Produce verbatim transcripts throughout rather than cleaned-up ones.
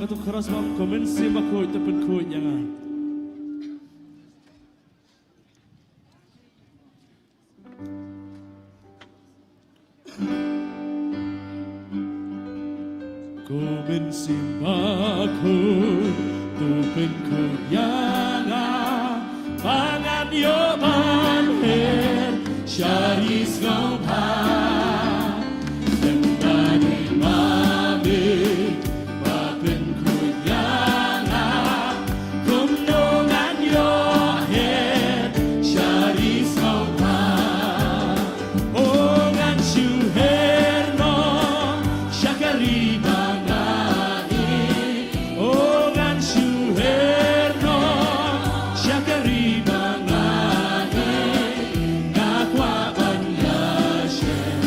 Katto khras bam, ko Mynsiem Bakhuid to pynkhuid ïa nga. Ko Mynsiem Bakhuid to pynkhuid ïa nga, ba ngan ïoh ban her sha ri sngewbha. Lymda dei ma me ba pynkhuid ïa nga, kumno ngan ïoh her sha ri sngewbha. O ngan shu her noh sha ka ri ba nga ïeit. O ngan shu her noh sha ka ri ba nga ïeit. Nga kwah ban ïashem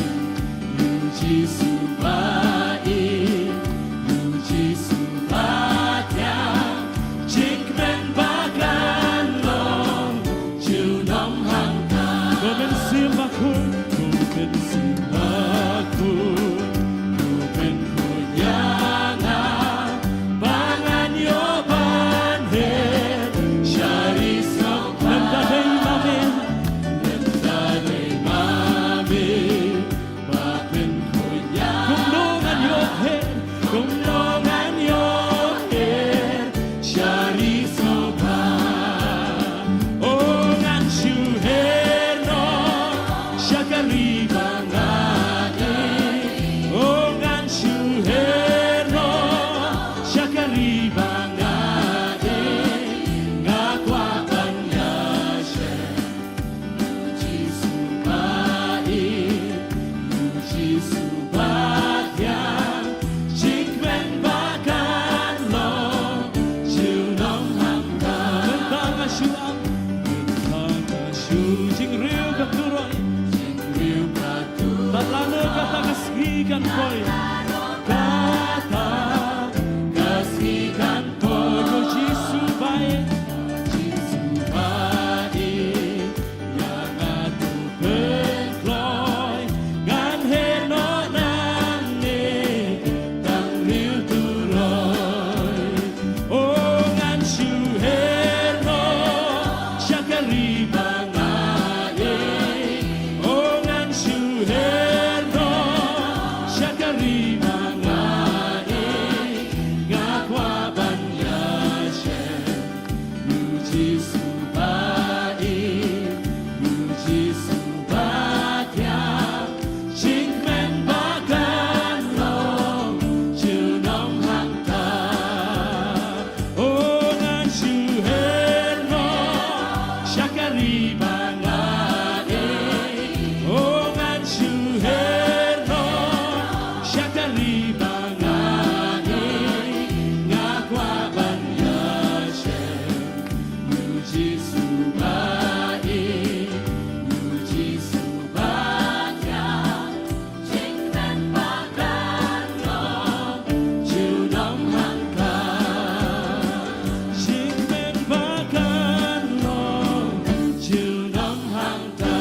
ïa u Jisu ba ïeit, ïa u Jisu ba thiang. Jingkmen ba kan long junom hangta. Ko Mynsiem Bakhuid, ko Mynsiem Bakhuid, to pynkhuid ïa nga, ba ngan ïoh ban her sha ri sngewbha. Lymda dei ma me, lymda dei ma me ba pynkhuid ïa nga, kumno ngan ïoh her, kumno ngan ïoh her sha ri sngewbha. O ngan shu her noh sha ka ri ba nga ïeit. O ngan shu her noh sha ka ri ba nga ïeit. Nga kwah ban ïashem ïa u Jisu ba ïeit, ïa u Jisu ba thiang. Jingkmen ba kan long junom hangta. Mynta nga shu ap, mynta nga shu jingriew ka turoi, jingriew ka turoi. Tad lano kata ka sngi kan poi, kata ka sngi kan poi. Ko Jisu ba ïeit, Jisu ba ïeit, ïa nga to pynkloi, ngan her noh nangne tang riew turoi. O ngan shu her noh sha ka ri ba nga ïeit. O ngan shu her noh sha ka ri ba nga ïeit. Nga kwah ban ïashem ïa u Jisu ba ïeit, ïa u Jisu ba thiang. Jingkmen ba kan long junom hangta. O ngan shu her noh sha ka ri ba nga ïeit. O ngan shu her noh sha ka ri ba nga ïeit. Nga kwah ban ïashem ïa u Jisu ba ïeit, ïa u Jisu ba thiang. Jingkmen ba kan long junom hangta. Jingkmen ba kan long junom hangta.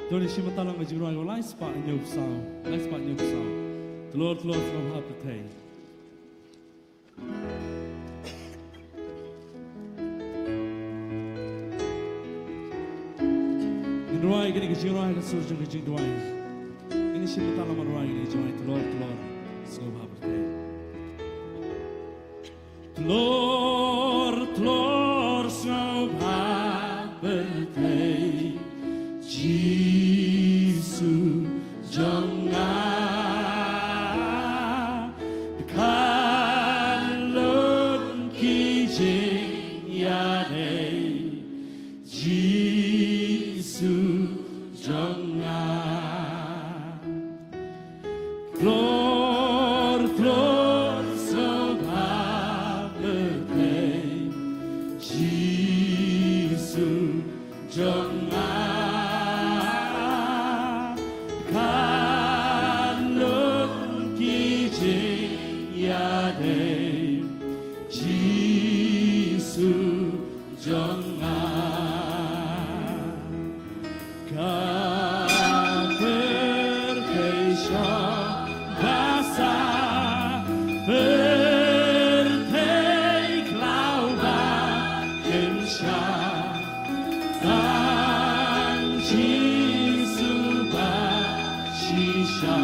To ngin shim bynta lang ka jingrwai kaba lai spah hynñiewphew saw, lai spah hynñiewphew saw. Tlot tlot sngewbha pyrthei. Ngin rwai kane ka jingrwai ha ka sur jong ka jingduwai. Ngin shim bynta lang ban rwai kane ka jingrwai, Tlot tlot sngewbha pyrthei. Tlot tlot sngewbha pyrthei, Jisu jong nga. Kan lut ki jingïadei, Jisu jong nga. Tlot tlot sngewbha pyrthei, Jisu jong nga. Ka pyrthei shong ba sah, pyrthei khlaw ba kynshah, tang Jisu ba shisha.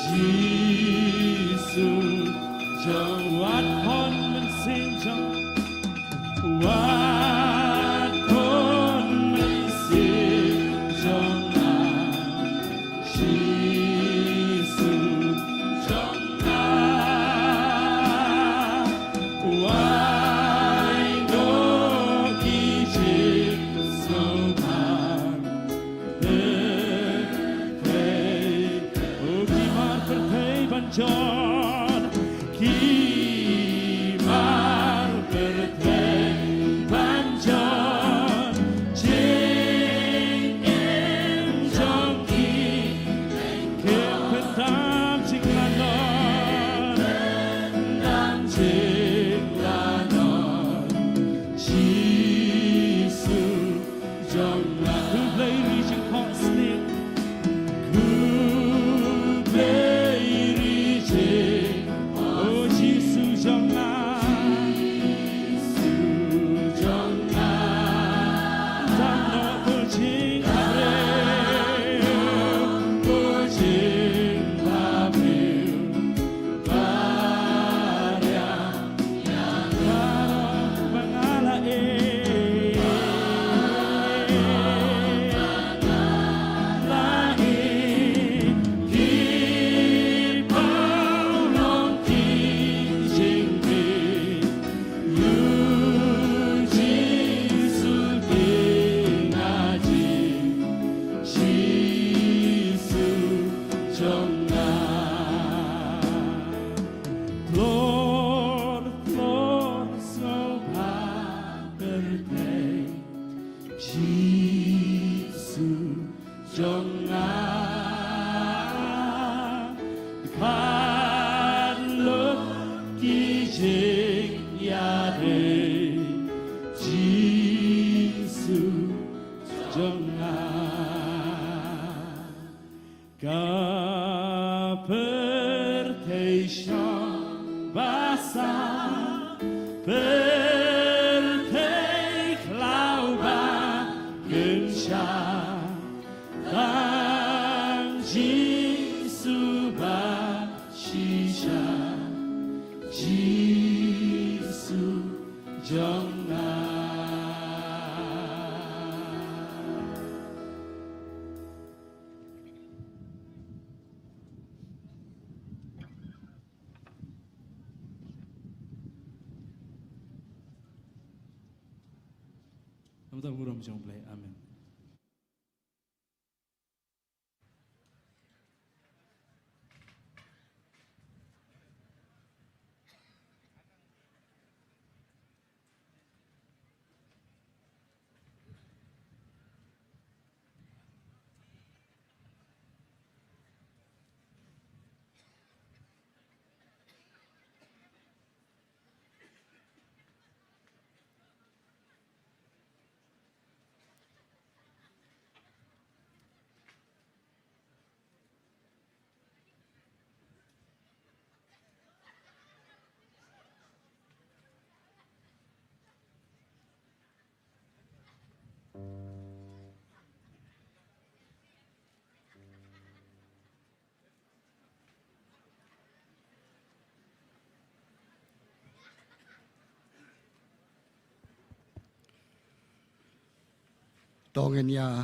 Jisu jong, wat khun mynsiem jong, wat khun mynsiem jong nga. Jisu jong nga. Wai noh ki jingsngewbha. Pyrthei, oh, ki mar pyrthei ban jot, ki mar pyrthei ban jot jingim jong ki. Ki pyndam jinglanon, pyndam jinglanon. Jisu jong nga. Khublei ri jingkhohsniew. Khublei ri jingkhohsniew. Oh Jisu jong nga. Jisu jong nga. Dang noh to jingbabriew. To jingbabriew. Baria. Lord, Lord, sngewbha pyrthei, Jisu jong nga. Khad lut ki jingïadei, Jisu jong nga. Ka pyrthei shong ba sah, pyrthei khlaw ba kynshah, tang Jisu ba shisha, Jisu jong nga. Namar ka burom jong U Blei. Amen. To ngin ïa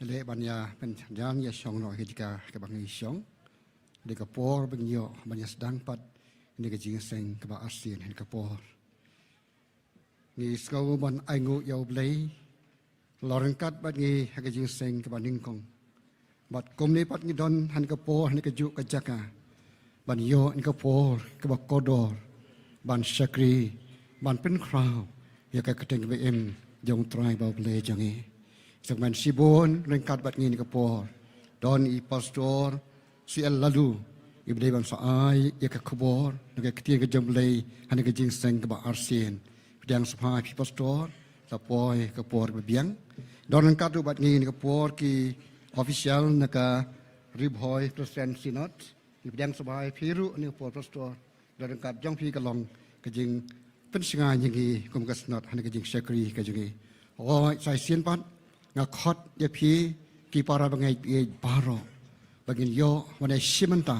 leh ban ïa pynjah ïa shong noh hi jaka kaba ngi shong. Dei ka por ba ngi ïoh ban ïa sdang pat ïa ka jingseng kaba arsien hi ka por. Ngi sngew ban ainguh ïa U Blei, la ryngkat bad ngi ha ka jingseng kaba nyngkong. Bad kumne pat ngi don ha ka por, ha ka juk ka jaka ban ïoh ïa ka por kaba kordor ban shakri, ban pynkhraw ïa ka kyrteng ba im jong U Trai bad U Blei jong ngi. Sa kmen shibun ryngkat bad ngi ha ka por don i Pastor C L Laloo, Ngi ba dei ban sa ai ïa ka khubor na ka ktien ka jong U Blei ha kane ka jingseng kaba arsien. Pdiang sngewbha ïa phi pastor, la poi ka por ba biang. Don ryngkat ruh bad ngi ha kane ka por ki official na ka Ri Bhoi Presbyterian Synod. Ngi pdiang sngewbha ïa phi ruh ha kane ka por pastor. Don ryngkat jong phi ka long ka jingpynshngaiñ ïa ngi kum ka Synod ha kane ka jingshakri ka jong ngi. Hooid, sa shisien pat nga khot ïa phi ki para bangeit baroh ba ngin ïoh ban ïashim bynta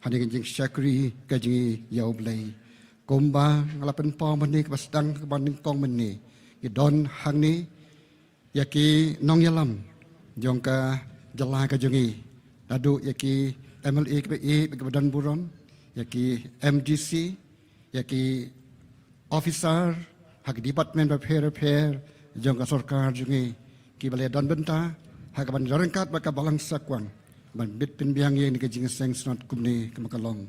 ha kane ka jingshakri ka jong ngi ïa U Blei. Kumba nga la pynpaw mynne kaba sdang kaba nyngkong mynne, ngi don hangne ïa ki nongïalam jong ka jylla ka jong ngi, naduh ïa ki M L A kiba ïeit bad kiba don burom, ïa ki M D C, ïa ki officer ha ki department bapher bapher jong ka sorkar jong ngi, kiba la don bynta ha kaban don ryngkat bad ka Balang Sakwang ban bit pynbiang ïa kane ka jingseng Synod kumne kumba ka long.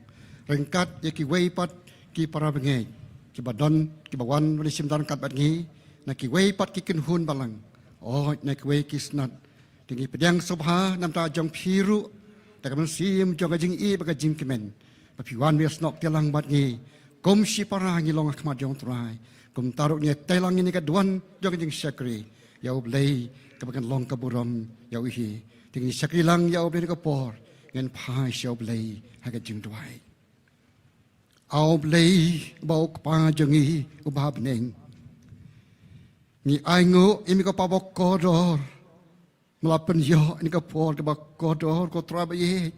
Ryngkat ïa kiwei pat ki para bangeit kiba don, kiba wan ban ïashim ryngkat bad ngi na kiwei pat ki kynhun balang, hooid, na kiwei ki Synod. Te ngi pdiang sngewbha na ka bynta jong phi ruh da ka mynsiem jong ka jingïeit bad ka jingkmen ba phi wan ban ïasnoh kti lang bad ngi. Kum shipara ngi long ha khmat jong U Trai. Kumta ruh ngi ïatai lang ïa kane ka duwan jong ka jingshakri ïa U Blei kaba kan long ka burom ïa U hi. Te ngin shakri lang ïa U Blei ha kane ka por, ngin phai sha U Blei ha ka jingduwai. A U Blei uba U Kpa jong ngi uba ha bneng, ngi ainguh ïa me ko Pa bakordor, me la pynïoh ïa kane ka por kaba kordor, ko Trai ba ïeit.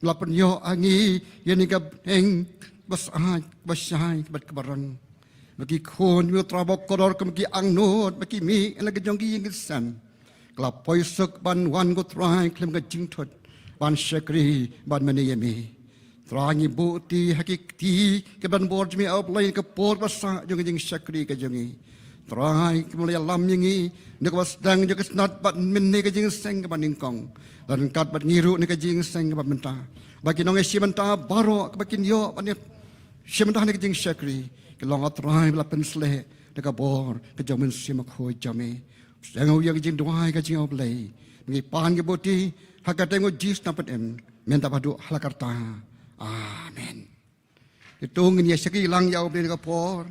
Me la pynïoh ha ngi ïa kane ka bneng ba syaid, ba shai bad kaba rang. Ba ki khun jong me, ko Trai bakordor, kum ki angnud ba ki mih na la ka jong ki ïing ki sem, ki la poi suk ban wan, ko Trai, khlem ka jingthut ban shakri, ban mane ïa me. Trai, ngi buh kti ha ki kti kiba donbor jong me, A U Blei, ha kane ka por ba sah jong ka jingshakri ka jong ngi. Trai, kumba la ïalam ïa ngi na kaba sdang jong ka Synod bad mynne ka jingseng kaba nyngkong, don ryngkat bad ngi ruh ha kane ka jingseng kaba mynta, ba ki nongïashim bynta baroh kiba kin ïoh ban ïashim bynta ha kane ka jingshakri, ki long, ko Trai, ba la pynsleh da ka bor ka jong U Mynsiem Bakhuid jong me. Sdang ïa ka jingduwai ka jong ngi, A U Blei. Ngi pan, ngi buh kti ha ka kyrteng U Jisu Khrist, U Nongpynim, mynta bad haduh hala karta. Amen. Te to ngin ïashakri lang ïa U Blei ha kane ka por.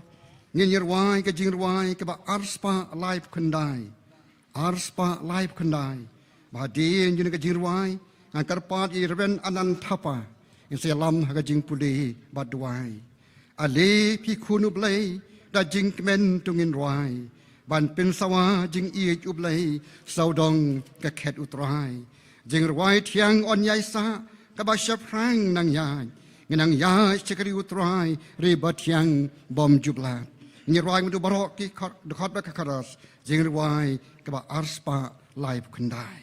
Ngin ïa rwai ka jingrwai kaba arspah laiphew khyndai. Arspah laiphew khyndai. Ba hadien jong kane ka jingrwai, ngan kyrpad ïa i Reverend Anand Thapa, in sa ïalam ha ka jingpule bad duwai. Ale phi khun U Blei, da jingkmen to ngin rwai ban pynsawa jingïeit U Blei, sawdong ka khet U Trai. Jingrwai thiang yn ïaisah kaba shaphrang nang ïaid. Ngin nang ïaid shakri U Trai, ri bathiang bymjuklat. Ngin rwai mynta baroh ki khot, dkhot bad ka chorus. Jingrwai kaba arspah laiphew khyndai.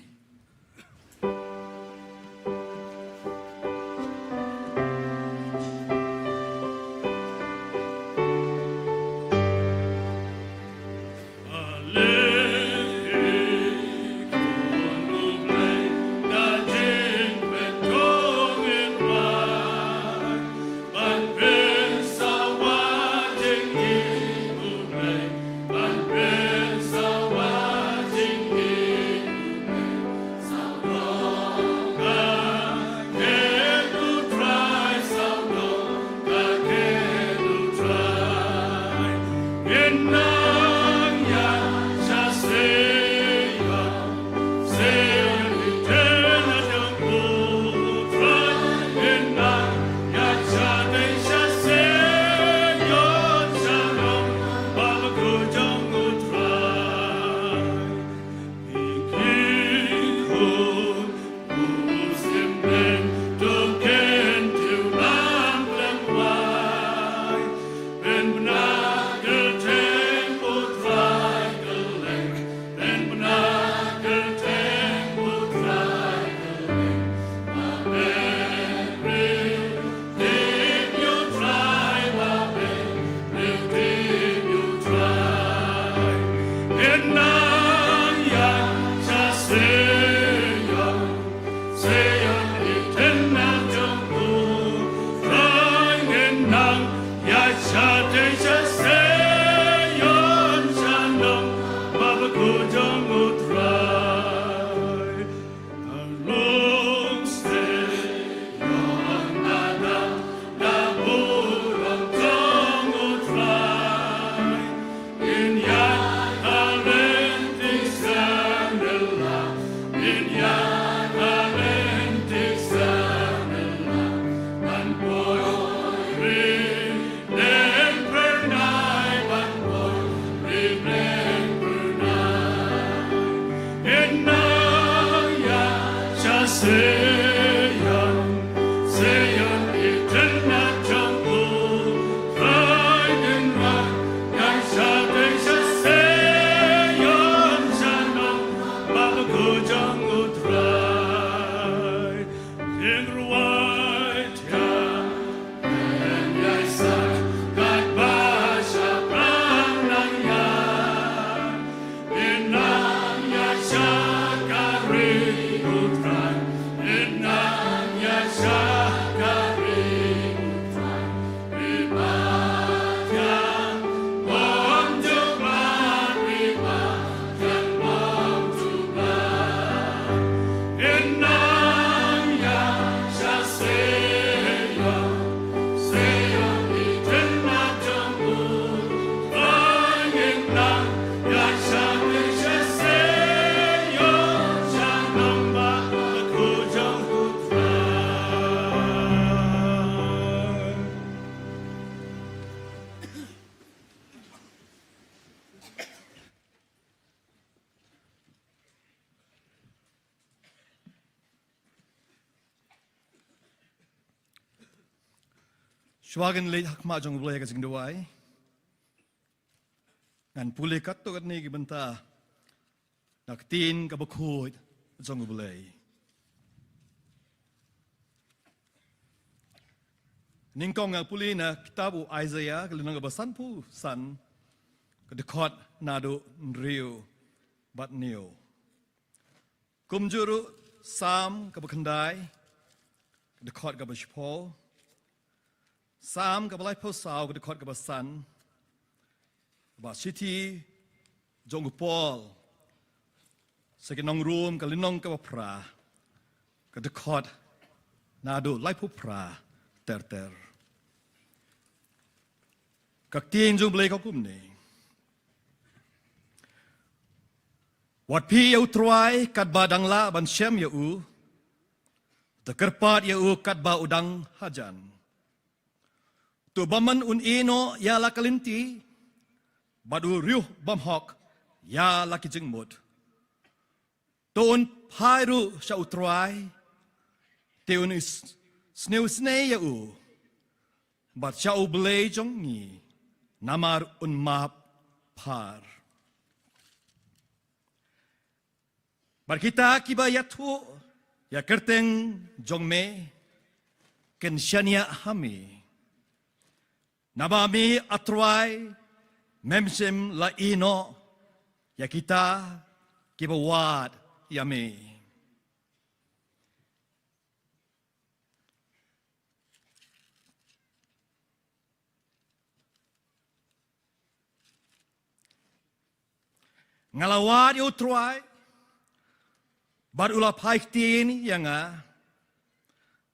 Shuwa ngin leit ha khmat jong U Blei ha ka jingduwai, ngan pule katto katne ki bynta na ka ktien kaba khuid jong U Blei. Nyngkong nga pule na kitab u Isaiah, ka lynnong kaba sanphew san, ka dkhot naduh hynriew bad hynñiew. Kumjuh ruh Salm kaba khyndai, ka dkhot kaba shiphew. Salm kaba laiphew saw, ka dkhot kaba san. Bad shithi jong u Paul sha ki nong Rom, ka lynnong kaba phra, ka dkhot naduh laiphew phra ter ter. Ka ktien jong U Blei ka kumne. Wat plie ïa U Trai katba dang lah ban shem ïa u, to kyrpad ïa u katba u dang hajan. To bymman un ïehnoh ïa la ka lynti, bad u riewbymhok ïa la ki jingmut. To un phai ruh sha U Trai, te un is-, sngewsynei ïa u, bad sha U Blei jong ngi, namar un map phar. Bad kita kiba ïathuh ïa ka kyrteng jong me kin shaniah ha me. Naba me, A Trai, mem shym la ïehnoh ïa kita kiba wad ïa me. Nga la wad ïa U Trai, bad u la phai ktien ïa nga,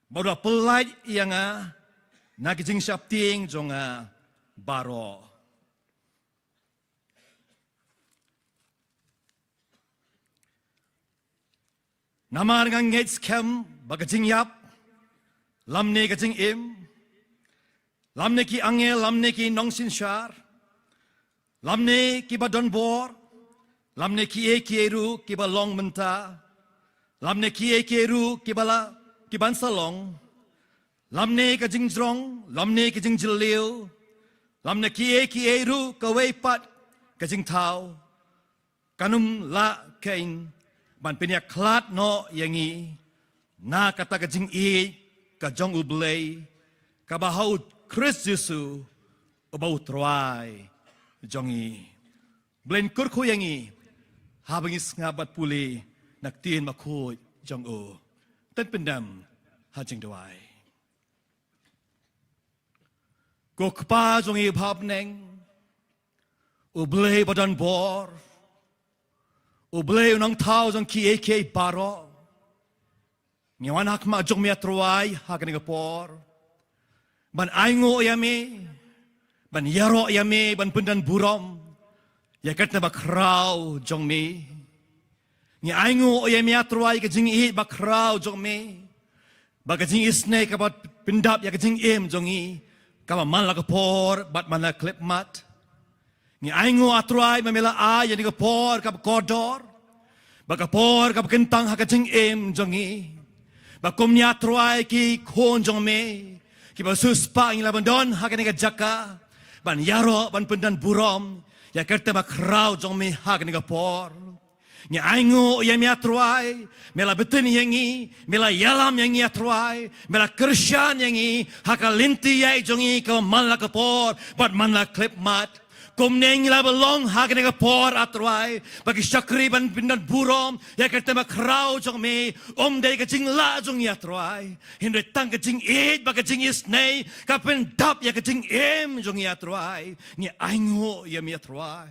bad u la pyllait ïa nga na ki jingsheptieng jong nga baroh. Namar nga ngeit skhem ba ka jingïap, lymne ka jingim, lymne ki angel, lymne ki nongsynshar, lymne kiba don bor, lymne kiei kiei ruh kiba long mynta, lymne kiei kiei ruh kiba la, kiban sa long, lymne ka jingjrong, lymne ka jingjylliew, lymne kiei kiei ruh kawei pat ka jingthaw, kan ym lah kein ban pynïakhlad noh ïa ngi na kata ka jingïeit ka jong U Blei, kaba ha U Khrist Jisu, uba U Trai jong ngi. U Blei un kyrkhu ïa ngi haba ngi sngap bad pule na ka ktien bakhuid jong u. To ngin pyndem ha jingduwai. Ko Kpa jong ngi ba ha bneng, U Blei ba don bor, U Blei u nongthaw jong kiei kiei baroh, ngi wan ha khmat jong me, A Trai, ha kane ka por ban ainguh ïa me, ban ïaroh ïa me, ban pyndonburom ïa ka ktien bakhraw jong me. Ngi ainguh ïa me, A Trai, ka jingïeit bakhraw jong me, ba ka jingisynei kaba pyndap ïa ka jingim jong ngi kaba man la ka por bad man la khyllipmat. Ngi ainguh, A Trai, ba me la ai ïa kane ka por kaba kordor, bad ka por kaba kyntang ha ka jingim jong ngi. Bad kumne, A Trai, ki khun jong me kiba siewspah, ngi la ban don ha kane ka jaka ban ïaroh, ban pyndonburom ïa ka ktien bakhraw jong me ha kane ka por. Ngi ainguh ïa me, A Trai, me la btin ïa ngi, me la ïalam ïa ngi, A Trai, me la kyrshan ïa ngi ha ka lynti ïaid jong ngi kaba man la ka por bad man la khyllipmat. Kumne ngi la ban long ha kane ka por, A Trai, ba ki shakri ban pyndonburom ïa ka ktien bakhraw jong me, ym dei ka jinglah jong ngi, A Trai, hynrei tang ka jingïeit bad ka jingisynei ka pyndap ïa ka jingim jong ngi, A Trai. Ngi ainguh ïa me, A Trai.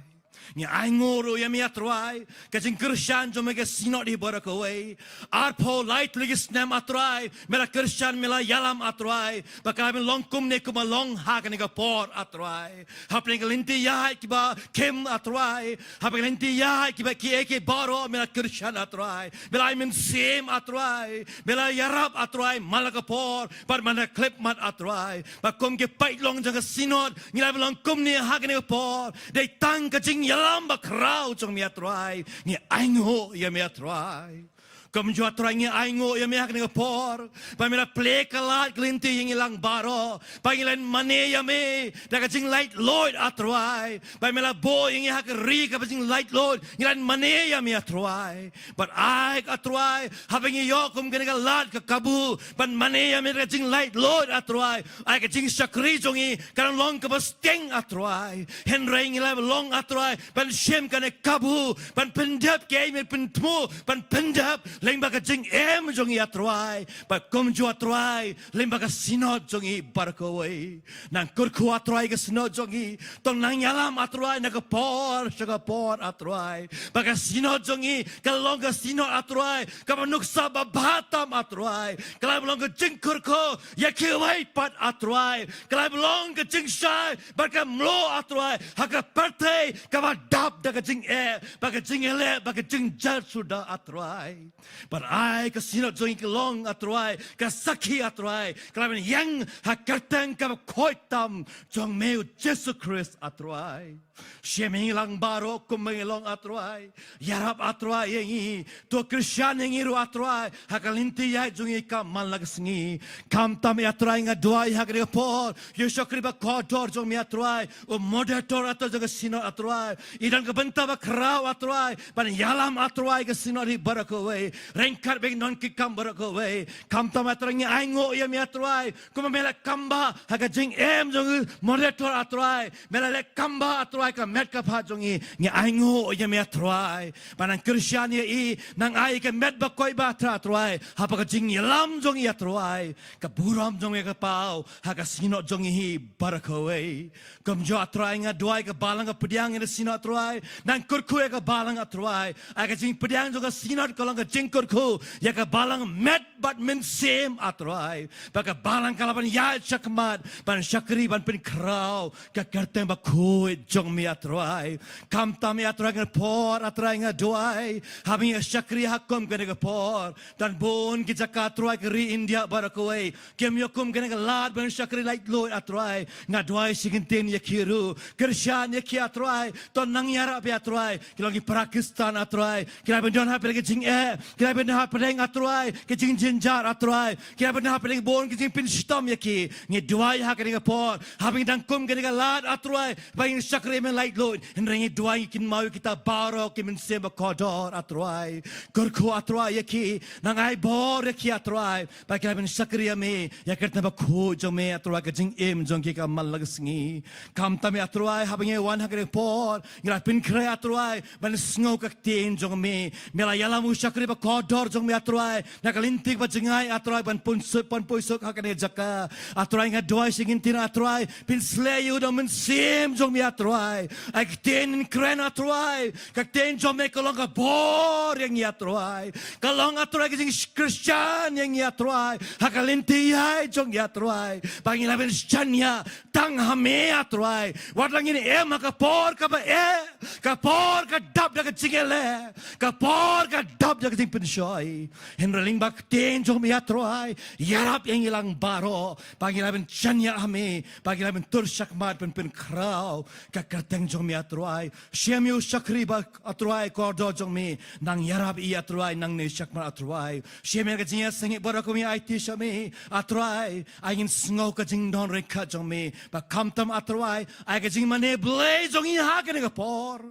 Ngi ainguh ruh ïa me, A Trai, ka jingkyrshan jong me ka Synod hi baroh kawei. Arphew lai tylli ki snem, A Trai, me la kyrshan, me la ïalam, A Trai, ba ka ban long kumne kumba long ha kane ka por, A Trai. Hapdeng ka lynti ïaid kiba khim, A Trai, hapdeng ka lynti ïaid kiba kiei kiei baroh, me la kyrshan, A Trai, me la ai mynsiem, A Trai, me la ïarap, A Trai, man la ka por bad man la khyllipmat, A Trai. Bad kum ki paidlong jong ka Synod, ngi la ban long kumne ha kane ka por, dei tang ka jingïalam bakhraw jong me, A Trai. Ngi ainguh ïa me, A Trai. Kumjuh A Trai ngi ainguh ïa me ha kane ka por ba me la plie ka lad ka lynti ïa ngi lang baroh, ba ngi lah ban mane ïa me da ka jinglaitluid A Trai, ba me la buh ïa ngi ha ka ri kaba jinglaitluid, ngi lah ban mane ïa me A Trai. Bad ai A Trai, haba ngi ïoh kum kane ka lad ka kabu ban mane ïa me da ka jinglaitluid A Trai, ai ka jingshakri jong ngi kan long kaba sting A Trai. Hynrei ngi lah ban long A Trai ban shim kane ka kabu ban pyndep, kiei me pynthmu ban pyndep lyngba ka jingim jong ngi A Trai. Bad kumjuh A Trai lyngba ka synod jong ngi baroh kawei. Nang kyrkhu A Trai ka synod jong ngi, to nang ïalam A Trai na ka por sha ka por A Trai, ba ka synod jong ngi kan long ka synod A Trai kaba nuksa babha tam A Trai, kan long ka jingkyrkhu ïa kiwei pat A Trai, kan long ka jingshai bad ka mluh A Trai ha ka pyrthei kaba dap da ka jingeh, ba ka jingeh leh, ba ka jingjia suda A Trai. Bad ai ka synod jong ngi kan long A Trai ka sakhi A Trai, kan lah ban ïeng ha ka kyrteng kaba khuid tam jong me U Jisu Khrist A Trai. Shim ïa ngi lang baroh kumba ngi long A Trai. Ïarap A Trai ïa ngi, to kyrshan ïa ngi ruh A Trai ha ka lynti ïaid jong ngi kamon la ka sngi. Khamtam A Trai nga duwai ha kane ka por ïa u shakri ba kordor jong me A Trai, u moderator A Trai jong ka synod A Trai, i don ka bynta ba khraw A Trai ban ïalam A Trai ka synod hi baroh kawei, ryngkat bad ki nongkitkam baroh kawei. Khamtam A Trai ngi ainguh ïa me A Trai, kumba me la kamba ha ka jingim jong u moderator A Trai, me la leh kamba A Trai ka met ka phad jong ngi, ngi ainguh ïa me A Trai ba nang kyrshan ïa i, nang ai ka met ba koit ba thra A Trai, haba ka jingïalam jong i A Trai, ka burom jong me ka paw ha ka synod jong ngi hi baroh kawei. Kumjuh A Trai nga duwai ka balang ka pdiang ïa ka synod A Trai, nang kyrkhu ïa ka balang A Trai, ai ka jingpdiang jong ka synod ka long ka jingkyrkhu ïa ka balang met bad mynsiem A Trai, ba ka balang ka lah ban ïaid shakhmat ban shakri ban pynkhraw ka kyrteng ba khuid jong me A Trai. Khamtam A Trai kane ka por A Trai nga duwai, haba ngi shakri ha kum kane ka por, don bun ki jaka A Trai ka ri India baroh kawei kim ïoh kum kane ka lad ban shakri laitluid A Trai, nga duwai shi kyntien ïa ki ruh, kyrshan ïa ki A Trai, to nang ïarap ïa A Trai, ki long ki para Khristan A Trai, ki lah ban don ha pdeng ka jingeh, ki lah ban don ha pdeng A Trai ka jingjynjar A Trai, ki lah ban don ha pdeng bun ka jingpynshitom ïa ki. Ngi duwai ha kane ka por, haba ngi dang kum kane ka lad A Trai ba ngin shakri me laitluid, hynrei ngi duwai ngi kynmaw ïa kita baroh ki mynsiem ba kordor A Trai, kyrkhu A Trai ïa ki, nang ai bor ïa ki A Trai, ba ki lah ban shakri ïa me ïa ka kyrteng ba khuid jong me A Trai, ka jingim jong ki kamon la ka sngi. Khamtam A Trai haba ngi wan ha kane ka por ngi la pynkhreh A Trai ban sngew ka ktien jong me. Me la ïalam u shakri ba kordor jong me A Trai na ka lynti ba jngai A Trai ban pynsuk, ban pynsuk ha kane ka jaka. A Trai nga duwai shi kyntien A Trai, pynsleh ïa u da u Mynsiem jong me A Trai. Ai ka ktien kren A Trai, ka ktien jong me ka long ka bor ïa ngi A Trai, ka long A Trai ka jingkyrshan ïa ngi A Trai ha ka lynti ïaid jong ngi A Trai, ba ngi lah ban shaniah tang ha me A Trai. Wat la ngin im ha ka por kaba eh, ka por ka dap da ka jingeh leh, ka por ka dap da ka jingpynshoi, hynrei lyngba ka ktien jong me A Trai, ïarap ïa ngi lang baroh ba ngi lah ban shaniah ha me, ba ngi lah ban tur shakhmat ban pynkhraw ka kyrteng jong me A Trai. Shim ïa u shakri ba A Trai kordor jong me, nang ïarap ïa i A Trai, nang ïaid shakhmat A Trai. Shim ïa ka jingïaseng baroh kaba ngi aiti sha me A Trai, ai ngin sngew ka jingdon ryngkat jong me. Ba khamtam A Trai, ai ka jingmane Blei jong ngi ha kane ka por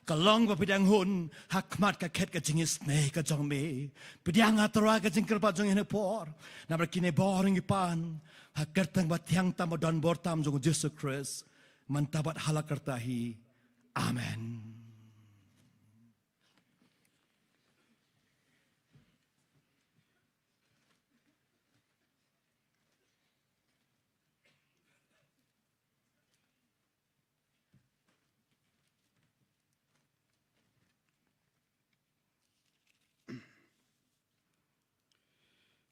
ka long ba pdiang hun ha khmat ka khet ka jingisynei ka jong me. Pdiang A Trai ka jingkyrpad jong ngi ha kane ka por namar kine baroh ngi pan ha ka kyrteng ba thiang tam ba donbor tam jong u Jisu Khrist, mynta bad hala karta hi. Amen.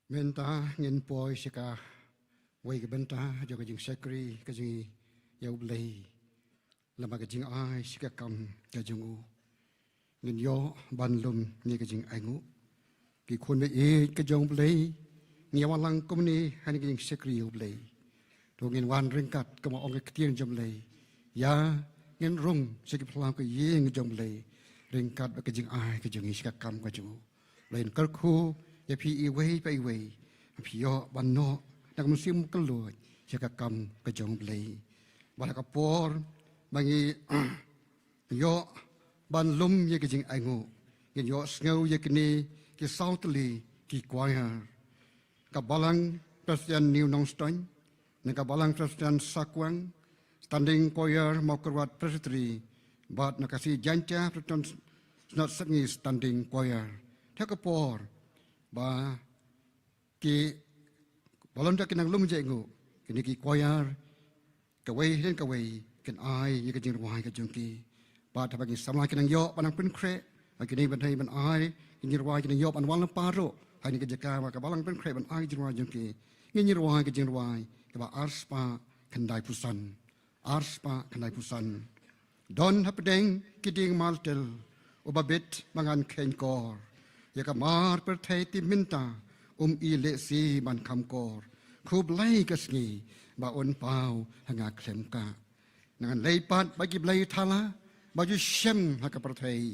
Mynta ngin poi sha kawei ka bynta jong ka jingshakri ka jong ngi ïa U Blei, lem bad ka jingai sha ka kam ka jong u. Ngin ïoh ban lum ïa ka jingainguh. Ki khun baieit ka jong U Blei, ngi ïa wan lang kumne ha kane ka jingshakri ïa U Blei. To ngin wan ryngkat kumba ong ka ktien jong U Blei. Ïa, ngin rung sha ki palat ka ïing jong U Blei ryngkat bad ka jingai ka jong ngi sha ka kam ka jong u. Blei un kyrkhu ïa phi iwei pa iwei, phi ïoh ban noh na ka mynsiem kylluid ïa ka kam ka jong U Blei. Bad ha ka por ba ngi ïoh ban lum ïa ka jingainguh, ngin ïohsngew ïa kine ki saw tylli ki choir. Ka Balang Presbyterian New Nongstoiñ, na ka Balang Presbyterian Sakwang Standing Choir, Mawkyrwat Presbytery, bad na ka Khasi Jaiñtia Presbyterian Synod Sepngi Standing Choir. Ha ka por ba ki volunteer ki nang lum jingainguh, kine ki choir kawei hadien kawei kin ai ïa ka jingrwai ka jong ki. Bad haba ki samla ki nang ïoh ban nang pynkhreh ha kine ban ai ban ai ka jingrwai, ki nang ïoh ban wan lypa ruh ha kane ka jaka ba ka Balang pynkhreh ban ai ka jingrwai jong ki. Ngin ïa rwai ka jingrwai kaba arspah khyndai phew san. Arspah khyndai phew san. Don hapdeng ki dieng martel uba bit ba ngan kheiñ kor, ïa ka mar pyrthei te mynta um i lehse ban kham kor. Khublei ka sngi ba un paw ha nga khlem kah. Ngan leit pat bad ki blei thala ba ju shem ha ka pyrthei,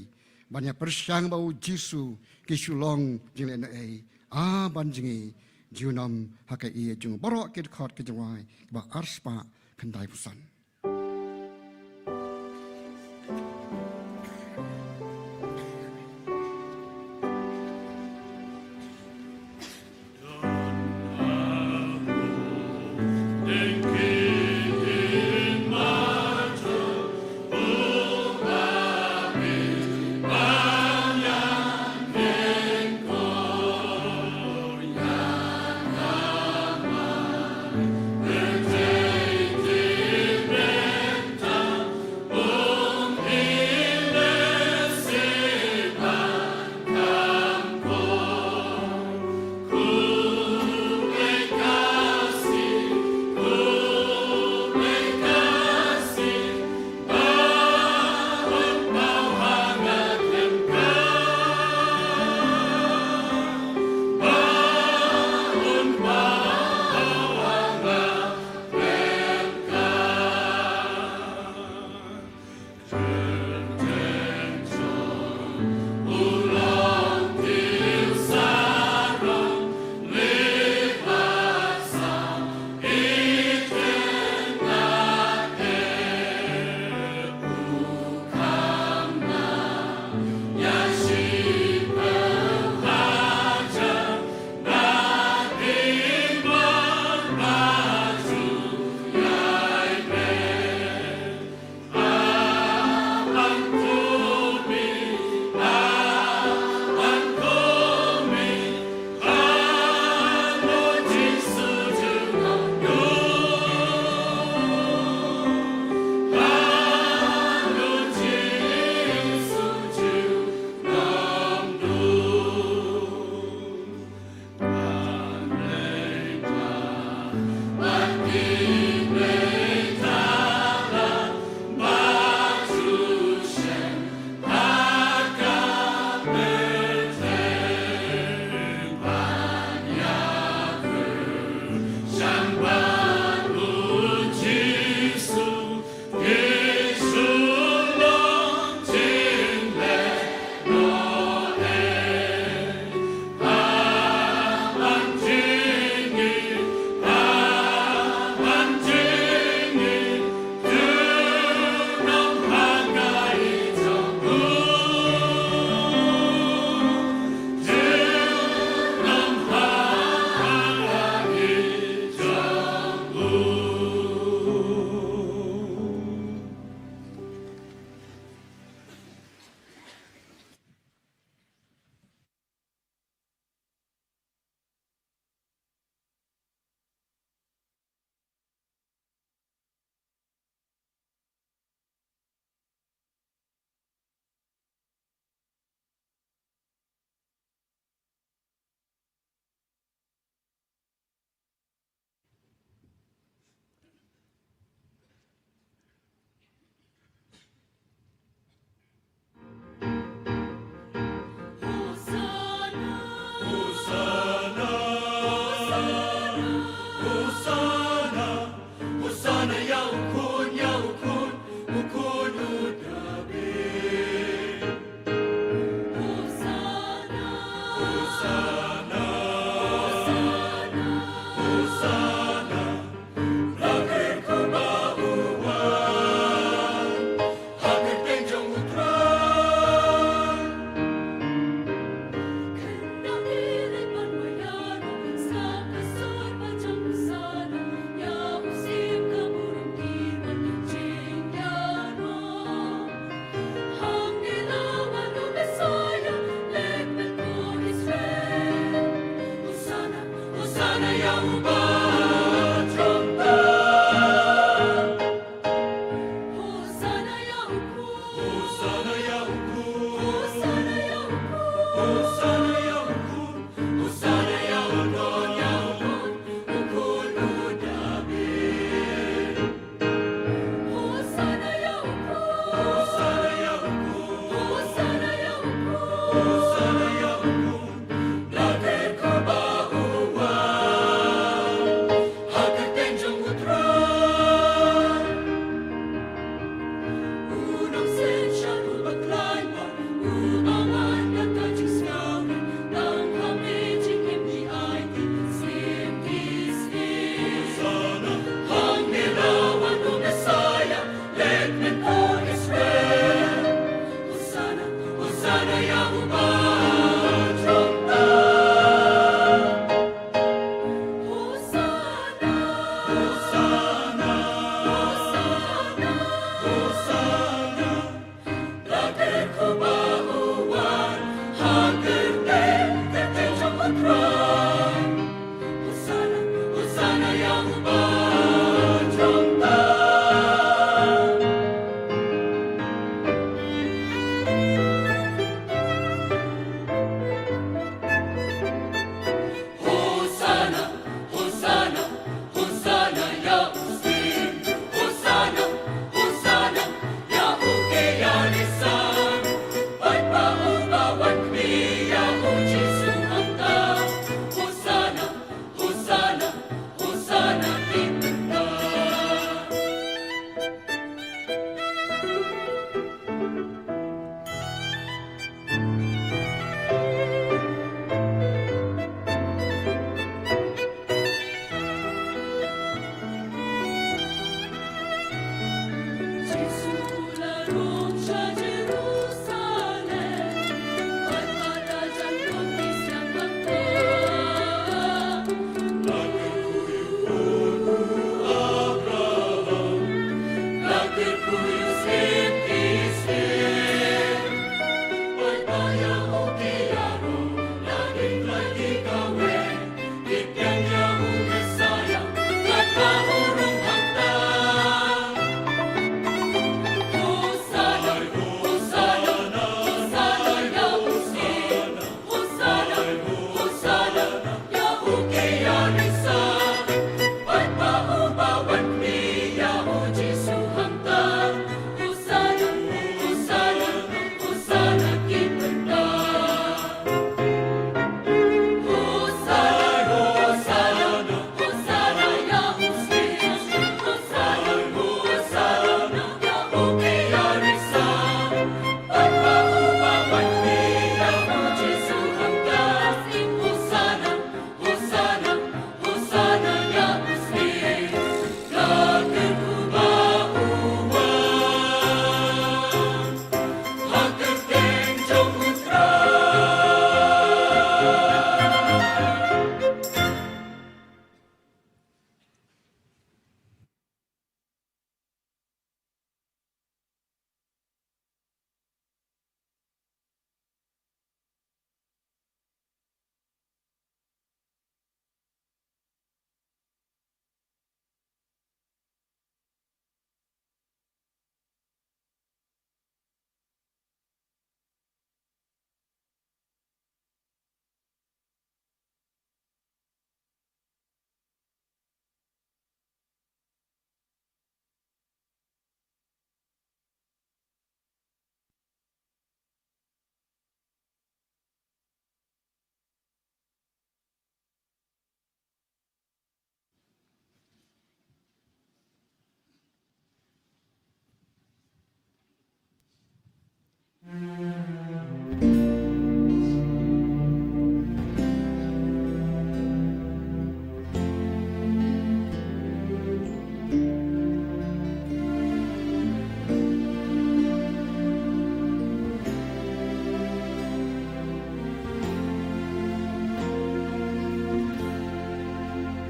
ban ïa pyrshang ba u Jisu ki shu long jinglehnohei. A ban jngi junom ha ka ïing jong u. Baroh ki dkhot ka jingrwai kaba arspah khyndai phew san.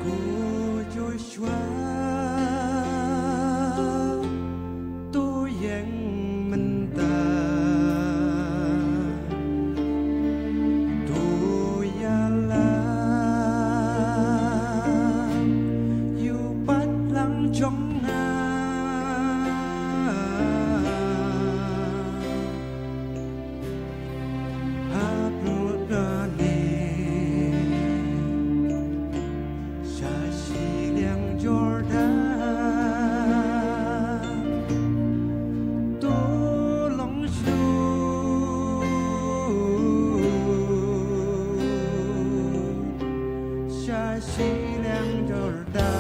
Ko Joshua, to ïeng mynta, to ïalam ïa u paidlang jong nga. Hapdeng ngi sha shiliang Jordan, to long shuh sha shiliang Jordan.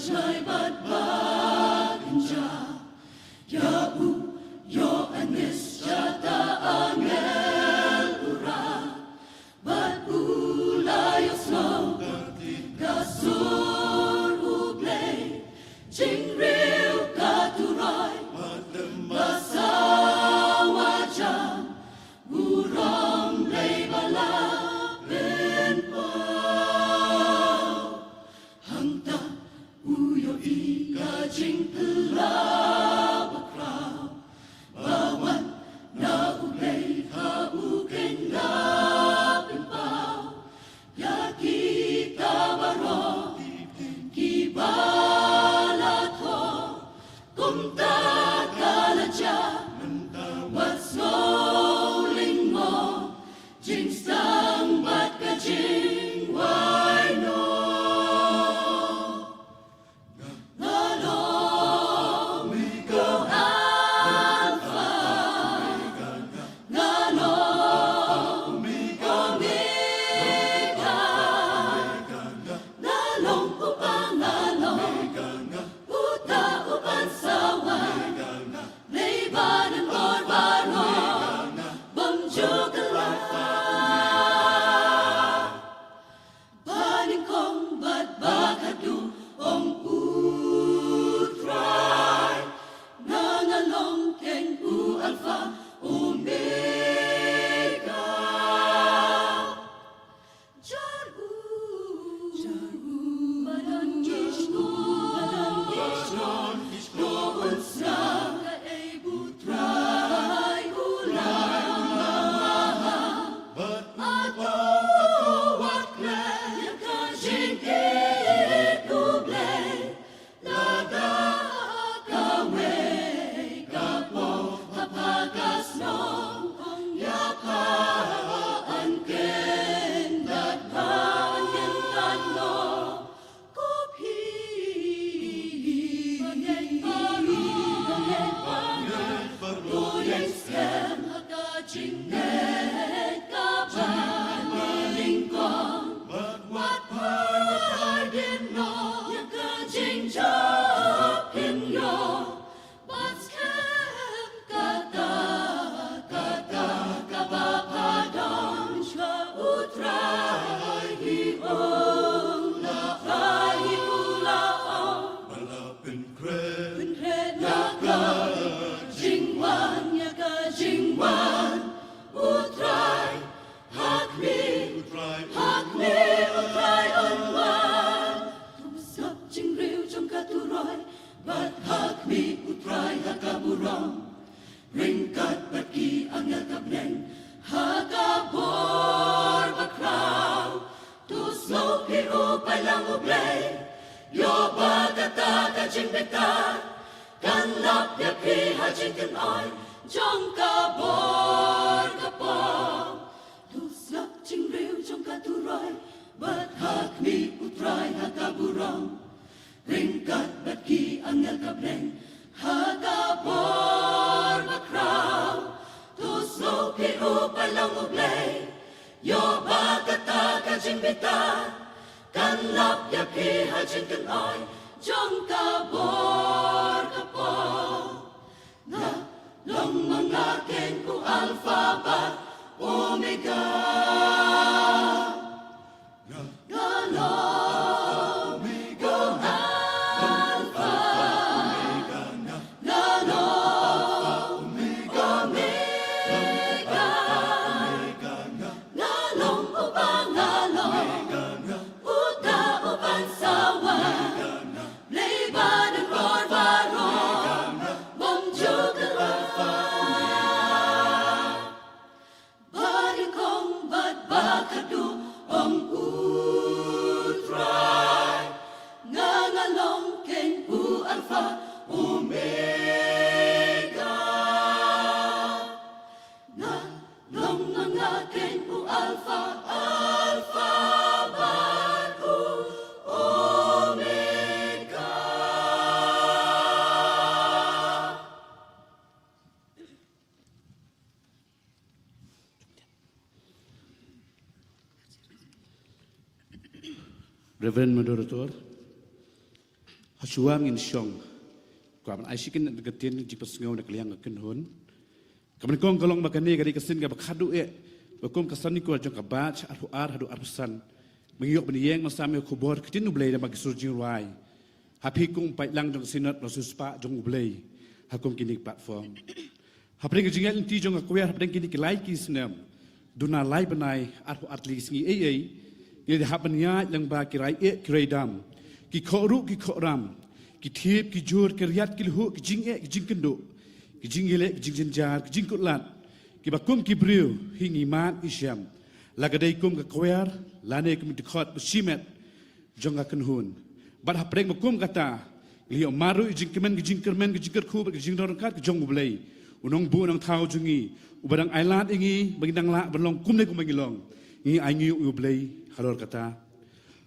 Shai bad bakynja ïa u Ïoannis, shata angel u rah bad u la ïohsngew ka sur U Blei. Jingriewkynmaw ka turoi bad lem ba sawa jam, burom Blei ba la pynpaw. Hangta u ïohi ka jingphylla bakhraw ba wan na U Blei ha u kynja pynpaw. Ïa kita baroh kiba la thoh, kumta ka la jia mynta, wat sngew lyngngoh, jingsdang bad ka jingwai noh. Nga long u Alpha, nga long u Omega, nga long uba nga long, uta uban sawa, Blei ba don bor baroh, bym ju kylla. Ba nyngkong bad ba khatduh, ong U Trai, nga nga long keiñ u Alpha Omega. Jar u, jar u, ba don kishkuh, ba don kishkuh, un sngap kaei ba U Trai u la ong. Bad uto wat klet ïa ka jingïeit U Blei, lada kawei ka pop ha pha ka shnong, ong ïa pha, yn kyndat pha, yn kyndat noh. Ko phi bangeit baroh, bangeit baroh, to ïeng skhem ha ka jingngeit kaba nyngkong. Wat phai dien noh ïa ka jingjop khynñiuh, bad skhem kata, kata kaba pha don, sha U Trai hi u la, Trai hi u la ong. Ba la pynkhreh, pynkhreh ïa ka jingwan, ïa ka jingwan U Trai. Ha khmih, ha khmih U Trai un wan. To sngap jingriew jong ka turoi, bad ha khmih U Trai ha ka burom. Ryngkat bad ki angel ka bneng ha ka bor bakhraw. To sngewthuh u paidlang U Blei, ïoh ba kata ka jingbitar kan lap ïa phi ha jingkynoi jong ka bor ka pop. To sngap jingriew jong ka turoi, bad ha khmih U Trai ha ka burom. Ryngkat bad ki angel ka bneng ha ka bor bakhraw. To sngewthuh u paidlang U Blei, ïoh ba kata ka jingbitar kan lap ïa phi ha jingkynoi jong ka bor ka pop. Nga long ma nga keiñ u Alpha bad Omega. Nga long u Alpha, nga long u Omega. Nga long uba nga long, uta uban sa wan. Blei ba don bor baroh, bym ju kylla. Ba nyngkong bad ba khatduh, ong U Trai, nga nga long keiñ u Alpha Omega. Nga long ma nga keiñ u Alpha, Alpha bad u Omega. Reverend Moderator, Hashwa ngin shong, kwah ban ai shi kyntien jingpynsngew na ka liang ka kynhun. Kaba nyngkong ka long ba kane ka dei ka sien kaba khadduh eh ba kum ka Sunday School jong ka batch arphew ar haduh arphew san ba ngi ïoh ban ïeng ban sam ïa ka khubor ka ktien U Blei da ba ki sur jingrwai. Ha phi kum paidlang jong ka Synod, la siewspah jong U Blei ha kum kine ki platform. Hapdeng ka jingïaid lynti jong ka choir hapdeng kine ki lai ki snem, duna lai bnai arphew ar tylli ki sngi ei ei, ngi la hap ban ïaid lyngba ki rai eh ki rai dam, ki khohruh ki khohram, ki thiep ki jur, ki riat ki lhuh, ki jingeh ki jingkynduh, ki jingïaleh ki jingjynjar, ki jingkutlad, kiba kum ki briew hi ngi mad ngi shem. La ka dei kum ka choir lane kum ki dkhot ba shimet jong ka kynhun. Bad hapdeng ba kum kata, ngi ïoh mareh ïa ka jingkmen, ka jingkyrmen, ka jingkyrkhu bad ka jingdon ryngkat ka jong U Blei, U Nongbuh Nongthaw jong ngi, uba dang ailad ïa ngi ba ngin dang lah ban long kumne kumba ngi long. Ngi ainguh ïa U Blei halor kata.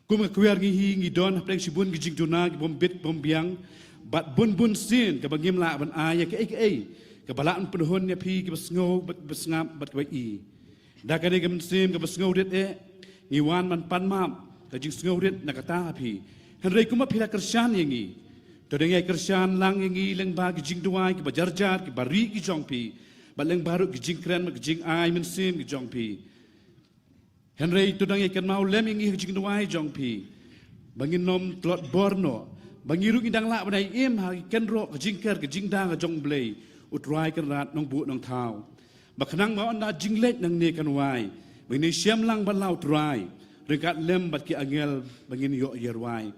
Kum ka choir ngi hi ngi don hapdeng shibun ki jingduna, ki bym bit bym biang, bad bun bun sien kaba ngim lah ban ai ïa kaei kaei kaba lah ban pynhun ïa phi kiba sngew bad kiba sngap bad kiba i. Da kane ka mynsiem kaba sngewrit eh, ngi wan ban pan map ka jingsngewrit na kata ha phi. Hynrei kumba phi la kyrshan ïa ngi, to dang ïai kyrshan lang ïa ngi lyngba ki jingduwai kiba jar jar, kiba rieh ki jong phi, bad lyngba ruh ki jingkren bad ki jingai mynsiem ki jong phi. Hynrei to dang ïai kynmaw lem ïa ngi ha ka jingduwai jong phi, ba ngin ym tlot bor noh, ba ngi ruh ngin dang lah ban ïai im ha ka kynroh ka jingker ka jingda ka jong U Blei, U Trai Kynrad Nongbuh Nongthaw. Ba khnang ba ynda ka jingleit nangne kan wai, ba ngin ïai shem lang bad la U Trai ryngkat lem bad ki angel ba ngin ïoh ïa rwai.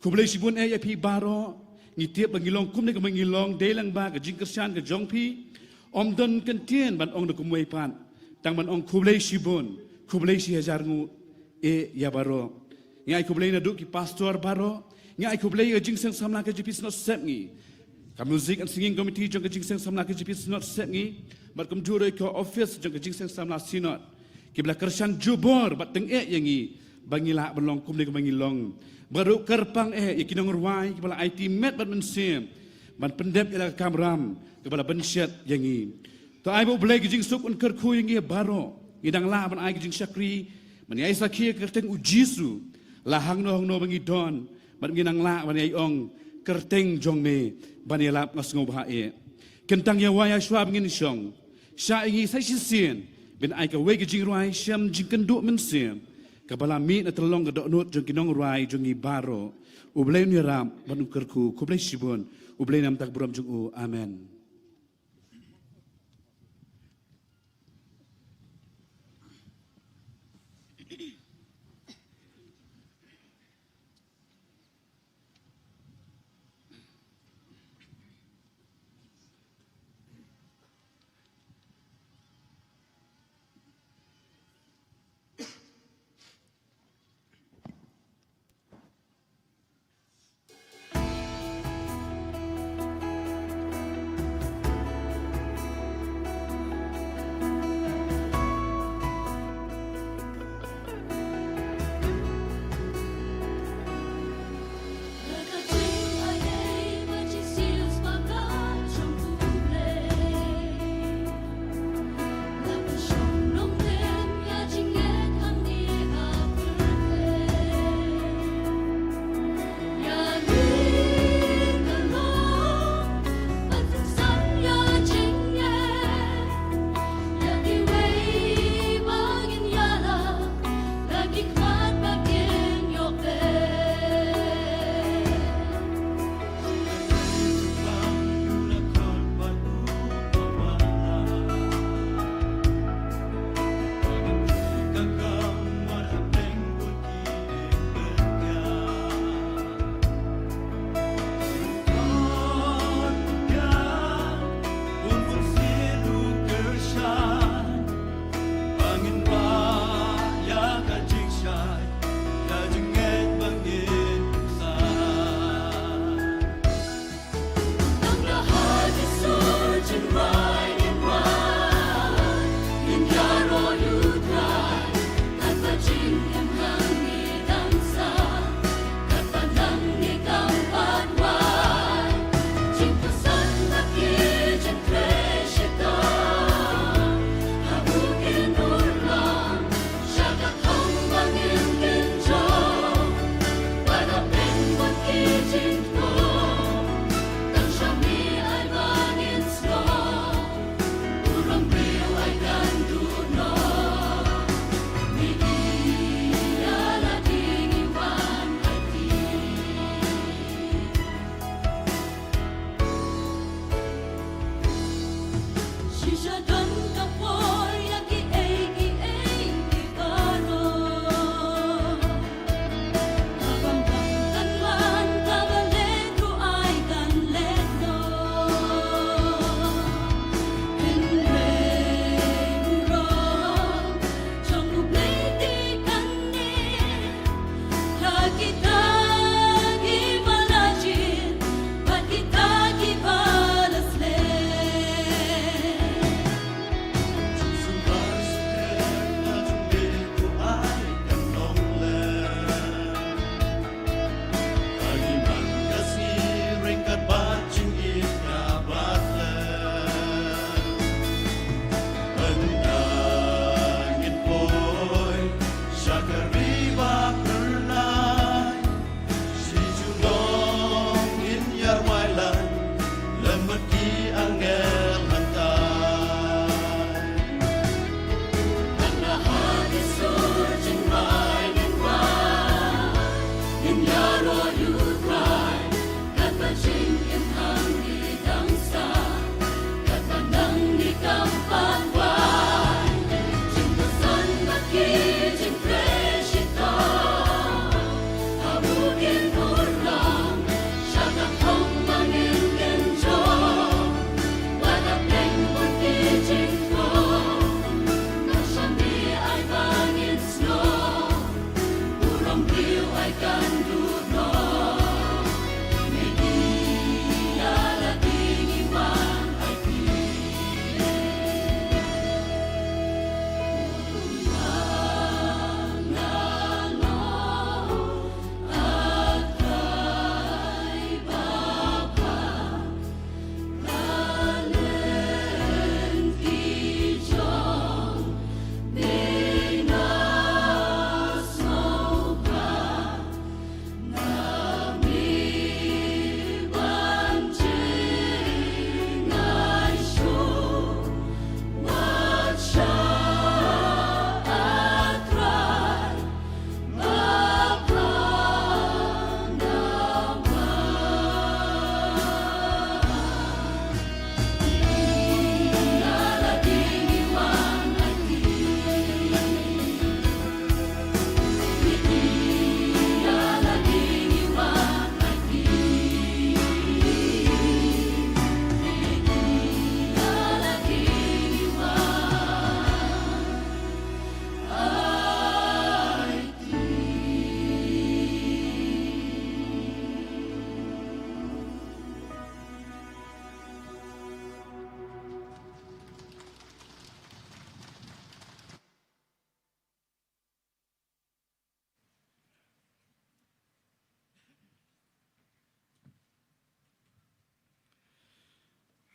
Khublei shibun eh ïa phi baroh. Ngi tip ba ngi long kumne kumba ngi long dei lyngba ka jingkyrshan ka jong phi. Ym don kyntien ban ong da kumwei pat, tang ban ong khublei shibun, khublei shihajar nguh eh ïa baroh. Ngi ai khublei naduh ki pastor baroh. Ngi ai khublei ïa ka Jingseng Samla K J P Synod Sepngi, ka Music and Singing Committee jong ka Jingseng Samla K J P Synod Sepngi, bad kumjuh ruh ïa ka office jong ka Jingseng Samla Synod, kiba la kyrshan jubor bad tyngeh ïa ngi ba ngi lah ban long kumne kumba ngi long. Bad ruh kyrpang eh ïa ki nongrwai kiba la aiti met bad mynsiem ban pyndep ïa la ka kamram kaba la bynshet ïa ngi. To ai ba U Blei ka jingsuk un kyrkhu ïa ngi baroh, ngi dang lah ban ai ka jingshakri, ban ïai sakhi ïa ka kyrteng U Jisu la hangno hangno ba ngi don, bad ngi dang lah ban ïai ong, kyrteng jong me ban ïalap nga sngewbha eh. Kyntang ïa wai, hashwa ba ngin shong, shah ïa ngi sa shisien ban ai kawei ka jingrwai shem jingkynduh mynsiem kaba la mih na tyllong ka dohnud jong ki nongrwai jong ngi baroh. U Blei un ïarap bad un kyrkhu. Khublei shibun. U Blei un ïam takburom jong u. Amen.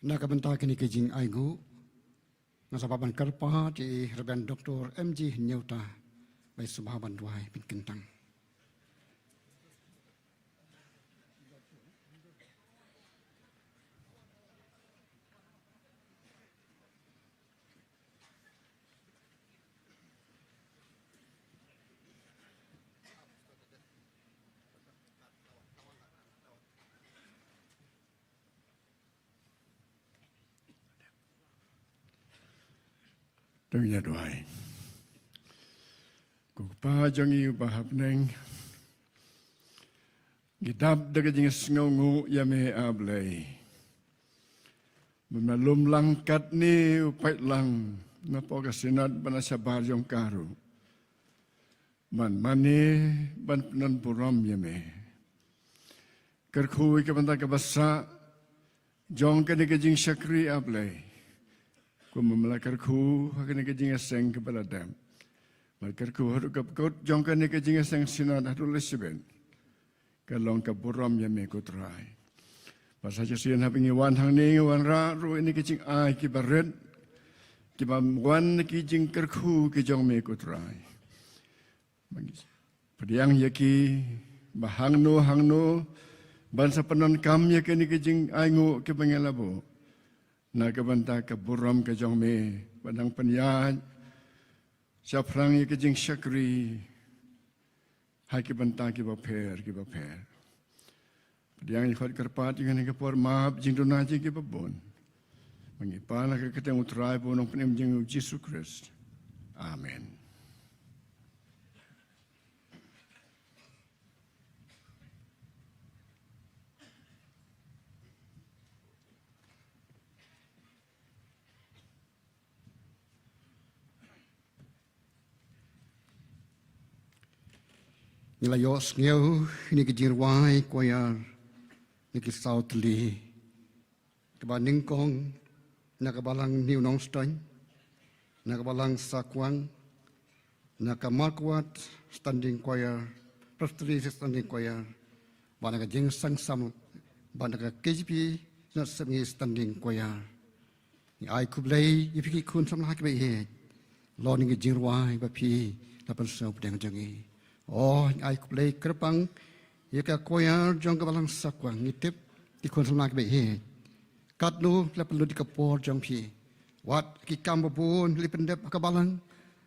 Na ka bynta kane ka jingainguh, nga sa ban kyrpad ïa i Reverend Doctor M G Hynñiewta, ba i sngewbha ban duwai pynkyntang. To ngin ïa duwai. Ko Kpa jong ngi uba ha bneng, ngi dap da ka jingsngewnguh ïa me, A Blei, ba me la lum lang katne u paidlang napoh ka Synod ba na shabar jong ka ruh, ban mane ban pynburom ïa me. Kyrkhu ïa ka bynta kaba sah jong kane ka jingshakri, A Blei, kumba me la kyrkhu ha kane ka jingïaseng kaba la dep. Me la kyrkhu haduh ka kut jong kane ka jingïaseng Synod haduh la shibit. Ka long ka burom ïa me, ko Trai. Bad sa shisien haba ngi wan hangne, ngi wanrah ruh ïa kine ki jingai kiba rit, kiba wan na ki jingkyrkhu ki jong me, ko Trai. Pdiang ïa ki ba hangno hangno ban sa pyndonkam ïa kine ki jingainguh kiba ngi la buh, na ka bynta ka burom ka jong me, ba dang pynïaid shaphrang ïa ka jingshakri ha ki bynta kiba pher kiba pher. Pdiang, ïakhot, kyrpad ïa kane ka por, map jingduna jong kiba bun. Ba ngi pan ha ka kyrteng u Trai bad u Nongpynim jong ngi, u Jisu Khrist. Amen. Ngi la ïohsngew ïa kine ki jingrwai choir na ki saw tylli, kaba nyngkong na ka balang New Nongstoiñ, na ka balang Sakwang, na ka Markwat Standing Choir, Presbytery Standing Choir, bad na ka Jingseng Samla, bad na ka K J P Synod Sepngi Standing Choir. Ngi ai khublei ïa phi ki khun samla kiba ïeit. Lada ngi jingrwai ba phi la pynsngew pdeng jong ngi. O, ngi ai khublei kyrpang ïa ka choir jong ka balang Sakwang, ngi tip ki khun samla kiba ïeit. Katno la pynlut ïa ka por jong phi. Wat ki kam ba bun la pyndep ha ka balang,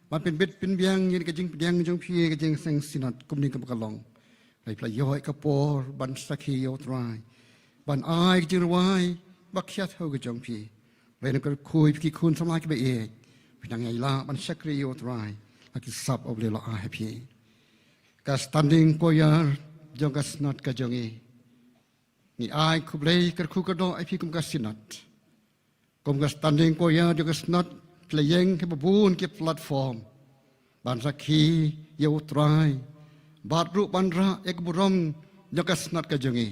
ban pynbit pynbiang ïa ka jingpdiang jong phi ïa ka Jingseng Synod kumne kumba ka long. Hynrei phi la ïoh ïa ka por ban sakhi ïa u Trai, ban ai ka jingrwai ba khia thew ka jong phi. Hynrei ngi kyrkhu ïa phi ki khun samla kiba ïeit, phi nang ïai lah ban shakri ïa u Trai ha ki sap U Blei u la ai ha phi. Ka Standing Choir jong ka Synod ka jong ngi, ngi ai khublei kyrkhu kyrdoh ïa phi kum ka Synod. Kum ka Standing Choir jong ka Synod, phi la ïeng ha ba bun ki platform ban sakhi ïa u Trai, bad ruh ban rah ïa ka burom jong ka Synod ka jong ngi.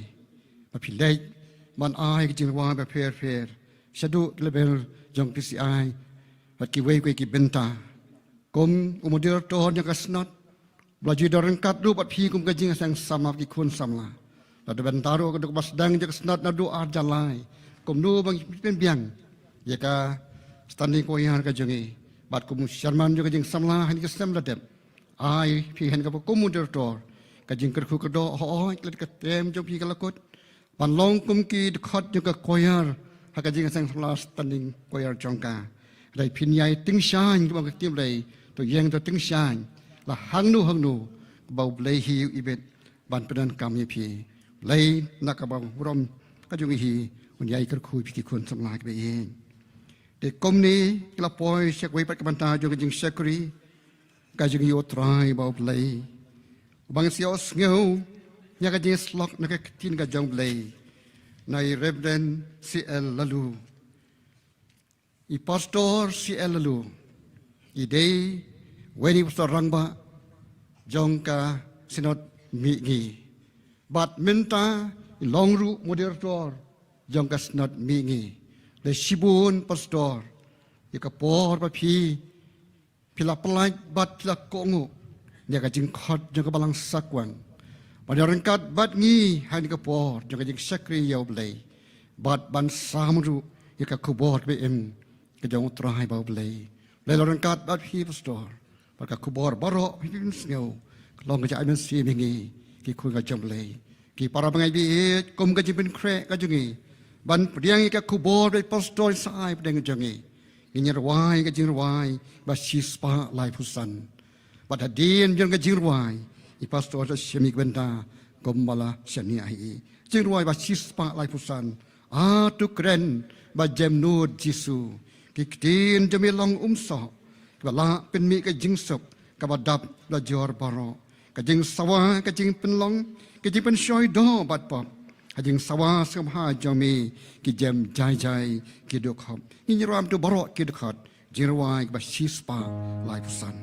Ba phi leit ban ai ka jingrwai ba pher pher shaduh ki level jong P C I bad kiwei kiwei ki bynta. Kum u moderator jong ka Synod, ba la ju don ryngkat ruh bad phi kum ka Jingseng Samla, ki khun samla. Bad na ka bynta ruh ka dei kaba sdang jong ka Synod naduh ar hajar lai, kumno ba ngi pynbiang ïa ka Standing Choir ka jong ngi. Bad kum u Chairman jong ka Jingsamla ha kane ka snem la dep, ai phi ha kaba kum moderator, ka jingkyrkhu kyrdoh, hooid, lada ka term jong phi ka la kut, ban long kum ki dkhot jong ka choir ha ka Jingseng Samla Standing Choir jong ka. Hynrei phin ïai tyngshaiñ, kumba ka ktien Blei, to ïeng to tyngshaiñ la hangno hangno kaba U Blei hi u ibit ban pyndonkam ïa phi. Blei na kaba burom ka jong ngi hi un ïai kyrkhu ïa phi ki khun samla kiba ïeit. Te kumne ngi la poi sha kawei pat ka bynta jong ka jingshakri ka jong ngi ïa u Trai bad U Blei. Uba ngi sa ïohsngew ïa ka jingshlok na ka ktien ka jong U Blei na i Reverend C L Laloo. I Pastor C L Laloo i dei uwei na ki pastor rangbah jong ka Synod Mihngi. Bad mynta i long ruh moderator jong ka Synod Mihngi. Te shibun Pastor, ïa ka por ba phi phi la pyllait bad phi la kohnguh ïa ka jingkhot jong ka Balang Sakwang ban ïaryngkat bad ngi ha kane ka por jong ka jingshakri ïa U Blei, bad ban sam ruh ïa ka khubor ba im ka jong U Trai ba U Blei. Lei la ryngkat bad phi pastor, bad ka khubor baroh phi pynsngew ka long ka jingmynsiem ïa ngi ki khun ka jong U Blei. Ki para bangeit ba ïeit, kum ka jingpynkhreh ka jong ngi ban pdiang ïa ka khubor ba pastor sa ai pdiang ka jong ngi, ngin ïa rwai ka jingrwai ba shispah laiphew san. Bad hadien jong ka jingrwai, i pastor sa shim ïa ka bynta kum ba la shaniah hi. Jingrwai ba shispah laiphew san. A, to kren ba jem nud Jisu, ki ktien jong me long umsoh, kiba lah pynmih ka jingsuk kaba dap la jur baroh. Ka jingsawa, ka jingpynlong, ka jingpynshoi doh bad pop. Ha jingsawa sngewbha jong me ki jem jai jai ki dkhot. Ngin ïa rwai to baroh ki dkhot. Jingrwai kaba shispah laiphew san.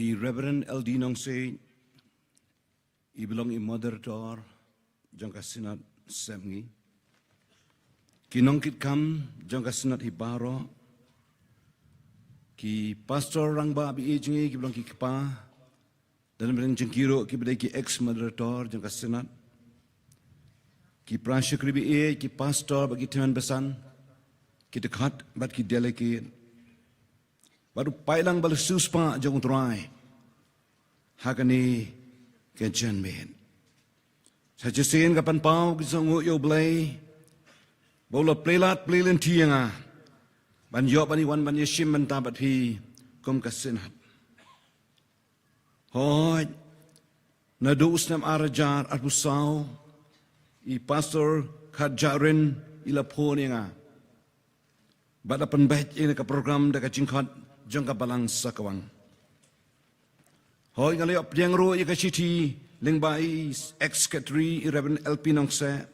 I Reverend L D Nongsiej, i ba long i moderator jong ka Synod Sepngi. Ki nongkitkam jong ka Synod hi baroh. Ki pastor rangbah ba ïeit jong ngi kiba long ki kpa. Don bynta jong ki ruh kiba dei ki ex moderator jong ka Synod. Ki para shakri ba ïeit, ki pastor bad ki tymmen basan, ki dkhot bad ki delegate. Bad u paidlang ba la siewspah jong U Trai ha kane ka janmiet. Sa shisien ka pynpaw ka jong u ïa U Blei ba u la plie lad plie lynti ïa nga ban ïoh ban ïa wan ban ïashim bynta bad phi kum ka Synod. Hooid, Naduh u snem ar hajar arphew saw, i Pastor Khatjarin i la phone ïa nga bad la pynbeit ïa ka program da ka jingkhot jong ka Balang Sakwang. Hooid, nga la ïoh pdiang ruh ïa ka shithi lyngba i ex secretary, i Reverend L P Nongseh,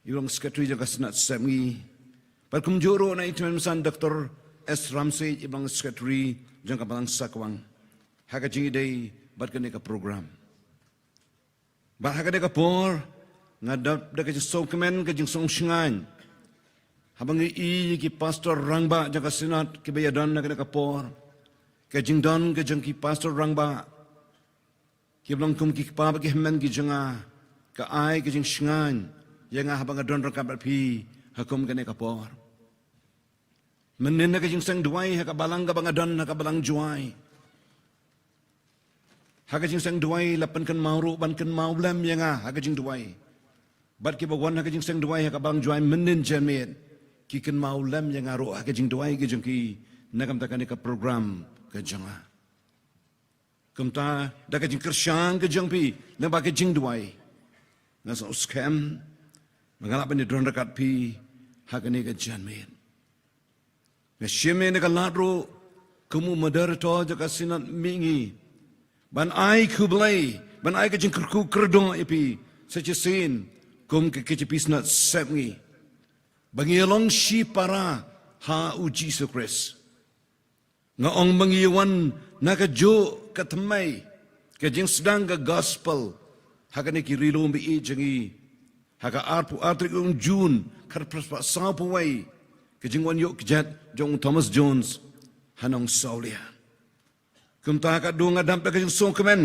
i long secretary jong ka Synod Sepngi. Bad kumjuh ruh na i tymmen basan Doctor S Ramsey, i long secretary jong ka Balang Sakwang, ha ka jingïadei bad kane ka program. Bad ha kane ka por nga dap da ka jingsngewkmen, ka jingsngewshngaiñ haba nga ïohi ïa ki pastor rangbah jong ka Synod kiba ïadon ha kane ka por. Ka jingdon ka jong ki pastor rangbah kiba long kum ki kpa bad ki hynmen ki jong nga ka ai ka jingshngaiñ ïa nga haba nga don ryngkat bad phi ha kum kane ka por. Mynnin ha ka jingseng duwai ha ka balang kaba nga don ha ka balang Jowai, ha ka jingseng duwai la pynkynmaw ruh ban kynmaw lem ïa nga ha ka jingduwai. Bad kiba wan ha ka jingseng duwai ha ka balang Jowai mynnin janmiet ki kynmaw lem ïa nga ruh ha ka jingduwai ka jong ki na ka bynta kane ka program ka jong nga. Kumta da ka jingkyrshan ka jong phi lyngba ka jingduwai, nga sngewskhem ba nga lah ban ïadon ryngkat phi ha kane ka janmiet. Nga shim ïa kane ka lad ruh kum u moderator jong ka Synod Mihngi ban ai khublei, ban ai ka jingkyrkhu kyrdoh ïa phi sa shisien kum ka K J P Synod Sepngi ba ngi ïalong shipara ha U Jisu Khrist. Nga ong ba ngi wan na kajuh ka thymmai ka jingsdang ka gospel ha kane ki ri lum ba ïeit jong ngi ha ka arphew ar tarik u Jun, khatphra spah sawphew wei, ka jingwan ïoh kjat jong u Thomas Jones ha Nongsawlia. Kumta ka dei nga dap da ka jingsngewkmen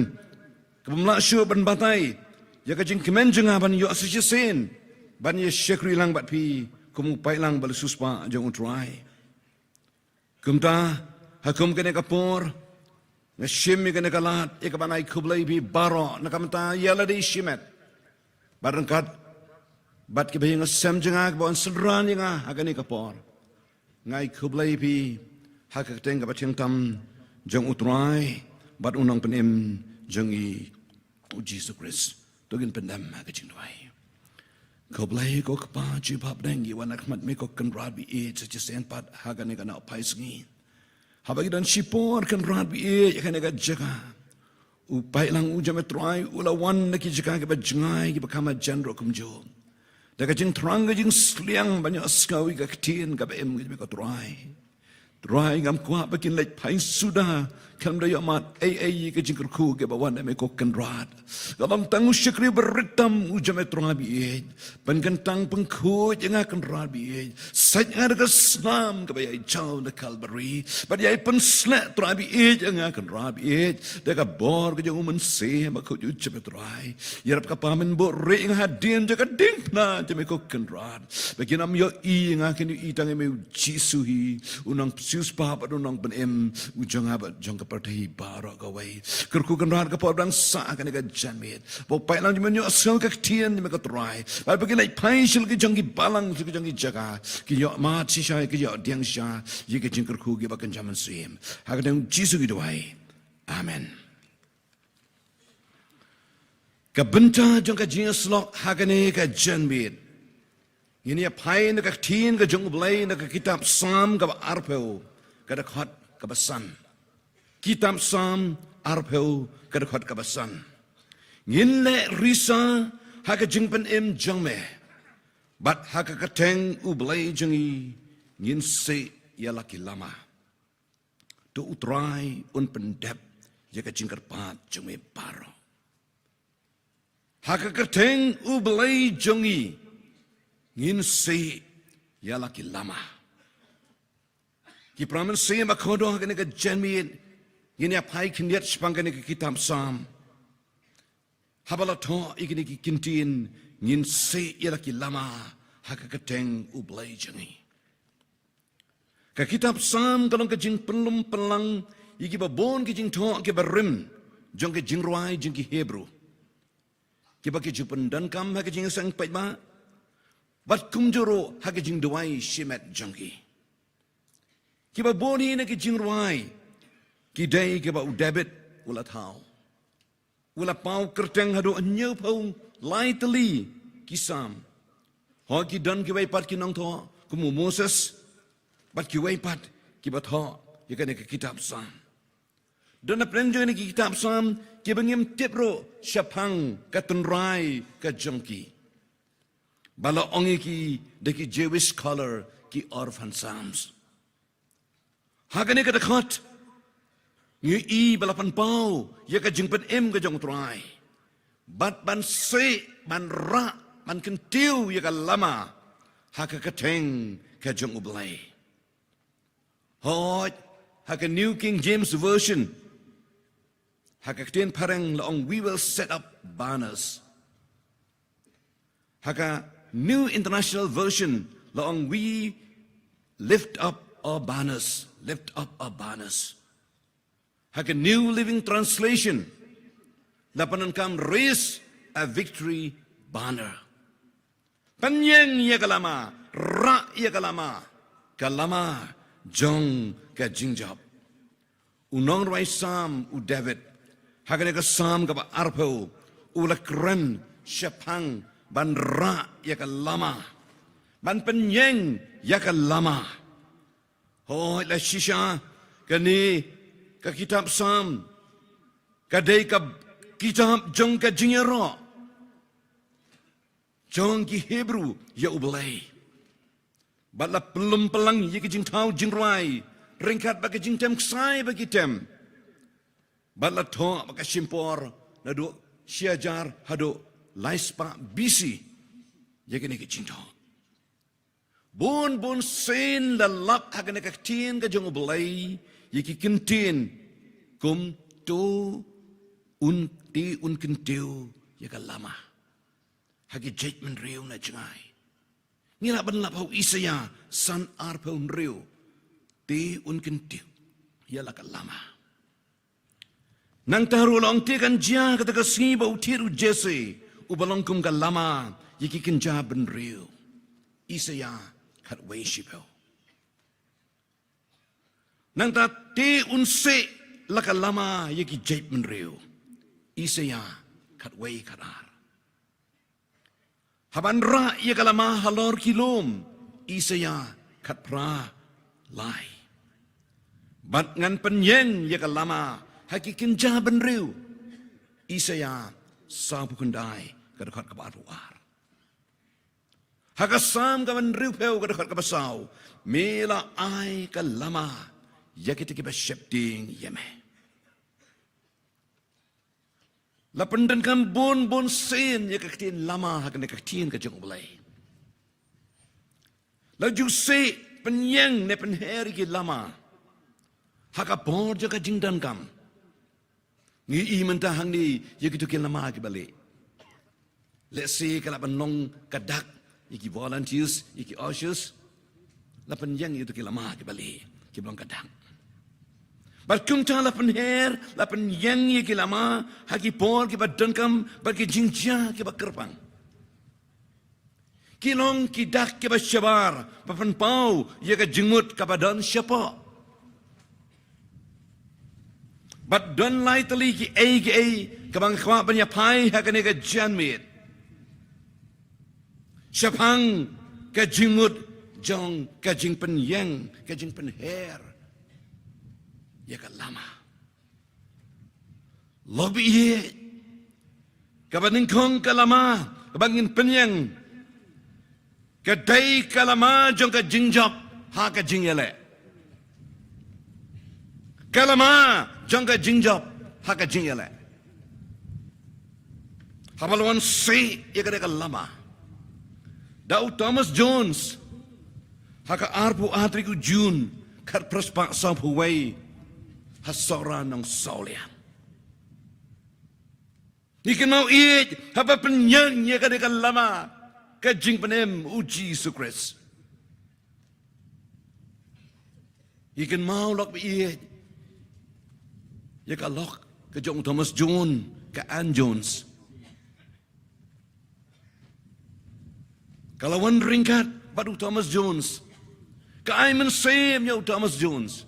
kaba ym lah shuh ban batai ïa ka jingkmen jong nga ban ïoh sa shisien ban ïa shakri lang bad phi kum u paidlang ba la siewspah jong U Trai. Kumta ha kum kane ka por nga shim ïa kane ka lad ïa ka ban ai khublei ïa phi baroh na ka bynta ïa lade shimet bad ryngkat bad kiba ïeng ha sem jong nga, kiba wan synran ïa nga ha kane ka por. Nga ai khublei ïa phi ha ka kyrteng kaba thiang tam jong U Trai bad U Nongpynim jong ngi, U Jisu Khrist. To ngin pyndem ha ka jingduwai. Khublei ko Kpa jong ngi ba pdeng ngi wan ha khmat me ko Kynrad ba ïeit sa shisien pat ha kane ka nongphai sngi. Haba ngi don shipor Kynrad ba ïeit ha kane ka jaka, u paidlang u jong me Trai u la wan na ki jaka kiba jngai kiba kham hajan ruh kumjuh. Da ka jingthrang ka jingsliang ban ïohsngew ïa ka ktien kaba im ka jong me ko Trai. Trai ngam kwah ba kin leit phai suda khlem da ïohmad ei ei ïa ka jingkyrkhu kaba wan na me ko Kynrad. Ka long tang u shakri ba rit tam u jong me Trai ba ïeit. Pynkyntang pynkhuid ïa nga Kynrad ba ïeit. Sait nga da ka snam kaba ïai jaw na Kalbari bad ïai pynsleh Trai ba ïeit ïa nga Kynrad ba ïeit. Da ka bor ka jong u Mynsiem Bakhuid u jong me Trai. Ïarap ka pamynbor ïa nga hadien jong ka diengphna jong me ko Kynrad. Ba kin ym ïohi ïa nga, kin ïohi tang ïa me u Jisu hi, u Nongsiewspah bad u Nongpynim u jong nga bad jong ka pyrthei baroh kawei. Kyrkhu Kynrad ka por dang sah ha kane ka janmiet. Ba u paidlang jong me un ïohsngew ka ktien jong me ko Trai. Bad ba kin leit phai sha la ki jong ki balang, sha la ki jong ki jaka, kin ïohmad shisha, kin ïohdiang shisha ïa ki jingkyrkhu kiba kynja mynsiem. Ha ka kyrteng Jisu ngi duwai. Amen. Ka bynta jong ka jingïasyllok ha kane ka janmiet, ngin ïa phai na ka ktien ka jong U Blei na ka kitab Salm kaba arphew, ka dkhot kaba san. Kitab Salm arphew, ka dkhot kaba san. Ngin leh risa ha ka jingpynim jong me, bad ha ka kyrteng U Blei jong ngi ngin sih ïa la ki lama. To U Trai un pyndep ïa ka jingkyrpad jong me baroh. Ha ka kyrteng U Blei jong ngi ngin sih ïa la ki lama. Ki para mynsiem ba kordor, ha kane ka janmiet ngin ïa phai khyndiat shaphang kane ka kitab Salm. Haba la thoh ïa kine ki kyntien, ngin sih ïa la ki lama ha ka kyrteng U Blei jong ngi. Ka kitab Salm ka long ka jingpynlong pynlang ïa kiba bun ki jingthoh kiba rim jong ka jingrwai jong ki Hebru, kiba ki ju pyndonkam ha ka jingïaseng paidbah bad kumjuh ruh ha ka jingduwai shimet jong ki. Kiba bun hi na ki jingrwai ki dei kiba u David u la thaw. U la paw kyrteng haduh hynñiewphew lai tylli ki Salm. Hooid, ki don kiwei pat ki nongthoh kum u Moses, bad kiwei pat kiba thoh ïa kane ka kitab Salm. Don hapdeng jong kane ka kitab Salm kiba ngim tip ruh shaphang ka tynrai ka jong ki. Ba la ong ïa ki da ki Jewish scholar ki orphan Psalms. Ha kane ka dkhot ngi ïohi ba la pynpaw ïa ka jingpynim ka jong U Trai, bad ban seh, ban rah, ban kyntiew ïa ka lama ha ka kyrteng ka jong U Blei. Hooid, ha ka New King James Version, ha ka ktien phareng la ong, "We will set up banners." Ha ka New International Version la ong, "We lift up our banners, lift up our banners." Ha ka New Living Translation la pyndonkam, "Raise a victory banner." Pynïeng ïa ka lama, rah ïa ka lama, ka lama jong ka jingjop. U nongrwai Salm u David, ha kane ka Salm kaba arphew, u la kren shaphang ban rah ïa ka lama, ban pynïeng ïa ka lama. Hooid, la shisha kane ka kitab Salm ka dei ka kitab jong ka jingïaroh jong ki Hebru ïa U Blei. Bad la pynlum pynlang ïa ki jingthaw jingrwai ryngkat bad ki jingtem ksai ba ki tem. Bad la thoh bad ka shim por naduh shi hajar haduh lai spah B C ïa kine ki jingthoh. Bun bun sien la lap ha kane ka ktien ka jong U Blei ïa ki kyntien kum, "To un, te un kyntiew ïa ka lama ha ki jait bynriew na jngai." Ngi lah ban lap ha u Isaïah san arphew hynriew, "Te un kyntiew ïa la ka lama." Nangta ruh la ong, "Te kan jia kata ka sngi ba u thied u Jesse uba long kum ka lama ïa ki kynja bynriew." Isaïah khatwei shiphew. Nangta, "Te un seh la ka lama ïa ki jait bynriew." Isaïah khatwei khatar. "Hap ban rah ïa ka lama halor ki lum." Isaïah khatphra lai. "Bad ngan pynïeng ïa ka lama ha ki kynja bynriew." Isaïah sawphew khyndai, ka dkhot kaba arphew ar. Ha ka Salm kaba hynriewphew, ka dkhot kaba saw, "Me la ai ka lama ïa kita kiba sheptieng ïa me." La pyndonkam bun bun sien ïa ka ktien lama ha kane ka ktien ka jong U Blei. La ju seh, pynïeng ne pynher ïa ki lama ha ka por jong ka jingdonkam. Ngi ïohi mynta hangne ïa kito ki lama kiba lieh. Lehse ka lah ban long ka dak ïa ki volunteers, ïa ki ushers. La pynïeng ïa kito ki lama kiba lieh, kiba long ka dak. Bad kumta la pynher, la pynïeng ïa ki lama ha ki por kiba donkam bad ki jingjia kiba kyrpang. Ki long ki dak kiba shabar ba pynpaw ïa ka jingmut kaba don shapoh. Bad don lai tylli kiei kiei kaba nga kwah ban ïa phai ha kane ka janmiet shaphang ka jingmut jong ka jingpynïeng, ka jingpynher ïa ka lama. Lok baieit, kaba nyngkong ka lama kaba ngin pynïeng ka dei ka lama jong ka jingjop ha ka jingïaleh. Ka lama jong ka jingjop ha ka jingïaleh. Haba la wan seh ïa kane ka lama da u Thomas Jones ha ka arphew ar tarik u June, khatphra spah sawphew wei, ha Sohra Nongsawliang. Ngi kynmaw ïeit haba pynïeng ïa kane ka lama ka jingpynim U Jisu Khrist. Ngi kynmaw lok baieit ïa ka lok ka jong u Thomas Jones, ka Ann Jones. Ka la wan ryngkat bad u Thomas Jones. Ka ai mynsiem ïa u Thomas Jones.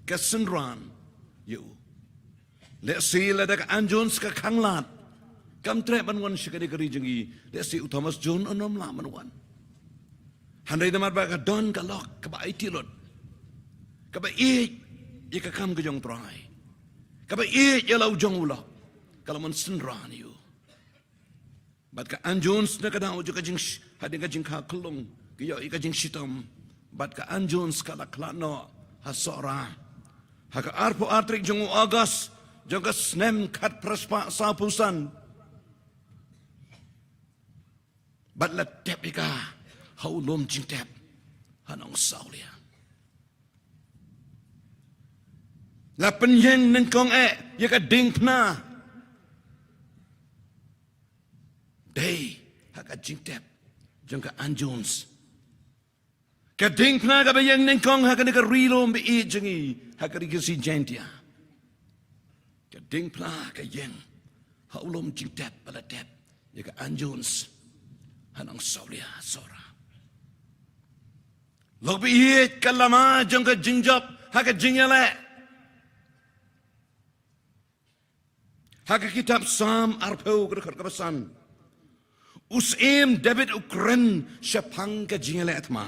Ka synran ïa u. Lehse lada ka Ann Jones ka khanglad, kam treh ban wan sha kane ka ri jong ngi, lehse u Thomas Jones un ym lah ban wan. Hynrei namar ba ka don ka lok kaba aiti lut, kaba ïeit ïa ka kam ka jong U Trai, kaba ïeit ïa la u jong u lok, ka la mon synran ïa u. Bad ka Ann Jones na ka daw jong ka jing, hadien ka jingkha khyllung, ka ïoh ïa ka jingshitom. Bad ka Ann Jones ka la khlad noh ha Sohra ha ka arphew ar tarik jong u August jong ka snem khatphra spah sawphew san. Bad la tep ïa ka ha u lum jingtep ha Nongsawlia. La pynïeng nyngkong eh ïa ka diengphna. Dei ha ka jingtep jong ka Ann Jones. Ka diengphna kaba ïeng nyngkong ha kane ka ri lum ba ïeit jong ngi, ha ka Ri Khasi Jaintia. Ka diengphna ka ïeng ha u lum jingtep ba la tep ïa ka Ann Jones ha Nongsawlia, Sohra. Lok ba ïeit, ka lama jong ka jingjop ha ka jingïaleh. Ha ka kitab Salm arphew, ka dkhot kaba san, u syiem David u kren shaphang ka jingïaleh thma.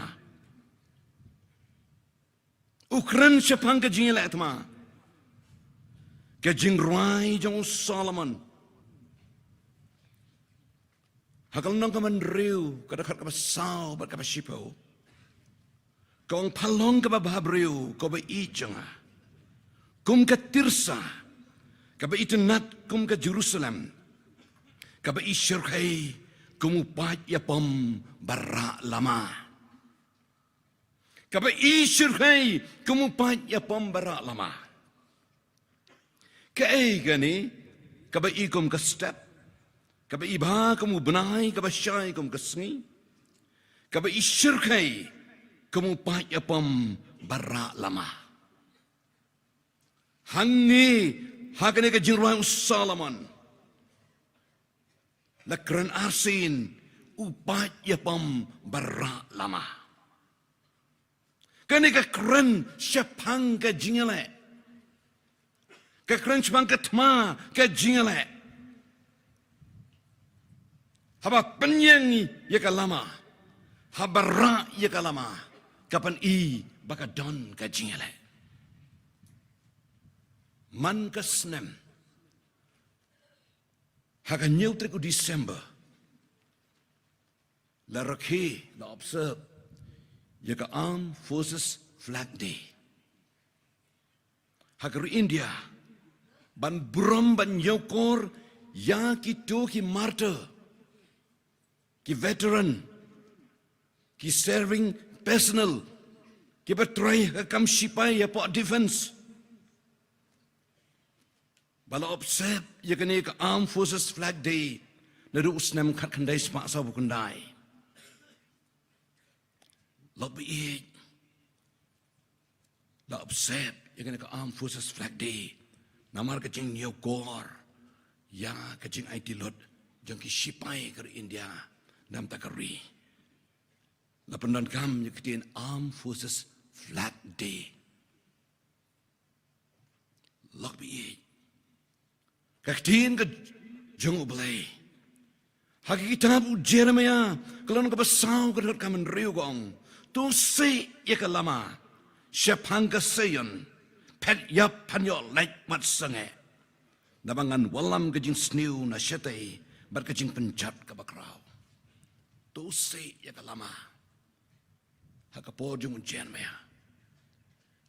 U kren shaphang ka jingïaleh thma. Ka jingrwai jong u Solomon, ha ka lynnong kaba hynriew, ka dkhot kaba saw bad kaba shiphew, ka ong, pha long kaba bhabriew, ko ba ïeit jong nga, kum ka Tirsa, kaba itynnad kum ka Jerusalem, kaba i shyrkhei kum u paid ïapom ba rah lama. Kaba i shyrkhei kum u paid ïapom ba rah lama. Kaei kane? Kaba i kum ka step, kaba i bha kum u bnai, kaba shai kum ka sngi, kaba i shyrkhei kum u paid ïapom ba rah lama. Hangne ha kane ka jingrwai u Solomon la kren arsien u paid ïapom ba rah lama. Kane ka kren shaphang ka jingïaleh. Ka kren shaphang ka thma ka jingïaleh. Haba pynïeng ïa ka lama, haba rah ïa ka lama, ka pyni ba ka don ka jingïaleh. Man ka snem, ha ka hynñiew tarik u December, la rakhe, la observe ïa ka Armed Forces Flag Day ha ka ri India, ban burom, ban ñiewkor ïa kito ki martyr, ki veteran, ki serving personnel, kiba trei ha ka kam shipai hapoh defense. Ba la observe ïa kane ka Armed Forces Flag Day naduh u snem khatkhyndai spah sawphew khyndai. Lok ba ïeit, la observe ïa kane ka Armed Forces Flag Day namar ka jingñiewkor ïa ka jingaiti lut jong ki shipai ka ri India na bynta ka ri. La pyndonkam ïa ka ktien Armed Forces Flag Day. Lok ba ïeit, ka ktien ka jong U Blei ha ka kitab u Jeremiah, ka lynnong kaba saw, ka dkhot kaba hynriew, ka ong, to sieh ïa ka lama shaphang ka Sion, phet ïap, phan ïoh leit wat sangeh, naba ngan wallam ka jingsniew na shatei bad ka jingpynjot kaba khraw. To sieh ïa ka lama. Ha ka por jong u Jeremiah,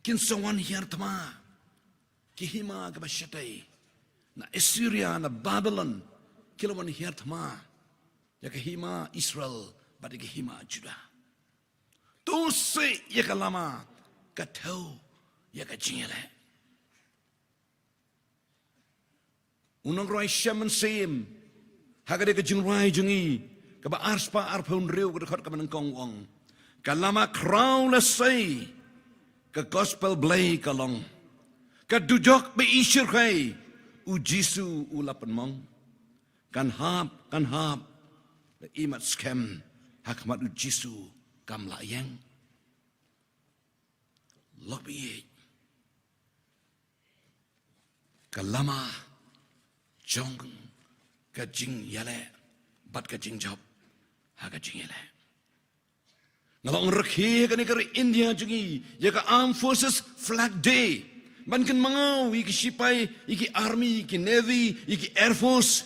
kin sa wan hiar thma ki hima kiba shatei na Assyria, na Babylon, ki la wan hiar thma ïa ka hima Israel bad ïa ka hima Judah. To sieh ïa ka lama, ka thew ïa ka jingïaleh. U nongrwai Shem Mynsiem, ha kane ka jingrwai jong ngi kaba arspah arphew hynriew, ka dkhot kaba nyngkong, u ong, ka lama khraw la sei, ka gospel Blei ka long, ka dujok ba i shyrkhei, U Jisu u la pynmong. Kan hap, kan hap, la imat skhem ha khmat U Jisu kam lah ïeng. Lok ba ïeit, Ka lama jong ka jingïaleh bad ka jingjop ha ka jingïaleh. Nga la ong rakhe ha kane ka ri India jong ngi ïa ka Armed Forces Flag Day ban kynmaw ïa ki shipai, ïa ki army, ïa ki navy, ïa ki air force.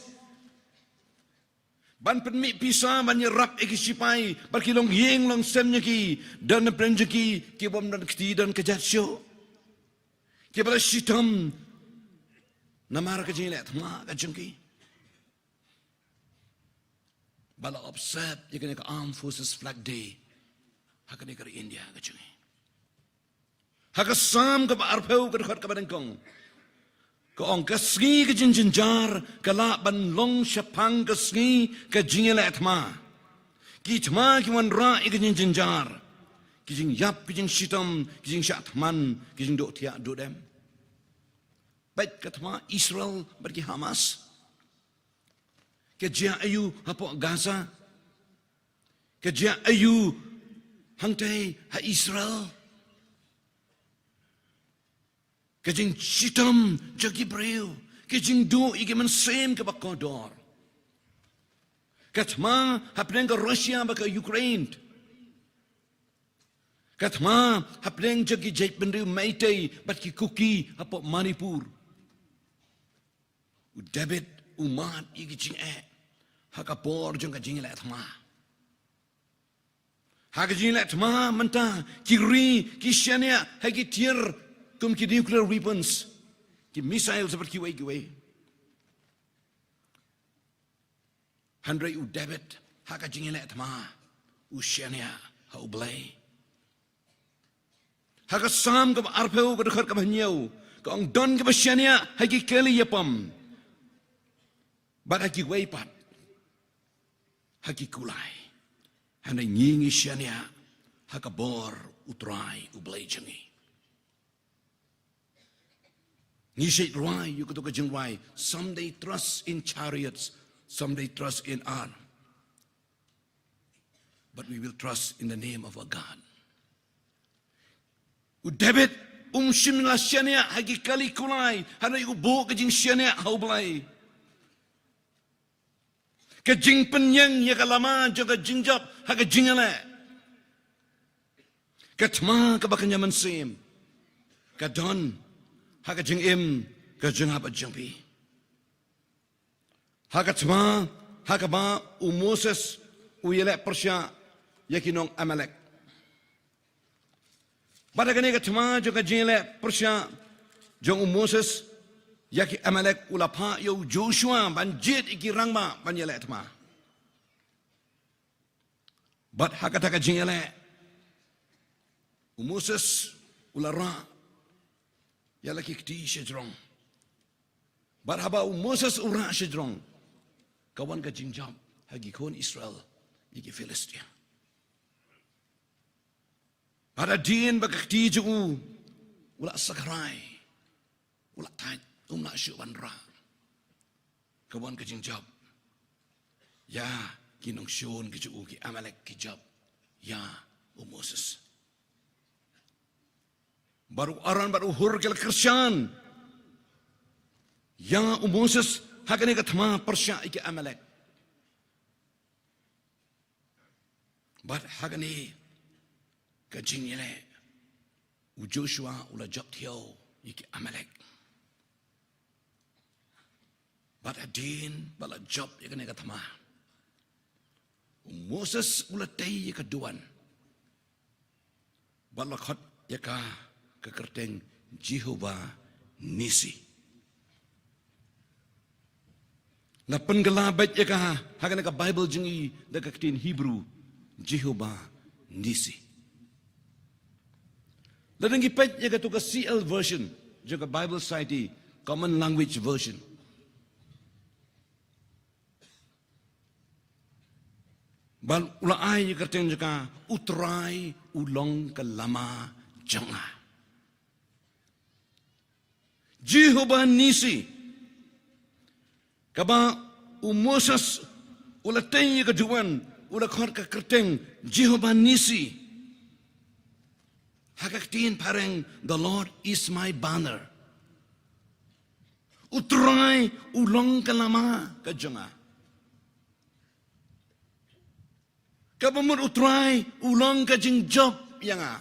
Ban pynmih pisa ban ïarap ïa ki shipai bad ki longïing longsem jong ki, don na pdeng jong ki ki bym don kti don ka jait shuh, kiba la shitom namar ka jingïaleh thma ka jong ki. Ba la observe ïa kane ka Armed Forces Flag Day ha kane ka ri India ka jong ngi. Ha ka Salm kaba arphew ka dkhot kaba nyngkong ka ong, ka sngi ka jingjynjar ka lah ban long shaphang ka sngi ka jingïaleh thma. Ki thma ki wanrah ïa ka jingjynjar, ki jingïap, ki jingshitom, ki jingshah thman, ki jingduh thiah duh dem. Peit ka thma Israel bad ki Hamas. Ka jia aiu hapoh Gaza? Ka jia aiu hangtai ha Israel? Ka jingshitom jong ki briew, ka jingduh ïa ki mynsiem kaba kordor. Ka thma hapdeng ka Russia bad ka Ukraine. Ka thma hapdeng jong ki jaitbynriew Meitei bad ki Kuki hapoh Manipur. U David u mad ïa ki jingeh ha ka por jong ka jingïaleh thma. Ha ka jingïaleh thma mynta ki ri ki shaniah ha ki tiar kum ki nuclear weapons, ki missiles bad kiwei kiwei. Hynrei u David ha ka jingïaleh thma u shaniah ha U Blei. Ha ka Salm kaba arphew ka dkhot kaba hynñiew ka ong, don kiba shaniah ha ki kali ïapom bad ha kiwei pat ha ki kulai. Hynrei ngi ngi shaniah ha ka bor U Trai U Blei jong ngi. Ngi shait rwai ïa kato ka jingrwai, some they trust in chariots, some they trust in arm, but we will trust in the name of our God. U David um shym la shaniah ha ki kali kulai, hynrei u buh ka jingshaniah ha U Blei. Ka jingpynïeng ïa ka lama jong ka jingjop ha ka jingïaleh. Ka thma kaba kynja mynsiem ka don ha ka jingim ka jong nga bad jong phi. Ha ka thma ha kaba u Moses u ïaleh pyrshah ïa ki nong Amalek. Bad ha kane ka thma jong ka jingïaleh pyrshah jong u Moses ïa ki Amalek, u la phah ïa u Joshua ban jied ïa ki rangbah ban ïaleh thma. Bad ha kata ka jingïaleh u Moses u la rah ïa la ki kti shajrong. Bad haba u Moses u rah shajrong ka wan ka jingjop ha ki khun Israel ïa ki Philistia. Bad hadien ba ka kti jong u u la sakrai, u la thait, um lah shuh ban rah, ka wan ka jingjop ïa ki nongshun ki jong u, ki Amalek, ki jop ïa u Moses. Bad u Aaron bad u Hur ki la kyrshan ïa u Moses ha kane ka thma pyrshah ïa ki Amalek. Bad ha kane ka jingïaleh u Joshua u la jop thiaw ïa ki Amalek. Bad hadien ba la jop ïa kane ka thma u Moses u la tei ïa ka duwan bad la khot ïa ka ka kyrteng Jehovah Nissi. Nga pynkylla beit ïa ka ha kane ka Bible jong ngi da ka ktien Hebrew, Jehovah Nissi. Lada ngi peit ïa kato ka C L version jong ka Bible Society Common Language Version, bad u la ai ïa ka kyrteng jong ka U Trai u long ka lama jong nga. Jehovah Nissi. Kaba u Moses u la tei ïa ka duwan u la khot ka kyrteng Jehovah Nissi. Ha ka ktien phareng, the Lord is my banner. U Trai u long ka lama ka jong nga. Kaba mut U Trai u long ka jingjop ïa nga.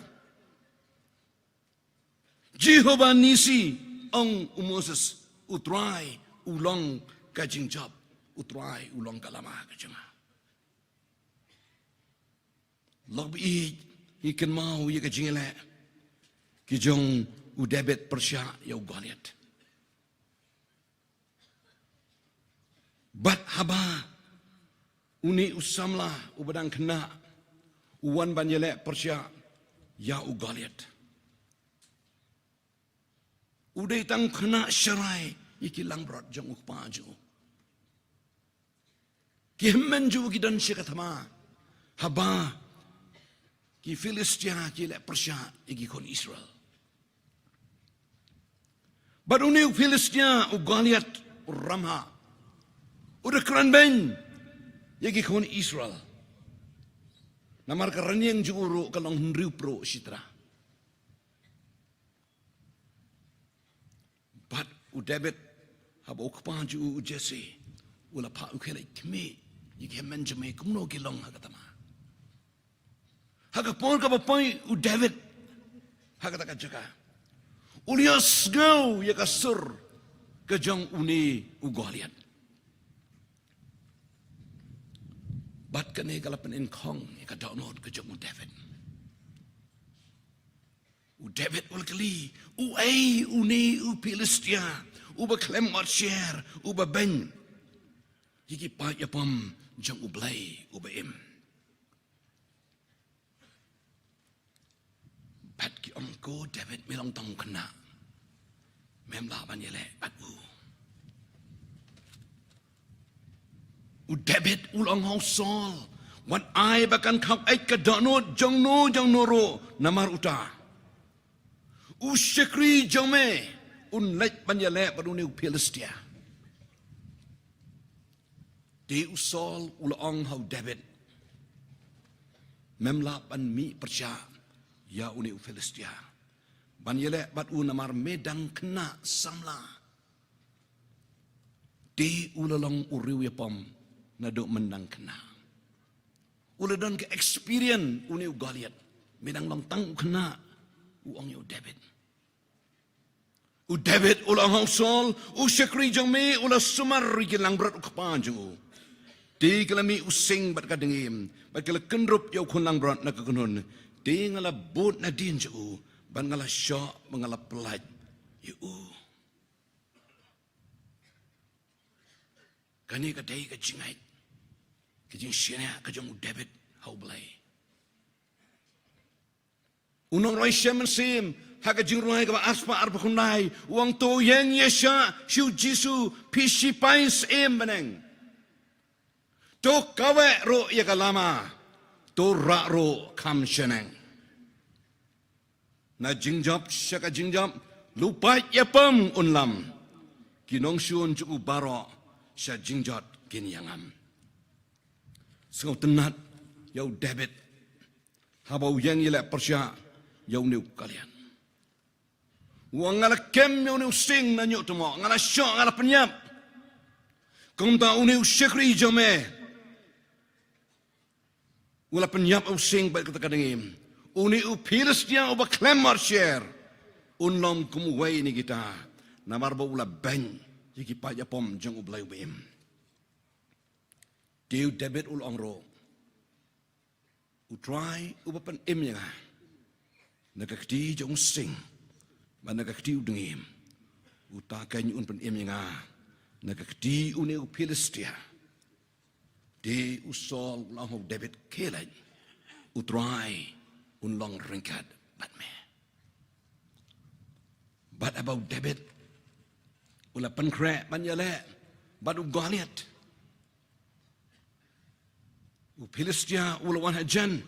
Jehovah Nissi, ong u Moses, U Trai u long ka jingjop, U Trai u long ka lama ka jong nga. Lok ba ïeit, ngi kynmaw ïa ka jingïaleh ki jong u David pyrshah ïa u Goliath. Bad haba une u samla uba dang khynnah u wan ban ïaleh pyrshah ïa u Goliath, u dei tang khynnah sharai ïa ki langbrot jong u kpa jong u. Ki hynmen jong u ki don sha ka thma haba ki Philistia ki leh pyrshah ïa ki khun Israel. Bad une u Philistia u Goliath u ramhah, u da kren beiñ ïa ki khun Israel. Namar ka rynieng jong u ruh ka long hynriew pruh shitara. Bad u David, haba u kpa jong u, u Jesse u la phah u khie leit khmih ïa ki hynmen jong me kumno ki long ha ka thma. Ha ka por kaba poi u David ha kata ka jaka, u la ïohsngew ïa ka sur ka jong une u Goliath. Bad kane ka la pynïakhong ïa ka dohnud ka jong u David. U David u la kylli, uei une u Philistia uba khlem ot sher, uba beiñ ïa ki paid ïapom jong U Blei uba im? Bad ki ong, ko David, me long tang u khynnah, mem lah ban ïaleh bad u. U David u la ong ha u Saul, wat ai ba kan kham eit ka dohnud jong no jong no ruh namar uta. U shakri jong me un leit ban ïaleh bad une u Philistia. Te u Saul u la ong ha u David, mem lah ban mih pyrshah ïa une u Philistia ban ïaleh bad u namar me dang khynnah samla. Te u la long u riew ïapom naduh mynba u dang khynnah. U la don ka experience une u Goliath. Me dang long tang u khynnah, u ong ïa u David. U David u la ong ha u Saul, u shakri jong me u la sumar ïa ki langbrot u kpa jong u. Te ka la mih u sing bad ka dngiem, bad ka la kynrup ïa u khun langbrot na ka kynhun. Te nga la bud nadien jong u, bad nga la shoh bad nga la pyllait ïa u. Kane ka dei ka jingngeit, ka jingshaniah ka jong u David ha U Blei. U nongrwai Shem Mynsiem ha ka Jingrwai kaba arspah arphew khyndai u ong, to ïeng ïashah sha u Jisu, phi shipai syiem bneng. To kaweh ruh ïa ka lama, to rah ruh kham shaneng. Na jingjop sha ka jingjop, la u paid ïapom un lam. Ki nongshun jong u baroh sha jingjot kin ïangam. Sngewtynnat ïa u David haba u ïeng ïaleh pyrshah ïa une u Goliath. U ong, nga la kem ïa une u sing na ñiuhtmoh, nga la shoh, nga la pynïap. Kumta une u shakri jong me u la pynïap u sing bad kata ka dngiem. Une u Philistia uba khlem ot sher un long kum uwei na kita, namar ba u la beiñ ïa ki paid ïapom jong U Blei uba im. Te u David u la ong ruh, U Trai uba pynim ïa nga na ka kti jong u sing bad na ka kti u dngiem, uta keiñ un pynim ïa nga na ka kti une u Philistia. Te u Saul u la ong ha u David, khie leit, U Trai un long ryngkat bad me. Bad haba u David u la pynkhreh ban ïaleh bad u Goliath, u Philistia u la wan hajan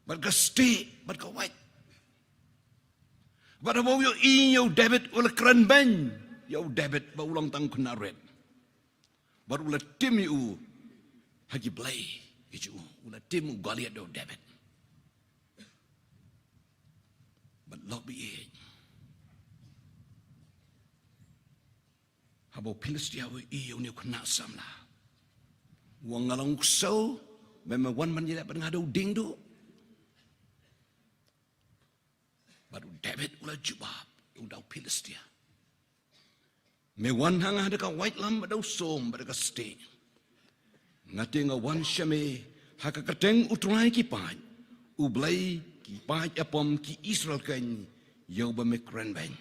bad ka stieh bad ka wait. Bad haba u ïohi ïa u David u la kren beiñ ïa u David ba u long tang u khynnah rit. Bad u la tim ïa u ha ki blei ki jong u, u la tim u Goliath da u David. Bad lok ba ïeit, Haba u Philistia u ïohi ïa une u khynnah samla, u ong, nga long u ksew, me me wan ban ïaleh bad nga da u dieng duh? Bad u David u la jubab ïa u da u Philistia, me wan ha nga da ka waitlam bad da u som bad da ka stieh. Nga te nga wan sha me ha ka kyrteng U Trai ki paid, U Blei ki paid ïapom ki Israel keiñ, ïa uba me kren beiñ.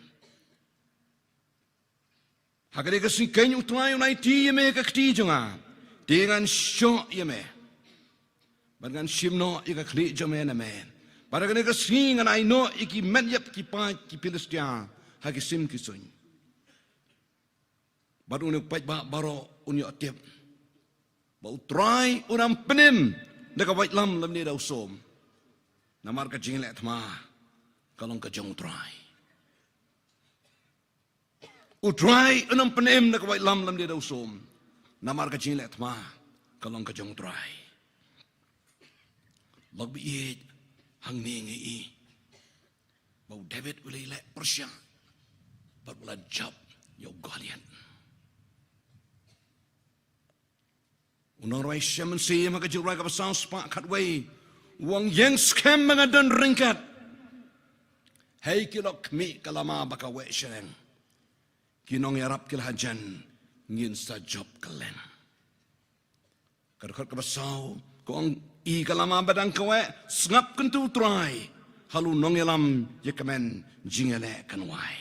Ha kane ka sngi keiñ U Trai un aiti ïa me ha ka kti jong nga, te ngan shoh ïa me, bad ngan shim noh ïa ka khlieh jong me na me. Bad ha kane ka sngi ngan ai noh ïa ki met ïap ki paid ki Philistia ha ki sim ki suiñ. Bad une u paidbah baroh un ïoh tip ba U Trai un ym pynim da ka waitlam lymne da u som, namar ka jingïaleh thma ka long ka jong U Trai. U Trai un ym pynim da ka waitlam lymne da u som, namar ka jingïaleh thma ka long ka jong U Trai. Lok ba ïeit, hangne ngi ïohi ba u David u la ïaleh pyrshah bad u la jop ïa u Goliath. U nongrwai Shem Mynsiem ha ka Jingrwai kaba saw spah khatwei u ong, ïeng skhem ba nga don ryngkat. Hei ki lok khmih, ka lama ba ka weh shareng, ki nongïarap ki la hajan, ngin sa jop kylleng. Ka dkhot kaba saw ka ong, i ka lama ba dang ka weh, sngap kyntu U Trai, halor u nongïalam ïa ka kmen jingïaleh kan wai.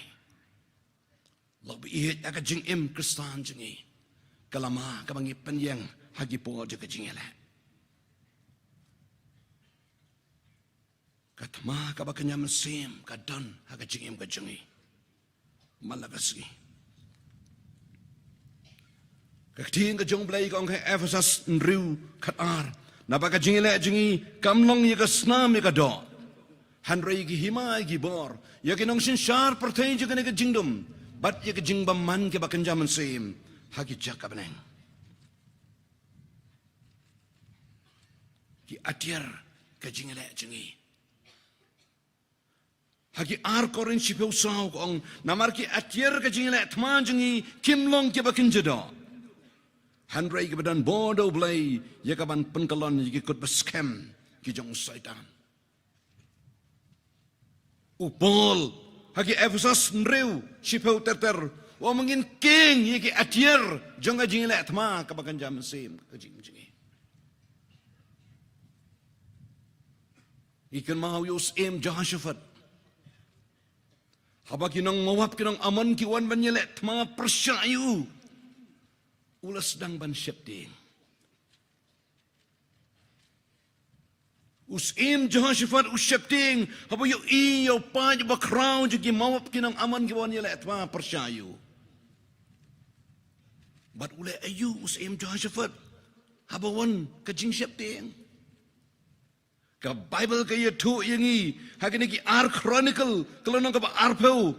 Lok ba ïeit, ha ka jingim Khristan jong ngi, ka lama kaba ngi pynïeng ha ki por jong ka jingïaleh, ka thma kaba kynja mynsiem ka don ha ka jingim ka jong ngi man la ka sngi. Ka ktien ka jong U Blei ka ong ha Ephesos hynriew khatar, naba ka jingïaleh jong ngi kam long ïa ka snam ïa ka doh, hynrei ïa ki hima ïa ki bor, ïa ki nongsynshar pyrthei jong kane ka jingdum, bad ïa ki jingbymman kiba kynja mynsiem ha ki jaka bneng. Ki atiar ka jingïaleh jong ngi. Ha ki ar Korinth shiphew saw ka ong, namar ki atiar ka jingïaleh thma jong ngi kim long kiba kynja doh, hynrei kiba don bor da U Blei ïa kaban pynkyllon ïa ki kut ba skhem ki jong u Soitan. U Paul ha ki Ephesos hynriew shiphew ter ter u ong, ngin kieng ïa ki atiar jong ka jingïaleh thma kaba kynja mynsiem ka jingim jong ngi. Ngi kynmaw ïa u Syiem Jehoshaphat, haba ki nong Moab ki nong Ammon ki wan ban ïaleh thma pyrshah ïa u, u la sdang ban sheptieng. U Syiem Jehoshaphat u sheptieng haba u ïohi ïa u paid bakhraw jong ki Moab ki nong Ammon kiba wan ïaleh thma pyrshah ïa u. Bad u leh aïu u Syiem Jehoshaphat haba wan ka jingsheptieng? Ka Baibl ka ïathuh ïa ngi ha kine ki ar Chronicle ka lynnong kaba arphew,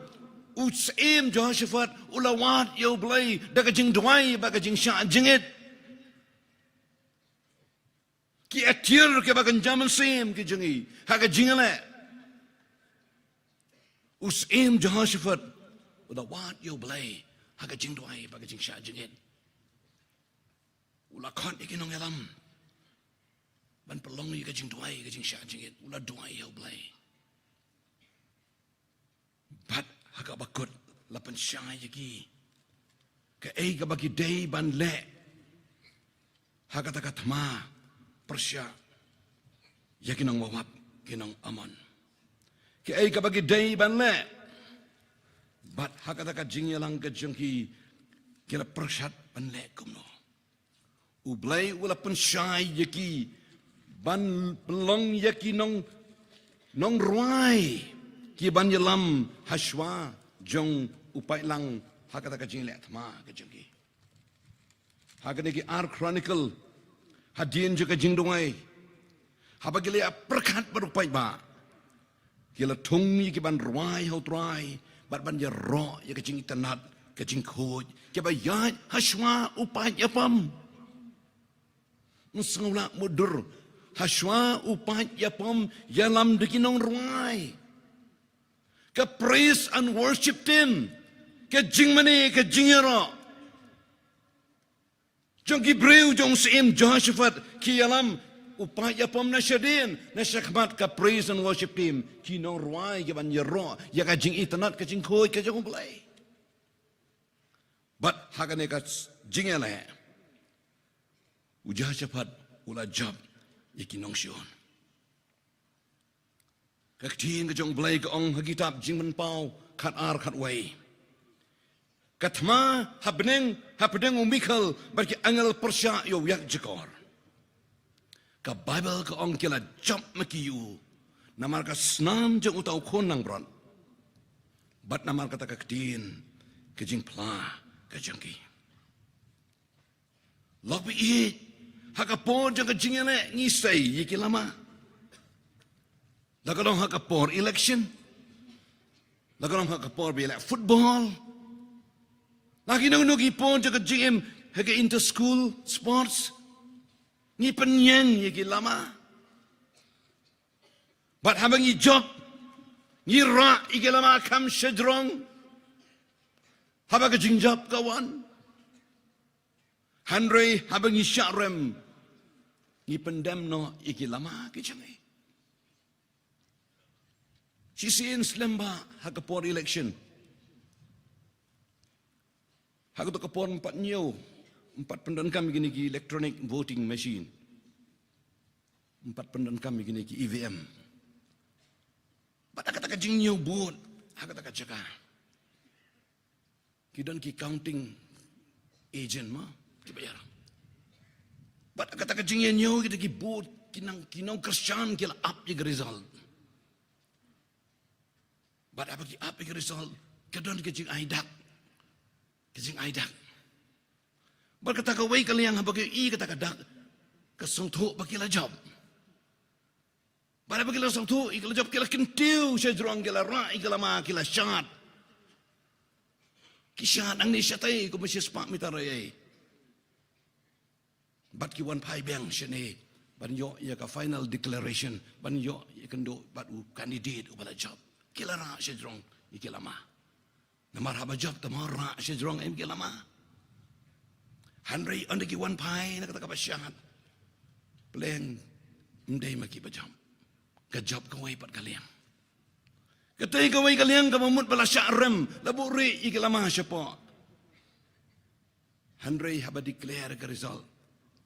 u Syiem Jehoshaphat u la wad ïa U Blei da ka jingduwai bad ka jingshah jingit. Ki atiar kiba kynja mynsiem ki jong ngi ha ka jingïaleh. U Syiem Jehoshaphat u la wad ïa U Blei ha ka jingduwai bad ka jingshah jingit. U la khot ïa ki nongïalam ban pynlong ïa ka jingduwai ka jingshah jingit. U la duwai ïa U Blei. Bad ha kaba kut la pynshai ïa ki kaei kaba ki dei ban leh ha kata ka thma pyrshah ïa ki nong Moab ki nong Ammon. Kaei kaba ki dei ban leh, bad ha kata ka jingïalang ka jong ki, ki la pyrshah ban leh kumno. U Blei u la pynshai ïa ki ban pynlong ïa ki nong, nongrwai ki ban ïalam ha shuwa jong u paidlang ha kata ka jingïaleh thma ka jong ki. Ha kane ki ar Chronicle, hadien jong ka jingduwai, haba ki la ïa pyrkhat bad u paidbah, ki la thung ïa ki ban rwai ha U Trai bad ban ïaroh ïa ka jingitynnad, ka jingkhuid, kiba ïaid ha shuwa u paid ïapom. Ym sngewlah mutdur, ha shuwa u paid ïapom ïalam da ki nongrwai. Ka praise and worship team, ka jingmane, ka jingïaroh, Jong ki briew jong u syiem Jehoshaphat ki ïalam, u paid ïapom na shadien, na shakhmat ka praise and worship team, ki nongrwai ki ban ïaroh ïa ka jingitynnad, ka jingkhuid ka jong U Blei. Bad ha kane ka jingïaleh, u Jehoshaphat u la jop ïa ki nongshun. Ka ktien ka jong U Blei ka ong ha kitab Jingpynpaw khat ar khat wei, ka thma ha bneng, ha pdeng u Mikhael bad ki angel pyrshah ïa u ïakjakor. Ka Baibl ka ong ki la jop ma ki ïa u namar ka snam jong uta u khun langbrot, bad namar kata ka ktien ka jingphla ka jong ki. Lok ba ïeit, ha ka por jong ka jingïaleh ngi sei ïa ki lama. La ka long ha ka por election, la ka long ha ka por ba ïaleh football, la ki nongno ki por jong ka jingim, ha ka inter school sports, ngi pynïeng ïa ki lama. Bad haba ngi jop, ngi rah ïa ki lama kham shajrong haba ka jingjop ka wan. Hynrei haba ngi shah rem, ngi pyndem noh ïa ki lama ki jong ngi. Shisien slem ba ha ka por election, ha kato ka por ym pat ñiew, ym pat pyndonkam ïa kine ki electronic voting machine, ym pat pyndonkam ïa kine ki E V M. Bad ha kata ka jingñiew vote, ha kata ka jaka ki don ki counting agent ma, ki ba ïar. Bad ha kata ka jingñiew kita ki vote, ki nang, ki nongkyrshan ki la ap ïa ka result. Bad haba ki ap ïa ka result, ka don ka jingai dak, ka jingai dak. Bad kata kawei ka liang haba ki ïohi kata ka dak, ka sngewthuh ba ki la jop. Bad haba ki la sngewthuh ïa ki la jop, ki la kyntiew shajrong, ki la rah ïa ki lama, ki la shad. Ki shad nangne shatei kumba shispah mitar ei ei. Bad ki wan phai biang shane ban ïoh ïa ka final declaration, ban ïoh ïakynduh bad u candidate uba la jop. Ki la rah shajrong ïa ki lama. Namar haba jop te mo rah shajrong em ki lama. Hynrei ynda ki wan phai na kata kaba shad, pleng ym dei ma ki ba jop. Ka jop kawei pat ka liang. Katei kawei ka liang kaba mut ba la shah rem, la buhrieh ïa ki lama shapoh. Hynrei haba declare ka result,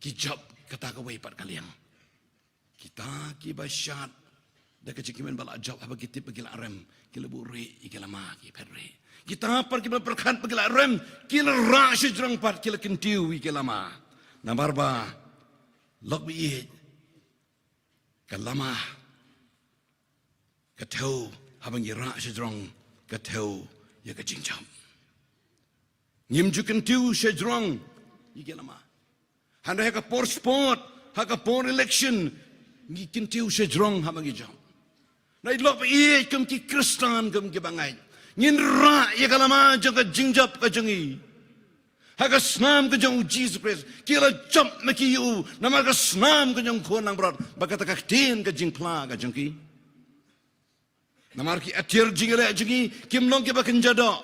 ki jop kata kawei pat ka liang. Kita kiba shad da ka jingkmen ba la jop, haba ki tip ba ki la rem, ki la buhrieh ïa ki lama, ki phetrieh. Kita pat kiba pyrkhat ba ki la rem, ki la rah shajrong pat, ki la kyntiew ïa ki lama. Namar ba lok ba ïeit, ka lama ka thew, haba ngi rah shajrong, ka thew ïa ka jingjop. Ngim ju kyntiew shajrong ïa ki lama. Hynrei ha ka por sport, ha ka por election, ngi kyntiew shajrong haba ngi jop. Ngi lok ba ïeit kum ki Khristan, kum ki bangeit, ngin rah ïa ka lama jong ka jingjop ka jong ngi. Ha ka snam ka jong U Jisu Khrist, ki la jop ma ki ïa u namar ka snam ka jong u khun langbrot, bad kata ka ktien ka jingphla ka jong ki. Namar ki atiar jingïaleh jong ngi kim long kiba kynja doh,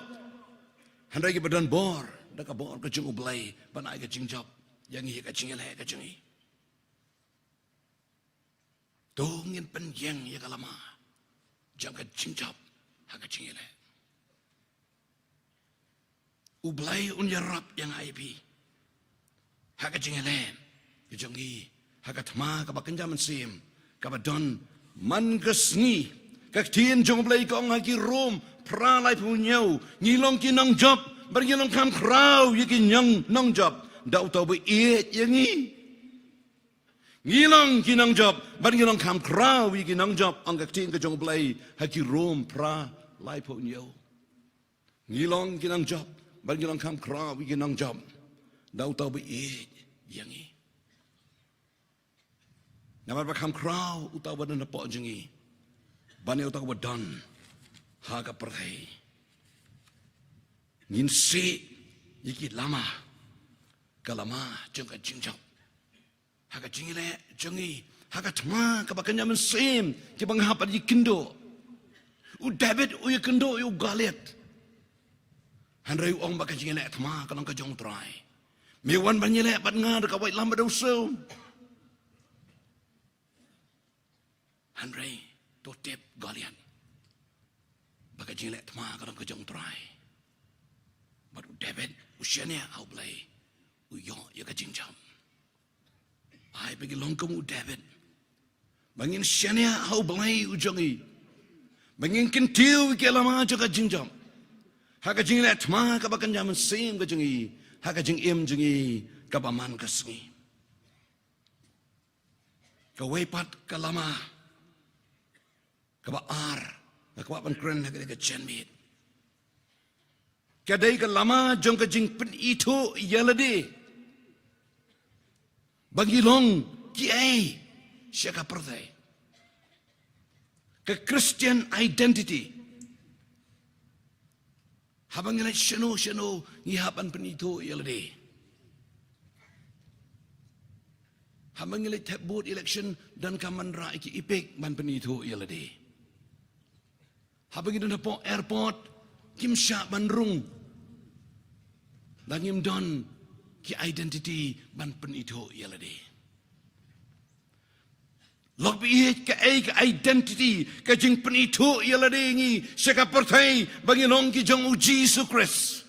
hynrei kiba don bor da ka bor ka jong U Blei ban ai ka jingjop ïa ngi ha ka jingïaleh ka jong ngi. To ngin pynïeng ïa ka lama jong ka jingjop ha ka jingïaleh. U Blei un ïarap ïa nga ïa phi ha ka jingïaleh ka jong ngi, ha ka thma kaba kynja mynsiem kaba don man ka sngi. Ka ktien jong U Blei ka ong ha ki Rom phra laiphew hynñiew, ngi long ki nongjop bad ngi long kham khraw ïa ki nong, nongjop da uta uba ïeit ïa ngi. Ngi long ki nongjop bad ngi long kham khraw ïa ki nongjop, ong ka ktien ka jong U Blei ha ki Rom phra laiphew hynñiew. Ngi long ki nongjop bad ngi long kham khraw ïa ki nongjop da uta uba ïeit ïa ngi. Namar ba kham khraw uta uba don hapoh jong ngi ban ïa uta uba don ha ka pyrthei. Ngin sih ïa ki lama, ka lama jong ka jingjop ha ka jingïaleh jong ngi, ha ka thma kaba kynja mynsiem, kiba nga hap ban ïakynduh. U David u ïakynduh ïa u Goliath. Hynrei u ong ba ka jingïaleh thma ka long ka jong U Trai. Me wan ban ïaleh bad nga da ka waitlam ba dewshew. Hynrei to tip Goliath ba ka jingleh thma ka long ka jong U Trai. Bad u David u shaniah ha U Blei, u ïoh ïa ka jingjop. Ai ba ngin long kum u David, ba ngin shaniah ha U Blei u jong ngi, ba ngin kyntiew ïa ka lama jong ka jingjop ha ka jingleh thma kaba kynja mynsiem ka jong ngi, ha ka jingim jong ngi kaba man ka sngi. Kawei pat ka lama kaba ar nga kwah ban kren ha kane ka janmiet, ka dei ka lama jong ka jingpynithuh ïalade ba ngi long kiei sha ka pyrthei. Ka Christian identity. Haba ngi leit shano shano ngi hap ban pynithuh ïalade. Haba ngi leit thep vote election, don ka manrah ïa ki EPIC ban pynithuh ïalade. Haba ngi don hapoh airport, kim shah ban rung lada ngim don ki identity ban pynithuh ïalade. Lok ba ïeit, kaei ka identity, ka jingpynithuh ïalade ngi sha ka pyrthei ba ngi long ki jong U Jisu Khrist.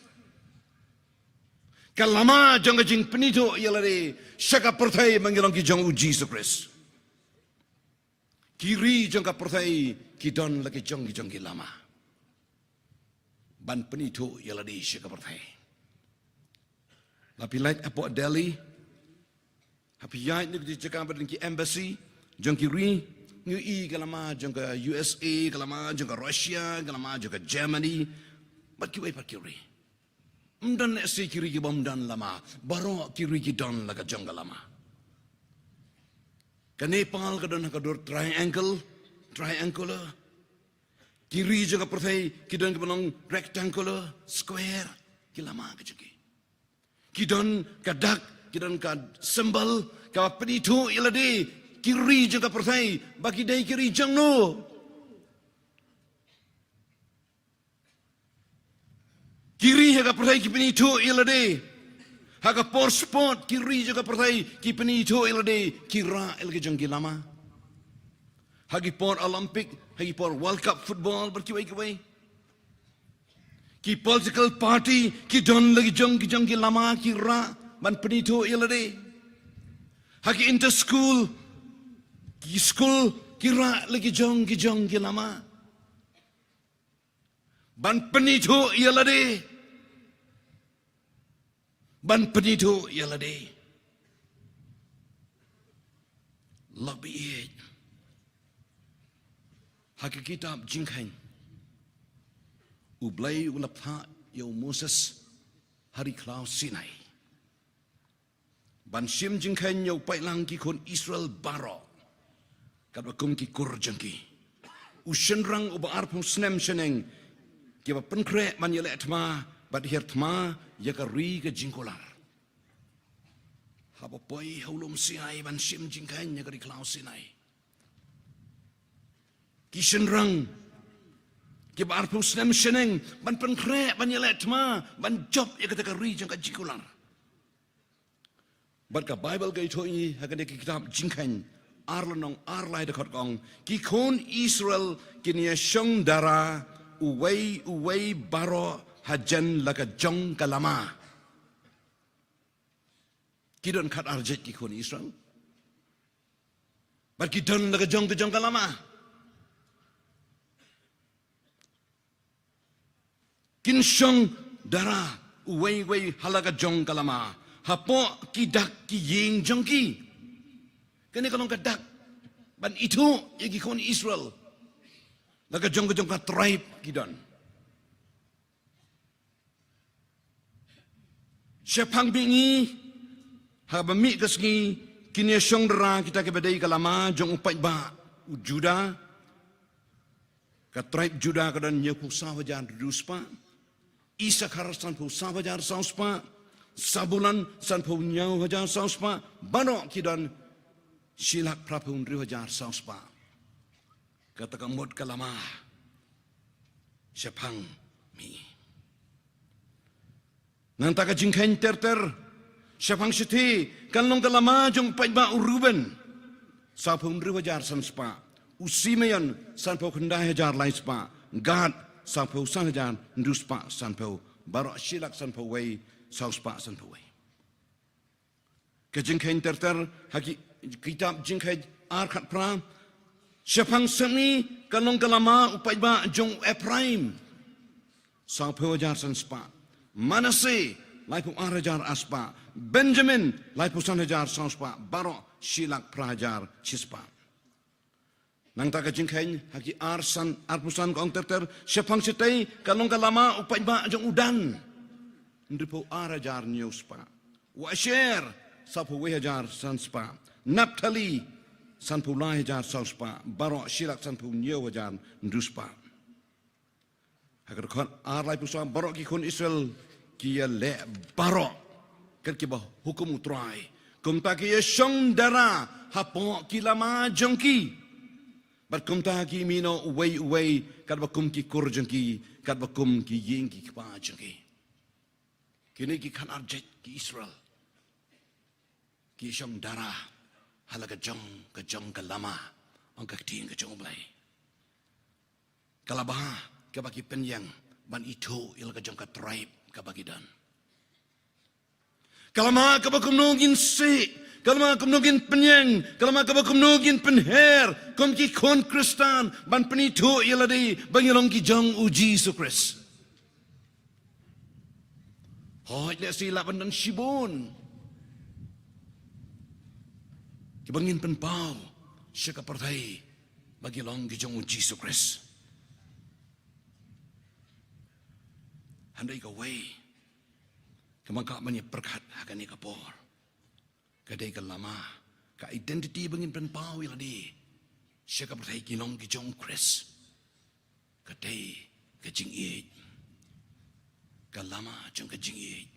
Ka lama jong ka jingpynithuh ïalade sha ka pyrthei ba ngi long ki jong U Jisu Khrist. Ki ri jong ka pyrthei ki don la ki jong ki jong ki lama ban pynithuh ïalade sha ka pyrthei. La phi leit hapoh Delhi, ha phi ïaid na ki jaka ba don ki embassy jong ki ri, ngi ïohi ka lama jong ka U S A, ka lama jong ka Russia, ka lama jong ka Germany, bad kiwei pat ki ri. Ym don lehse ki ri ki bym don lama, baroh ki ri ki don la ka jong ka lama. Ka Nepal ka don ha ka dur triangle, triangular. Ki ri jong ka pyrthei ki don kiba long rectangular, square, ki lama ka jong ki. Ki don ka dak, ki don ka symbol kaba pynithuh ïalade ki ri jong ka pyrthei ba ki dei ki ri jong no. Ki ri ha ka pyrthei ki pynithuh ïalade. Ha ka por sport ki ri jong ka pyrthei ki pynithuh ïalade, ki rah ïa la ki jong ki lama. Ha ki por Olympic, ha ki por World Cup football bad kiwei kiwei. Ki political party ki don la ki jong ki jong ki lama ki rah ban pynithuh ïalade. Ha ki inter school, ki school ki rah la ki jong ki jong ki lama ban pynithuh ïalade. Ban pynithuh ïalade. Lok ba ïeit, ha ka kitab Jingkheiñ U Blei u la phah ïa u Moses ha ri khlaw Sinai ban shim jingkheiñ ïa u paidlang ki khun Israel baroh, katba kum ki kur jong ki. U shynrang uba arphew snem shaneng, kiba pynkhreh ban ïaleh thma bad hiar thma ïa ka ri ka jingkular. Haba poi ha u lum Sinai ban shim jingkheiñ ïa ka ri khlaw Sinai, ki shynrang kiba arphew snem shaneng ban pynkhreh ban ïaleh thma ban jop ïa kata ka ri jong ka jingkular. Bad ka Baibl ka ïathuh ïa ngi ha kane ka kitab Jingkheiñ ar lynnong ar lai dkhot ka ong, ki khun Israel kin ïashong dara uwei uwei baroh hajan la ka jong ka lama. Ki don khat ar jait ki khun Israel bad ki don la ka jong ka jong ka lama. Kin shong dara uwei uwei ha la ka jong ka lama, hapoh ki dak ki ïing jong ki. Kane ka long ka dak ban ithuh ïa ki khun Israel, la ka jong ka jong ka tribe ki don. Shaphang mihngi, haba mih ka sngi, kin ïashong dara kita kiba dei ka lama jong u paidbah u Judah. Ka tribe Judah ka don hynñiewphew saw hajar hynriew spah, Isakhar sanphew saw hajar saw spah, Sabulon sanphew hynñiew hajar saw spah, baroh ki don shi lak phraphew hynriew hajar saw spah. Kata ka mut ka lama shaphang mihngi. Nangta ka jingkheiñ ter ter, Shaphang shithi kan long ka lama jong u paidbah u Reuben, sawphew hynriew hajar san spah. U Simeon, sanphew khyndai hajar lai spah. Gad, sawphew san hajar hynriew spah sanphew. Baroh shi lak sanphew wei, saw spah sanphew wei. Ka jingkheiñ ter ter ha ki kitab Jingkheiñ ar khatphra. Shaphang sepngi kan long ka lama u paidbah jong u Ephraim, sawphew hajar san spah. Manasseh, laiphew ar hajar ar spah. Benjamin, laiphew san hajar saw spah. Baroh shi lak phra hajar shi spah. Nangta ka Jingkheiñ ha ki ar san, arphew san ka ong ter ter, shaphang shatei kan long ka lama u paidbah jong u Dan, hynriewphew ar hajar hynñiew spah. U Asher, sawphew wei hajar san spah. Naphtali, sanphew lai hajar saw spah. Baroh shi lak sanphew hynñiew hajar hynriew spah. Ha ka dkhot ar laiphew saw, baroh ki khun Israel ki ïaleh baroh kat kiba hukum u Trai. Kumta ki ïashong dara hapoh ki lama jong ki. Bad kumta ki mih noh uwei uwei katba kum ki kur jong ki, katba kum ki ïing ki kpa jong ki. Kine ki khatar jait ki Israel ki shong dara ha la ka jong, ka jong ka lama, ong ka ktien ka jong U Blei. Ka lama kaba ki pynïeng ban ithuh ïa la ka jong ka tribe kaba ki don. Ka lama kaba kumno ngin sih, ka lama kumno ngin pynïeng, ka lama kaba kumno ngin pynher kum ki khun Khristan ban pynithuh ïa lade ba ngi long ki jong U Jisu Khrist. Hooid, lehse lah ban don shibun kiba ngin pynpaw sha ka pyrthei ba ngi long ki jong U Jisu Khrist. Hynrei kawei kaba nga kwah ban ïa pyrkhat ha kane ka por, ka dei ka lama, ka identity ba ngin pynpaw ïa lade sha ka pyrthei ki long ki jong U Khrist. Ka dei ka jingïeit. Ka lama jong ka jingïeit.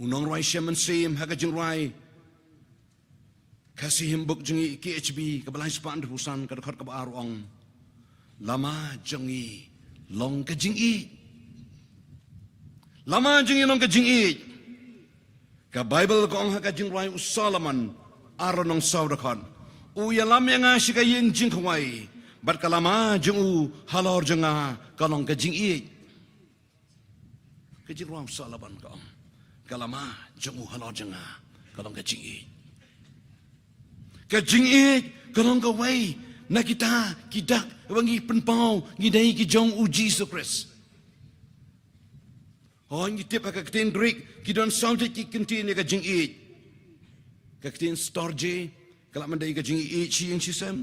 U nongrwai Shem Mynsiem ha ka jingrwai Khasi Hymnbook jong ngi, K H B, kaba lai spah hynriewphew san, ka dkhot kaba ar ong: Lama jong ngi long ka jingïeit. Lama jong ngi long ka jingïeit. Ka Baibl ka ong ha ka jingrwai u Solomon, ar lynnong saw dkhot: U ïalam ïa nga sha ka ïing jingkhawai, bad ka lama jong u halor jong nga ka long ka jingïeit. Ka jingrwai u Solomon ka ong, ka lama jong u halor jong nga ka long ka jingïeit. Ka jingïeit ka long kawei na kita ki dak ba ngi pynpaw ngi dei ki jong U Jisu Khrist. Hooid, ngi tip ha ka ktien Greek ki don saw jait ki kyntien ïa ka jingïeit. Ka ktien storge ka lah ban dei ka jingïeit shi ïing shi sem.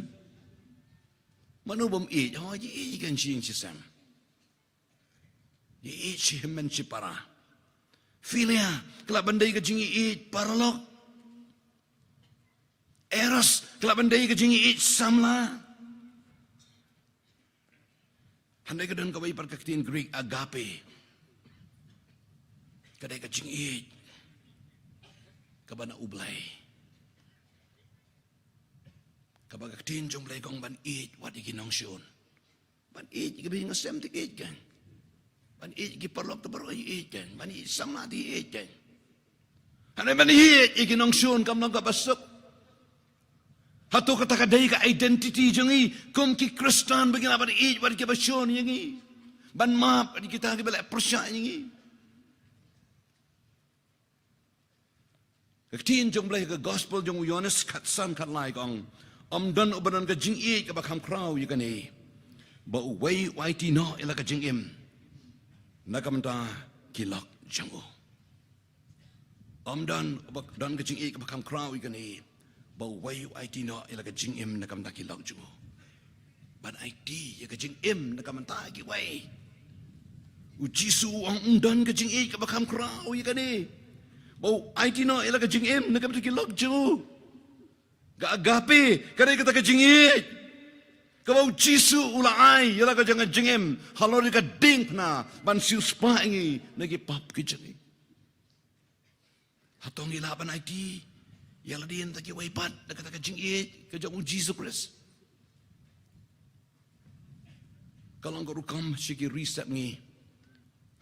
Mano bym ïeit? Hooid, ïeit kan shi ïing shi sem. Ïeit shi hynmen shi para. Philia ka lah ban dei ka jingïeit paralok. Eros ka lah ban dei ka jingïeit samla. Hynrei ka don kawei pat ka ktien Greek, agape. Ka dei ka jingïeit kaba na U Blei, kaba ka ktien jong U Blei ka ong ban ïeit wat ïa ki nongshun. Ban ïeit ïa ki ba ïeit, nga sem te ïeit kan. Ban ïeit ïa ki paralok te baroh ïeit kan. Ban ïeit samla te ïeit kan. Hynrei ban ïeit ïa ki nongshun kam long kaba suk. Hato kata ka dei ka identity jong ngi kum ki Khristan, ba ngi lah ban ïeit wat ïa kiba shun ïa ngi, ban map wat ïa kita kiba leh pyrshah ïa ngi? Ka ktien jong U Blei ha ka Gospel jong u Ïoannis khatsan khatlai ka ong: Ym don uba don ka jingïeit kaba kham khraw ïa kane, ba uwei u aiti noh ïa la ka jingim na ka bynta ki lok jong u. Ym don uba don ka jingïeit kaba kham khraw ïa kane, ba uwei u aiti noh ïa la ka jingim na ka bynta ki lok jong u. Ban aiti ïa ka jingim na ka bynta kiwei. U Jisu u ong ym don ka jingïeit kaba kham khraw ïa kane, ba u aiti noh ïa la ka jingim na ka bynta ki lok jong u. Ka agape ka dei kata ka jingïeit kaba U Jisu u la ai ïa la ka jong ka jingim halor ïa ka diengphna ban siewspah ïa ngi na ki pap ki jong ngi. Hato ngi lah ban aiti ïa lade na kiwei pat da kata ka jingïeit ka jong U Jisu Khrist? Ka long ka rukom sha ki ri sepngi.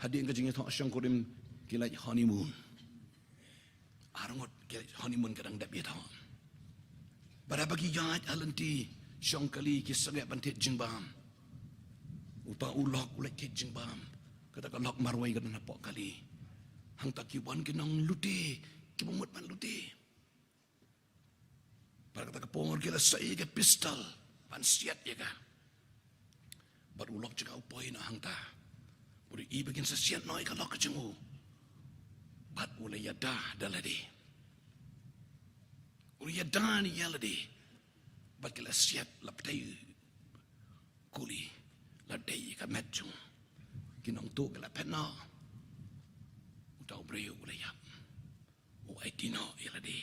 Hadien ka jingïathoh shongkurim ki leit honeymoon. Arngut ki honeymoon ka dang dep ïa thaw. Bad haba ki ïaid ha lynti shong kali ki sangeh ban thied jingbam. Uta u lok u leit thied jingbam. Kata ka lok marwei ka don hapoh kali. Hangta ki wan ki nonglute, ki bym mut ban lute. Bad kata ka por ki la sei ïa ka pistol ban siat ïa ka. Bad u lok jong ka u poi noh hangta. Bad u i ba kin sa siat noh ïa ka lok ka jong u. Bad u la ïada da lade. U la ïada ïa lade. Bad ki la siat la ptei kuli la dei ïa ka met jong u. Ki nongtuh ki la phet noh. Uta u briew u la ïap. U aiti noh ïa lade.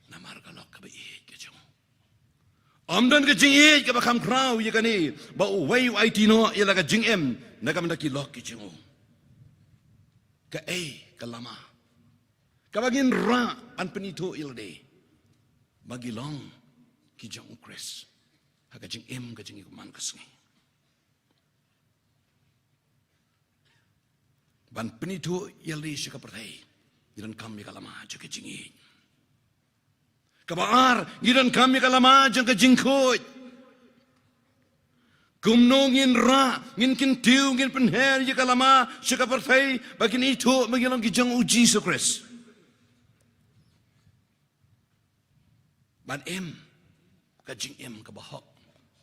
Namar ka lok kaba ïeit ka jong u. Ym don ka jingïeit kaba kham khraw ïa kane ba uwei u aiti noh ïa la ka jingim na ka bynta ki lok ki jong u. Kaei ka lama kaba ngin rah ban pynithuh ïa lade ba ngi long ki jong u Khrist ha ka jingim ka jong ngi kumne ka sngi? Ban pynithuh ïa lade sha ka pyrthei, ngi donkam ïa ka lama jong ka jingïeit. Kaba ar, ngi donkam ïa ka lama jong ka jingkhuid. Kumno ngin rah, ngin kyntiew, ngin pynher ïa ka lama sha ka pyrthei ba kin ithuh ba ngi long ki jong u Jisu Khrist? Ban im ka jingim kaba hok,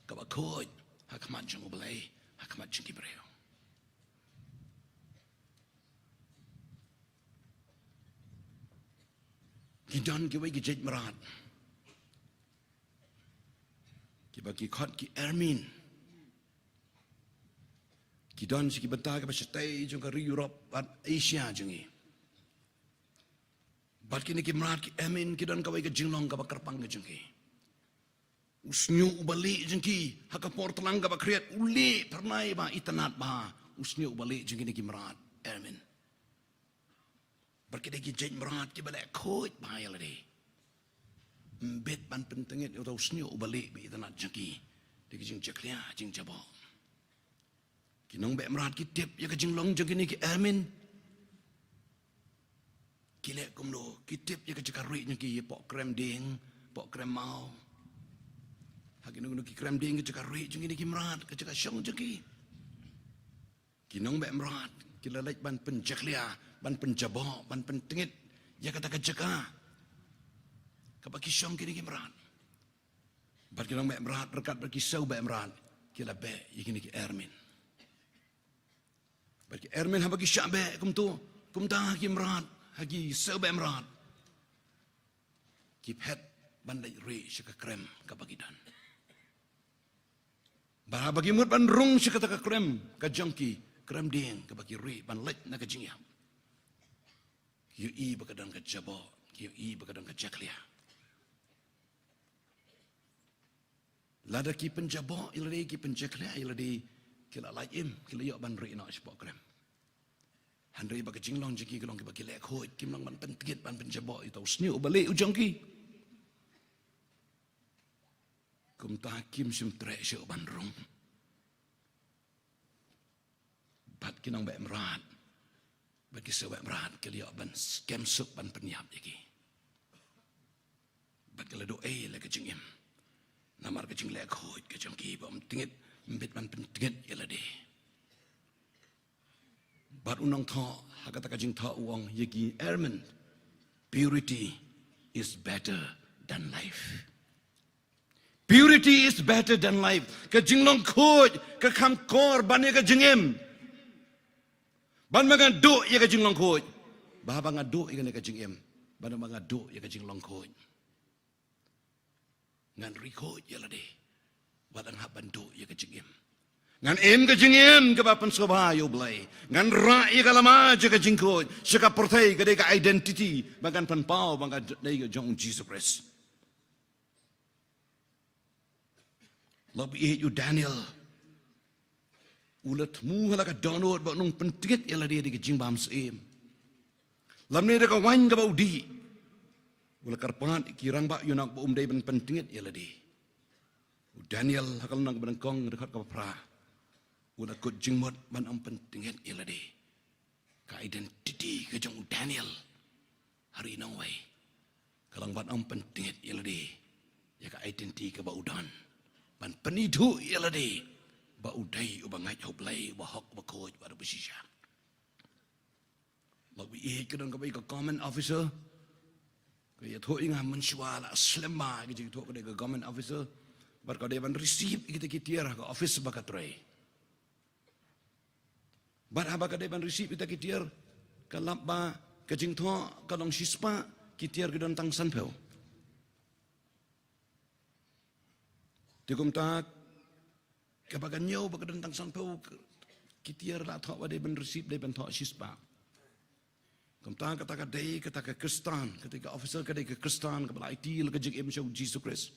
kaba khuid ha khmat jong U Blei, ha khmat jong ki briew. Ki don kiwei ki jait mrad kiba ki khot ki ermine. Ki don sha ki bynta kiba shatei jong ka ri Europe bad Asia jong ngi. Bad kine ki mrad ki ermine ki don kawei ka jinglong kaba kyrpang ka jong ki. U shñiuh uba lieh jong ki ha ka por tlang kaba khriat u lieh phyrnai bha, itynnad bha u shñiuh uba lieh jong kine ki mrad ermine. Bad ki dei ki jait mrad kiba leh khuid bha ïa lade. Ym bit ban pyntngit ïa uta u shñiuh uba lieh ba itynnad jong ki. Dei ki jingjakhlia, jingjaboh. Ki nongbeh mrad ki tip ïa ka jinglong jong kine ki ermine. Ki leh kumno, ki tip ïa ka jaka rieh jong ki hapoh krem dieng, hapoh krem maw. Ha kino kino ki krem dieng ka jaka rieh jong kine ki mrad, ka jaka shong jong ki. Ki nongbeh mrad ki la leit ban pynjakhlia, ban pynjaboh, ban pyntngit ïa kata ka jaka kaba ki shong kine ki mrad. Bad ki nongbeh mrad ryngkat bad ki sawbeh mrad ki la beh ïa kine ki ermine. Bad ki ermine haba ki shah beh kumto, kumta ha ki mrad, ha ki sawbeh mrad, ki phet ban leit rieh sha ka krem kaba ki don. Bad haba ki mut ban rung sha kata ka krem ka jong ki, krem dieng kaba ki rieh ban leit na ka jingïap, ki ïohi ba ka don ka jaboh, ki ïohi ba ka don ka jakhlia. Lada ki pynjaboh ïa lade, ki pynjakhlia ïa lade, ki la lait im, ki la ïoh ban rieh noh shapoh krem. Hynrei ba ka jinglong jong ki ka long kiba ki leh khuid, kim long ban pyntngit, ban pynjaboh ïa uta u shñiuh uba lieh u jong ki. Kumta kim shym treh shuh ban rung. Bad ki nongbeh mrad, bad ki sawbeh mrad ki la ïoh ban skhem suk ban pynïap ïa ki. Bad ki la duh ei la ka jingim. Namar ka jingleh khuid ka jong ki ba ym tngit, ym bit ban pyntngit ïa lade. Bad u nongthoh ha kata ka jingthoh u ong ïa ki ermine, purity is better than life. Purity is better than life. Ka jinglong khuid ka kham kor ban ïa ka jingim. Ban ba nga duh ïa ka jinglong khuid, ba haba nga duh ïa kane ka jingim, ban ba nga duh ïa ka jinglong khuid, ngan rieh khuid ïa lade. Wat la nga hap ban duh ïa ka jingim, ngan im ka jingim kaba pynsngewbha ïa U Blei. Ngan rah ïa ka lama jong ka jingkhuid sha ka pyrthei, ka dei ka identity ba ngan pynpaw ba nga dei ka jong u Jisu Khrist. Lok ba ïeit, u Daniel u la thmu ha la ka dohnud ba un ym pyntngit ïa lade da ka jingbam syiem. Lymne da ka waiñ kaba u dih u la kyrpad ïa ki rangbah ïa u nongpynim ba um dei ban pyntngit ïa lade. U Daniel ha ka lynnong kaba nyngkong, dkhot kaba phra, u la kut jingmut ban ym pyntngit ïa lade. Ka identity ka jong u Daniel ha ri nongwei. Ka long ban ym pyntngit ïa lade ïa ka identity kaba u don, ban pynithuh ïa lade ba u dei uba ngeit ha U Blei, uba hok, uba khuid bad uba shisha. Lok ba ïeit ka don kawei ka government officer ka ïathuh ïa nga mynshuwa, la slem bha ka jingïathuh, ka dei ka government officer. Bad ka dei ban receive ïa kita ki tiar ha ka office ba ka trei. Bad haba ka dei ban receive ïa kita ki tiar, ka lap ba ka jingthoh ka long shispah, ki tiar ki don tang sanphew. Te kumta, kaba ka ñiew ba ka don tang sanphew ki tiar la thoh, ba dei ban receive, dei ban thoh shispah. Kumta kata ka dei, kata ka Khristan, kata ka officer ka dei ka Khristan kaba la aiti la ka jingim sha U Jisu Khrist.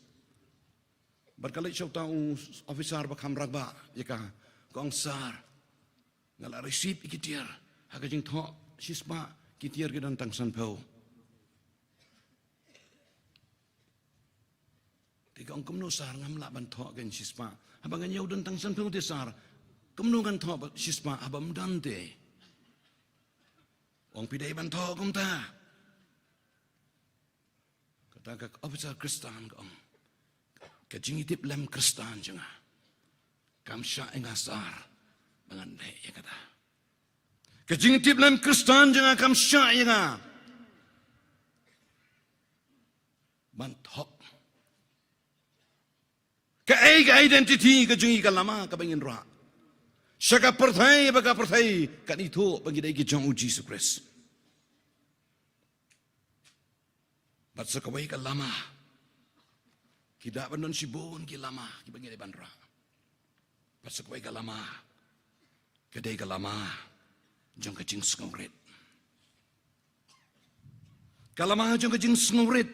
Bad ka leit sha uta u officer ba kham rangbah ïa ka, ka ong, "Sir, nga la receive ïa ki tiar ha ka jingthoh shispah, ki tiar ki don tang sanphew." Te ka ong, "Kumno sir, ngam lah ban thoh kein shispah? Haba nga ñiew don tang sanphew te sir, kumno ngan thoh ba shispah haba ym don te?" Ong, "Phi dei ban thoh kumta." Kata ka officer Khristan ka ong, "Ka jingïatiplem Khristan jong nga kam shah ïa nga sir ba ngan leh ïa kata. Ka jingïatiplem Khristan jong nga kam shah ïa nga ban thoh kaei ka identity ka jong ngi, ka lama kaba ngin rah sha ka pyrthei, ba ka pyrthei kan ithuh ba ngi dei ki jong U Jisu Khrist." Bad sa kawei ka lama, ki da ban don shibun ki lama kiba ngi dei ban rah. Bad sa kawei ka lama ka dei ka lama jong ka jingsngewrit. Ka lama jong ka jingsngewrit.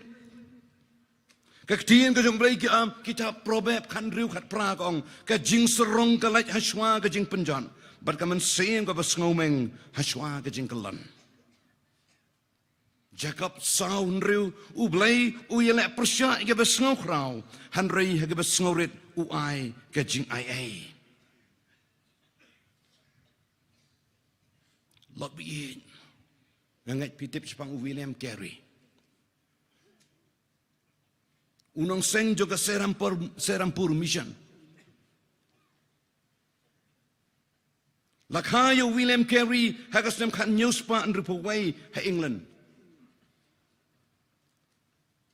Ka ktien ka jong U Blei ki, um, kitab Proverb khathynriew khatphra ka ong, "Ka jingsarong ka lait hashwa ka jingpynjot, bad ka mynsiem kaba sngewmeng hashwa ka jingkyllon." Jakob saw hynriew, "U Blei u ïaleh pyrshah ïa kiba sngewkhraw, hynrei ha kiba sngewrit u ai ka jingaiei." Lok ba ïeit, nga ngeit phi tip shaphang u William Carey, u nongseng jong ka Serampur, Serampur Mission. La kha ïa u William Carey ha ka snem khathynñiew spah hynriewphew wei ha England.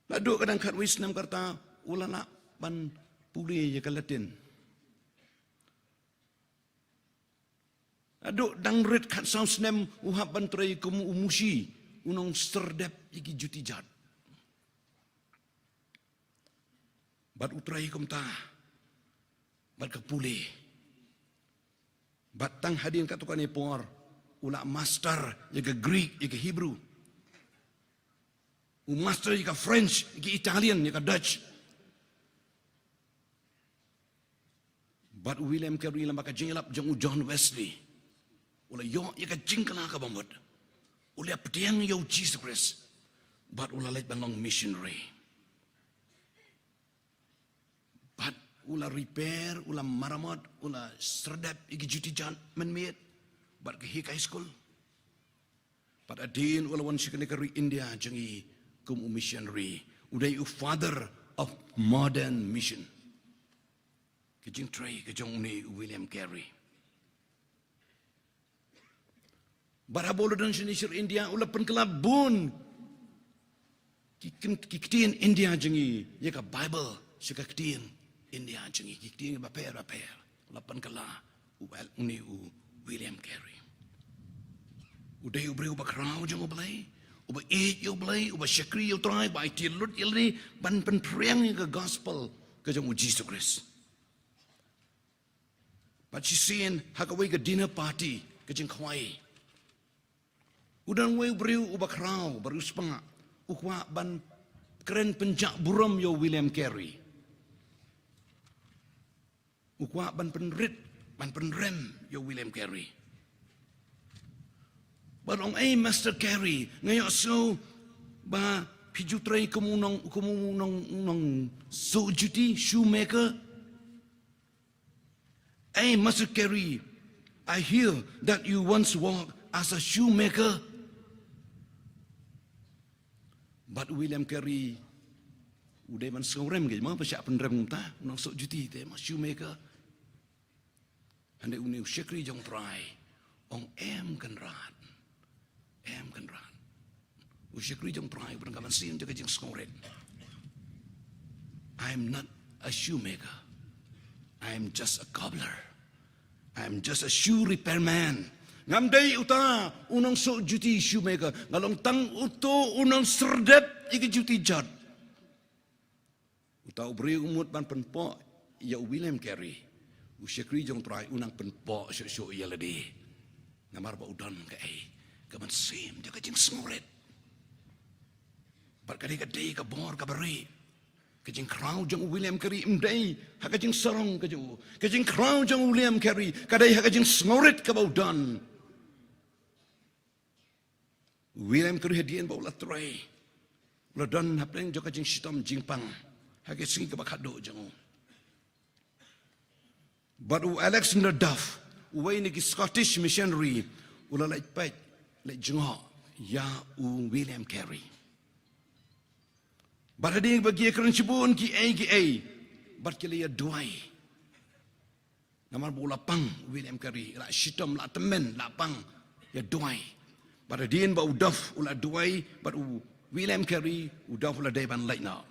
Naduh ka dang khatwei snem ka rta u la lah ban pule ïa ka Latin. Naduh dang rit khatsaw snem u hap ban trei kum u mushi, u nongserdep ïa ki juti jat. Bad u trei kumta, bad ka pule. Bad tang hadien katto katne por u la master ïa ka Greek, ïa ka Hebrew. U master ïa ka French, ïa ka Italian, ïa ka Dutch. Bad u William Carey lem bad ka jingïalap jong u John Wesley, u la ïoh ïa ka jingkylla kaba mut. U la pdiang ïa u Jisu Khrist. Bad u la leit ban long missionary. Bad u la repair, u la maramot, u la serdep ïa ki juti jat mynmiet. Bad ka hikai skul. Bad hadien u la wan sha kane ka ri India jong ngi kum u missionary. U dei u father of modern mission. Ka jingtrei ka jong une u William Carey. Bad haba u la don shane sha ri India u la pynkylla bun ki ktien, ki ktien India jong ngi, ïa ka Bible sha ka ktien India jong ngi, ki ktien bapher bapher. U la pynkylla u Wel-, une u William Carey. U dei u briew uba khraw jong U Blei, uba ïeit ïa U Blei, uba shakri ïa U Trai, uba aiti lut ïa lade ban pynphriang ïa ka gospel ka jong u Jisu Khrist. Bad shisien ha kawei ka dinner party, ka jingkhwai, u don uwei u briew uba khraw, uba riewspah, u kwah ban kren pynjah burom ïa u William Carey. U kwah ban pynrit, ban pynrem ïa u William Carey. Bad ong, "Ei, Mister Carey, nga ïohsngew ba phi ju trei kum u nong, kum u nong, u nongsuh juti, shoemaker. Ei, Mister Carey, I hear that you once worked as a shoemaker." Bad u William Carey u dei ban sngewrem, ka ma ba shah pynrem kumta, u nongsuh juti te ma shoemaker. Hynrei une u shakri jong u Trai u ong, em Kynrad, em Kynrad. U shakri jong u Trai u pynrem ka mynsiem jong ka jingsngewrit. I'm not a shoemaker. I'm just a cobbler. I'm just a shoe repairman. Ngam dei uta u nongsuh juti shoemaker. Nga long tang uto u nongserdep ïa ki juti jot. Uta u briew u mut ban pynpoh ïa u William Carey, u shakri jong u Trai u nang pynpoh shuh shuh ïa lade. Namar ba u don kaei, ka mynsiem jong ka jingsngewrit. Bad ka dei, ka dei ka bor kaba rieh. Ka jingkhraw jong u William Carey ym dei ha ka jingsarong ka jong u. Ka jingkhraw jong u William Carey ka dei ha ka jingsngewrit kaba u don. U William Carey hadien ba u la trei, u la don hapdeng jong ka jingshitom jingpang ha ka sngi kaba khatduh jong u. Bad u Alexander Duff, uwei na ki Scottish missionary, u la leit peit, leit jngoh ïa u William Carey. Bad hadien ba ki ïakren shibun kiei kiei, bad ki la ïaduwai. Namar ba u la pang u William Carey, la shitom, la tymmen, la pang, ïaduwai. Bad hadien ba u Duff u la duwai bad u William Carey, u Duff u la dei ban leit noh.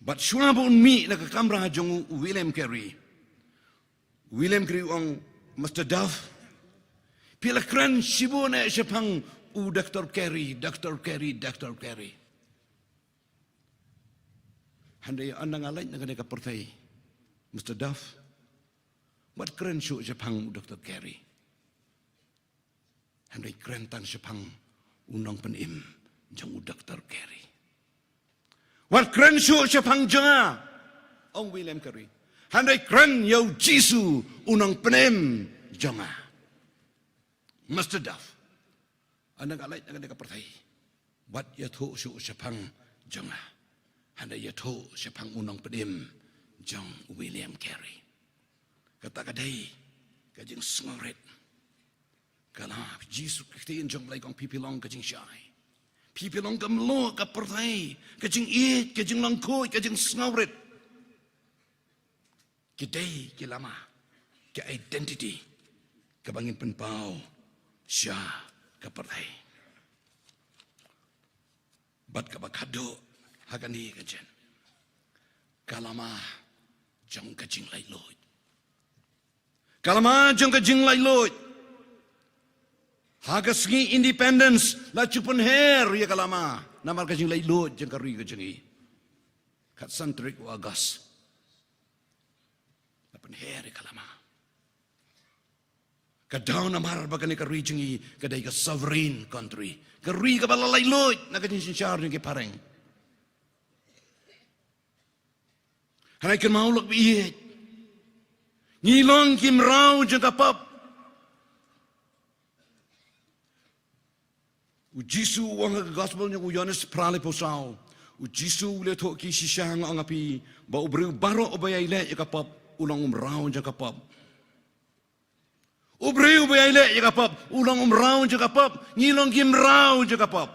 Bad shuwa ba un mih na ka kamra jong u William Carey, u William Carey u ong, Mister Duff, phi la kren shibun eh shaphang u Doktor Carey, Doktor Carey, Doktor Carey. Hynrei ynda nga leit na kane ka pyrthei, Mister Duff, wat kren shuh shaphang u Doktor Carey. Hynrei kren tang shaphang u nongpynim jong u Doktor Carey. Wat kren shuh shaphang jong nga, ong William Carey. Hynrei kren ïa u Jisu u nongpynim jong nga. Mister Duff, ynda nga leit na kane ka pyrthei, wat ïathuh shuh shaphang jong nga, hynrei ïathuh shaphang u nongpynim jong u William Carey. Kata ka dei ka jingsngewrit. Ka la Jisu, ka ktien jong u Blei ka ong, phi phi long ka jingshai. Phi phi long ka mluh ka pyrthei, ka jingïeit, ka jinglong khuid, ka jingsngewrit. Ki dei ki lama, ki identity kaba ngin pynpaw sha ka pyrthei. Bad kaba khatduh ha kane ka jingïeit, ka lama jong ka jinglaitluid. Ka lama jong ka jinglaitluid. Ha ka sngi independence la ju pynher ïa ka lama namar ka jinglaitluid jong ka ri ka jong ngi. Khatsan tarik u August la pynher ïa ka lama. Ka daw namar ba kane ka ri jong ngi ka dei ka sovereign country, ka ri kaba la laitluid na ka jingsynshar jong ki phareng. Hynrei kynmaw lok ba ïeit, ngi long ki mraw jong ka pop. U Jisu u ong ha ka gospel jong u Ïoannis phra laiphew saw. U Jisu u la ïathuh ïa ki shisha, nga ong ïa phi ba u briew baroh uba ïai leh ïa ka pop u long u mraw jong ka pop. U briew uba ïai leh ïa ka pop u long u mraw jong ka pop. Ngi long ki mraw jong ka pop.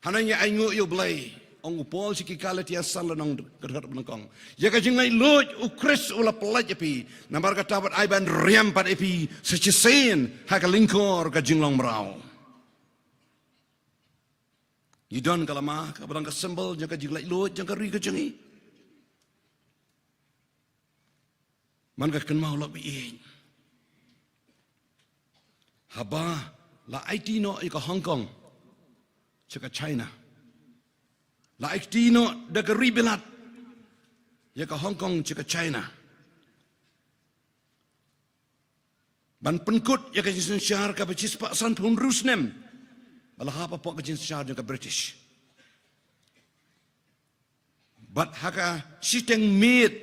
Hynrei ngi ainguh ïa u Blei, ong u Paul sha ki Galatia san lynnong, ka dkhot ba nyngkong. Ïa ka jinglaitluid u Khrist u la pyllait ïa phi, namar kata wat ai ban riam pat ïa phi sa shisien ha ka lyngkor ka jinglong mraw. Ngi don ka lama kaba long ka symbol jong ka jinglaitluid jong ka ri ka jong ngi. Man ka kynmaw lok ba ïeit, haba la aiti noh ïa ka Hong Kong sha ka China, la aiti noh da ka ri Bilat ïa ka Hong Kong sha ka China, ban pynkut ïa ka jingsynshar kaba shispah sanphew hynriew snem ba la hap hapoh ka jingsynshar jong ka British. Bad ha ka shiteng miet,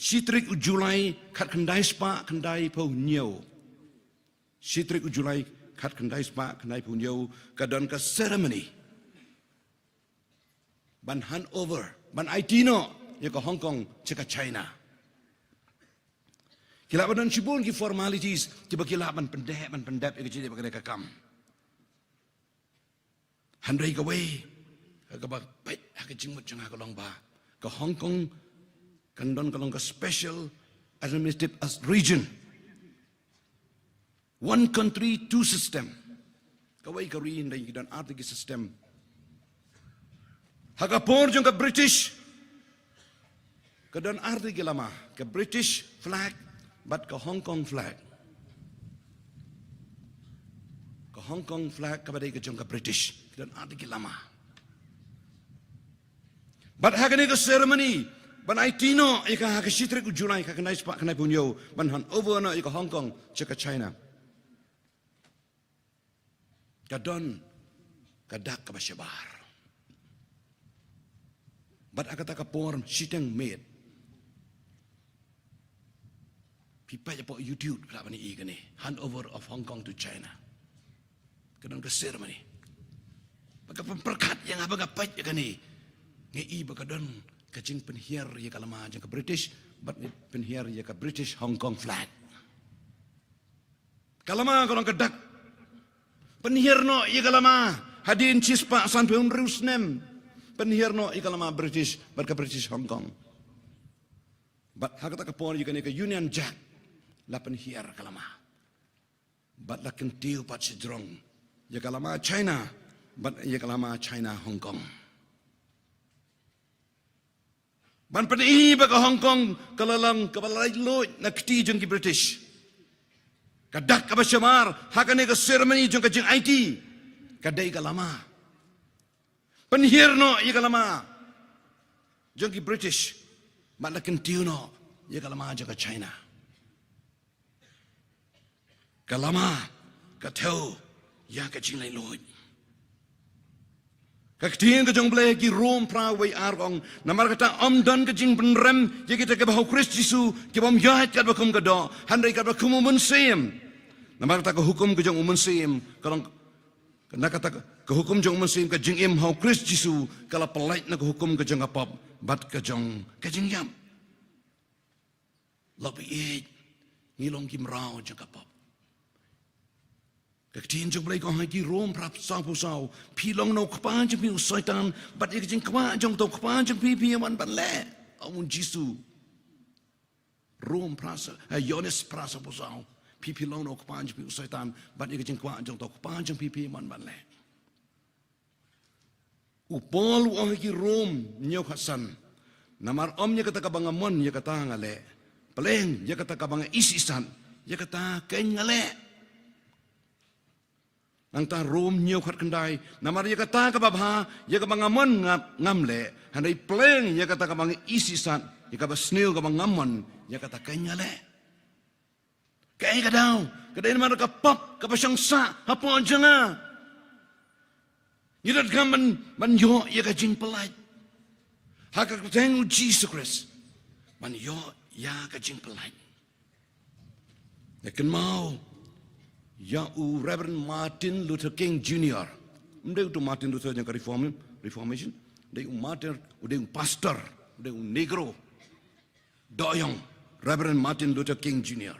shi tarik u July khatkhyndai spah khyndaiphew hynñiew, shi tarik u July khatkhyndai spah khyndaiphew hynñiew, ka don ka ceremony ban hand over, ban aiti noh ïa ka Hong Kong sha ka China. Ki lah ban don shibun ki formalities kiba ki lah ban pyndep, ban pyndep ïa ka jingdep ïa ka kam. Hynrei kawei kaba peit ha ka jingmut jong nga ka long ba ka Hong Kong kan don ka long ka special administrative as region. One country, two system. Kawei ka ri hynrei ki don artylli ki system. Ha ka por jong ka British ka don artylli ki lama, ka British flag bad ka Hong Kong flag. Ka Hong Kong flag kaba dei ka jong ka British, ka don artylli ki lama. Bad ha kane ka ceremony ban aiti noh ïa ka ha ka shi tarik u July ka khyndai spah khyndaiphew hynñiew ban hand over noh ïa ka Hong Kong sha ka China. Ka don ka dak kaba shabar. Bad ha kata ka por shiteng miet, phi peit hapoh YouTube, ka la ban ïohi kane, hand over of Hong Kong to China. Ka don ka ceremony. Ba ka pynpyrkhat ïa nga ba nga peit ïa kane, nga i ba ka don ka jingpynhiar ïa ka lama jong ka British bad pynhiar ïa ka British Hong Kong flag. Ka lama ka long ka dak. Pynhiar noh ïa ka lama hadien shispah sanphew hynriew snem. Pynhiar noh ïa ka lama British bad ka British Hong Kong. Bad ha kata ka por ïa kane ka Union Jack la pynhiar ka lama. Bad la kyntiew pat shajrong ïa ka lama China bad ïa ka lama China Hong Kong. Ban pyni ba ka Hong Kong ka la long kaba laitluid na kti jong ki British. Ka dak kaba shamar ha kane ka ceremony jong ka jingaiti ka dei ka lama. Pynhiar noh ïa ka lama jong ki British bad la kyntiew noh ïa ka lama jong ka China. Ka lama ka thew ïa ka jinglaitluid. Ka ktien ka jong U Blei ki Rom phra wei ar ka ong, namar kata ym don ka jingpynrem ïa kita kiba ha U Khrist Jisu, kiba ym ïaid katba kum ka doh, hynrei katba kum u Mynsiem. Namar kata ka hukum ka jong u Mynsiem ka long, na kata ka hukum jong u Mynsiem, ka jingim ha U Khrist Jisu ka la pyllait na ka hukum ka jong ka pop bad ka jong ka jingïap. Lada phi ïeit, ngi long ki mraw jong ka pop. Ka ktien jong U Blei ka ong ha ki Rom phra sawphew saw, phi long na u kpa jong phi u Soitan, bad ïa ka jingkwah jong uta u kpa jong phi phi ïa wan ban leh, ong u Jisu. Rom phra sa, eh, Ïoannis phra sawphew saw, phi phi long na u kpa jong phi u Soitan, bad ïa ka jingkwah jong uta u kpa jong phi phi ïa wan ban leh. U Paul u ong ha ki Rom hynñiew khatsan, namar ym ïa kata kaba nga mon ïa kata nga leh, pleng ïa kata kaba nga isih sat ïa kata keiñ nga leh. Nangta Rom hynñiew khatkhyndai, namar ïa kata kaba bha ïa kaba nga mon nga, ngam leh, hynrei pleng ïa kata kaba nga isih sat ïa kaba sniew kaba ngam mon ïa kata keiñ nga leh. Kaei ka daw? Ka dei namar ka pop kaba shong sah hapoh jong nga. Ngi donkam ban, ban ïoh ïa ka jingpyllait ha ka kyrteng u Jisu Khrist. Ban ïoh ïa ka jingpyllait. Nga kynmaw ïa u Reverend Martin Luther King Junior. Ym dei utu Martin Luther jong ka Reform-, Reformation. Dei u Martin, u dei u pastor, u dei u Negro. Dohïong, Reverend Martin Luther King Junior.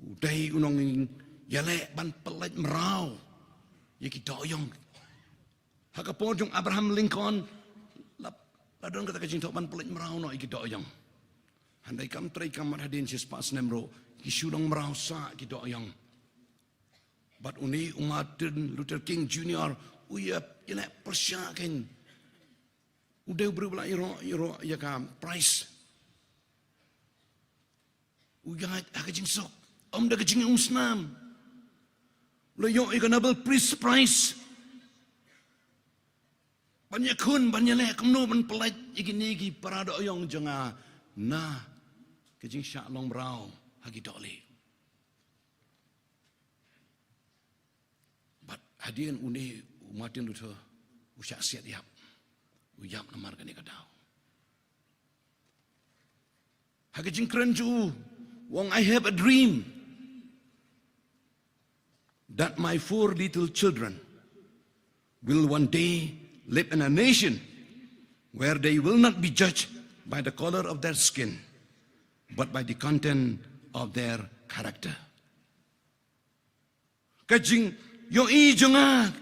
U dei u nongïaleh ban pyllait mraw ïa ki dohïong. Ha ka por jong Abraham Lincoln, la, la don kata ka jingthoh ban pyllait mraw noh ïa ki dohïong. Hynrei kam trei kam mat, hadien shispah snem ruh ki shu long mraw sah ki dohïong. Bad une u Martin Luther King Junior u ïa, ïaleh pyrshah keiñ. U dei u briew ba la ïaroh, ïaroh ïa ka prize. U ïaid ha ka jingsuk, ym da ka jingim snam. U la ïoh ïa ka Nobel Peace Prize. Ban ïakhun, ban ïaleh kumno ban pyllait ïa kine ki para dohïong jong nga na ka jingshah long mraw ha ki dohlieh. Bad hadien une u Martin Luther u shah siat ïap. U ïap namar kane ka daw. Ha ka jingkren jong u, u ong, "I have a dream that my four little children will one day live in a nation where they will not be judged by the color of their skin, but by the content of their character." Ka jing, Ïohi jong nga,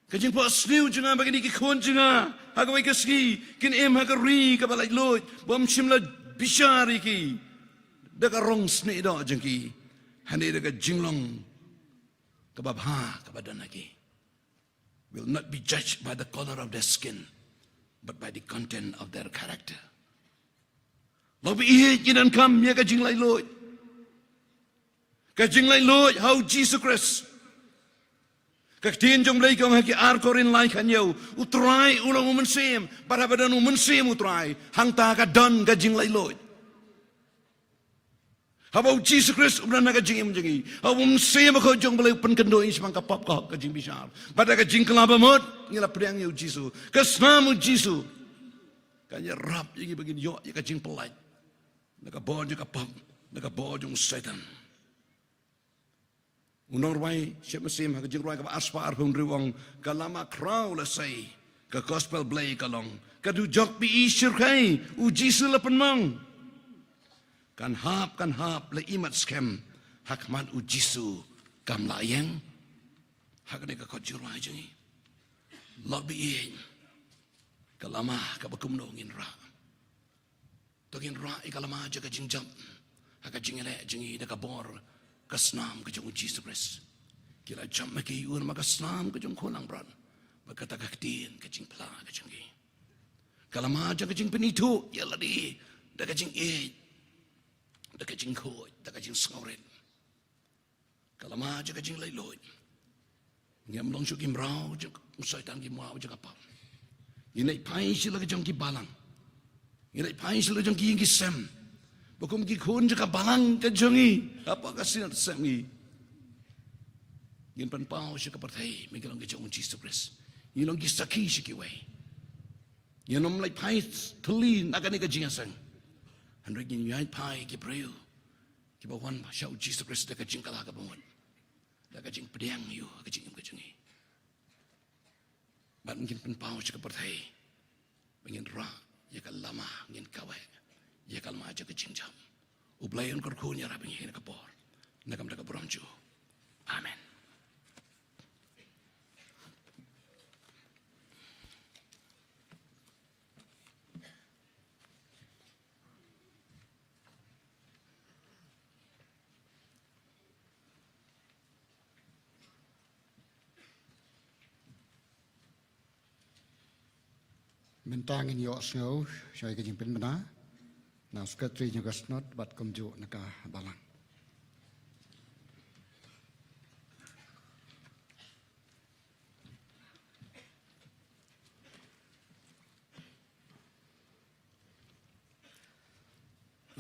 ka jingphohsniew jong nga ba kine ki khun jong nga ha kawei ka sngi kin im ha ka ri kaba laitluid, ba ym shym la bishar ïa ki da ka rong snieh doh jong ki, hynrei da ka jinglong kaba bha kaba don ha ki. Will not be judged by the color of their skin, but by the content of their character. Lok ba ïeit ngi donkam ïa ka jinglaitluid. Ka jinglaitluid ha u Jisu Khrist. Ka ktien jong U Blei ka ong ha ki ar Korinth lai khathynñiew, U Trai u long u mynsiem, bad haba don u mynsiem U Trai, hangta ka don ka jinglaitluid. Haba u Jisu Khrist u don ha ka jingim jong ngi, haba u Mynsiem Bakhuid jong U Blei u pynkynduh ïa ngi shaphang ka pop, ka hok, ka jingbishar, bad da ka jingkylla bamut ngi la pdiang ïa u Jisu. Ka snam u Jisu kan ïarap ïa ngi ba ngin ïoh ïa ka jingpyllait na ka bor jong ka pop, na ka bor jong u Soitan. U nongrwai shithi mynsiem ha ka Jingrwai kaba arspah arphew hynriew u ong, ka lama khraw la sei, ka gospel Blei ka long, ka dujok ba i shyrkhei, u Jisu la pynmong. Kan hap, kan hap la imat skhem, ha khmat u Jisu kam lah ïeng. Ha kane ka kot Jingrwai jong ngi, lok ba ïeit, ka lama kaba kumno ngin rah? To ngin rah ïa ka lama jong ka jingjop ha ka jingïaleh jong ngi da ka bor ka snam ka jong u Jisu Khrist. Ki la jop ma ki, u namar ka snam ka jong u Khun langbrot, bad kata ka ktien ka jingphla ka jong ngi. Ka lama jong ka jingpynithuh ïa lade da ka jingïeit, da ka jingkhuid, da ka jingsngewrit. Ka lama jong ka jinglaitluid. Ngim long shuh ki mraw jong u Soitan, ki mraw jong ka pop. Ngi leit phai sha la ka jong ki balang. Ngi leit phai sha la ka jong ki ïing ki sem, ba kum ki khun jong ka balang ka jong ngi, hapoh ka Synod sem ngi, ngin pynpaw sha ka pyrthei ba ngi long ki jong u Jisu Khrist. Ngi long ki sakhi sha kiwei. Ngin ym leit phai thylli na kane ka jingïaseng, hynrei ngin ïaid phai ki briew kiba wan sha u Jisu Khrist da ka jingkylla ka bamut, da ka jingpdiang ïa u ha ka jingim ka jong ngi. Bad ngin pynpaw sha ka pyrthei ba ngin rah ïa ka lama, ngin kaweh ïa ka lama jong ka jingjop. U Blei un kyrkhu un ïarap ïa ngi ha kane ka por, na ka bynta ka burom jong u. Amen. Mynta ngin ïohsngew sha ka jingpynbna na u Secretary jong ka Synod bad kumjuh na ka Balang.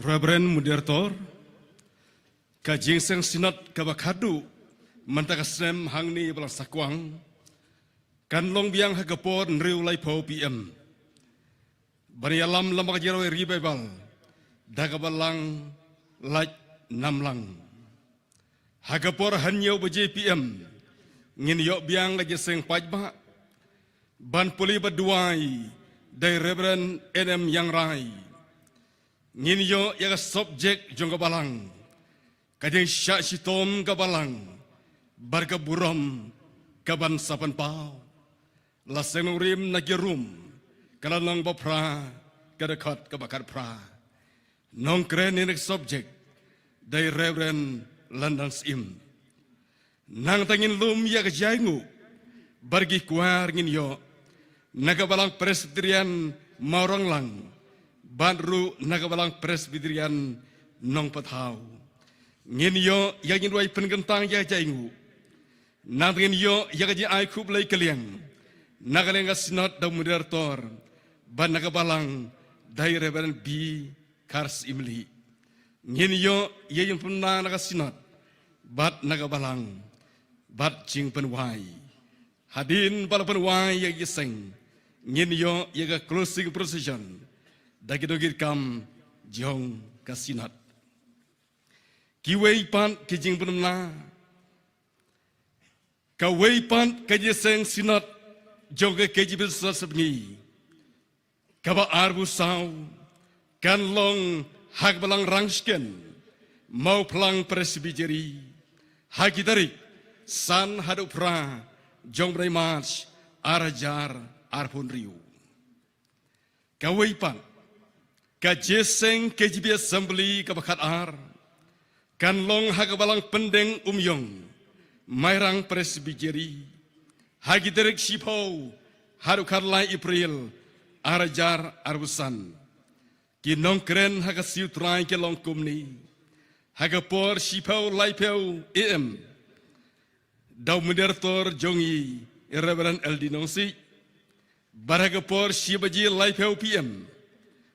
Reverend Moderator, ka jingseng Synod kaba khatduh mynta ka snem hangne Balang Sakwang kan long biang ha ka por hynriew laiphew P M. Ban ïalam lem bad ka jingrwai Revival da ka Balang Lait Namlang. Ha ka por hynñiew baje P M ngin ïoh biang ka jingseng paidbah ban pule bad duwai da i Reverend N M Ïangrai. Ngin ïoh ïa ka subject jong ka Balang, ka jingshah shitom ka Balang bad ka burom kaban sa pynpaw. La seng nongrim na ki Rom, ka lynnong ba phra, ka dkhot kaba khatphra. Nongkren ïa kane ka subject da i Reverend London Syiem. Nangta ngin lum ïa ka jainguh bad ki kwar, ngin ïoh na ka Balang Presbyterian Mawranglang bad ruh na ka Balang Presbyterian Nongpathaw. Ngin ïoh ïa ka jingrwai pynkyntang ïa ka jainguh. Nangta ngin ïoh ïa ka jingai khublei kylliang na ka liang ka Synod da u Moderator bad na ka Balang da i Reverend B Kharsyiemlieh. Ngin ïoh ïa ka jingpynbna na ka Synod bad na ka Balang bad jingpynwai. Hadien ba la pynwai ïa ka jingseng, ngin ïoh ïa ka closing procession da ki nongkitkam jong ka Synod. Kiwei pat ki jingpynbna. Kawei pat ka jingseng Synod jong ka K J B Synod Sepngi kaba arphew saw kan long ha ka Balang Rangshken, Mawphlang Presbytery, ha ki tarik san haduh phra jong u bnai March ar hajar arphew hynriew. Kawei pat, ka jingïaseng K J P Assembly kaba khatar kan long ha ka Balang Pyndengumiong, Mairang Presbytery, ha ki tarik shiphew haduh khatlai April ar hajar arphew san. Ki nongkren ha ka siew trai ki long kumne: ha ka por shiphew laiphew A M, da u Moderator jong ngi, Reverend L D Nongsiej. Bad ha ka por shi baje laiphew P M,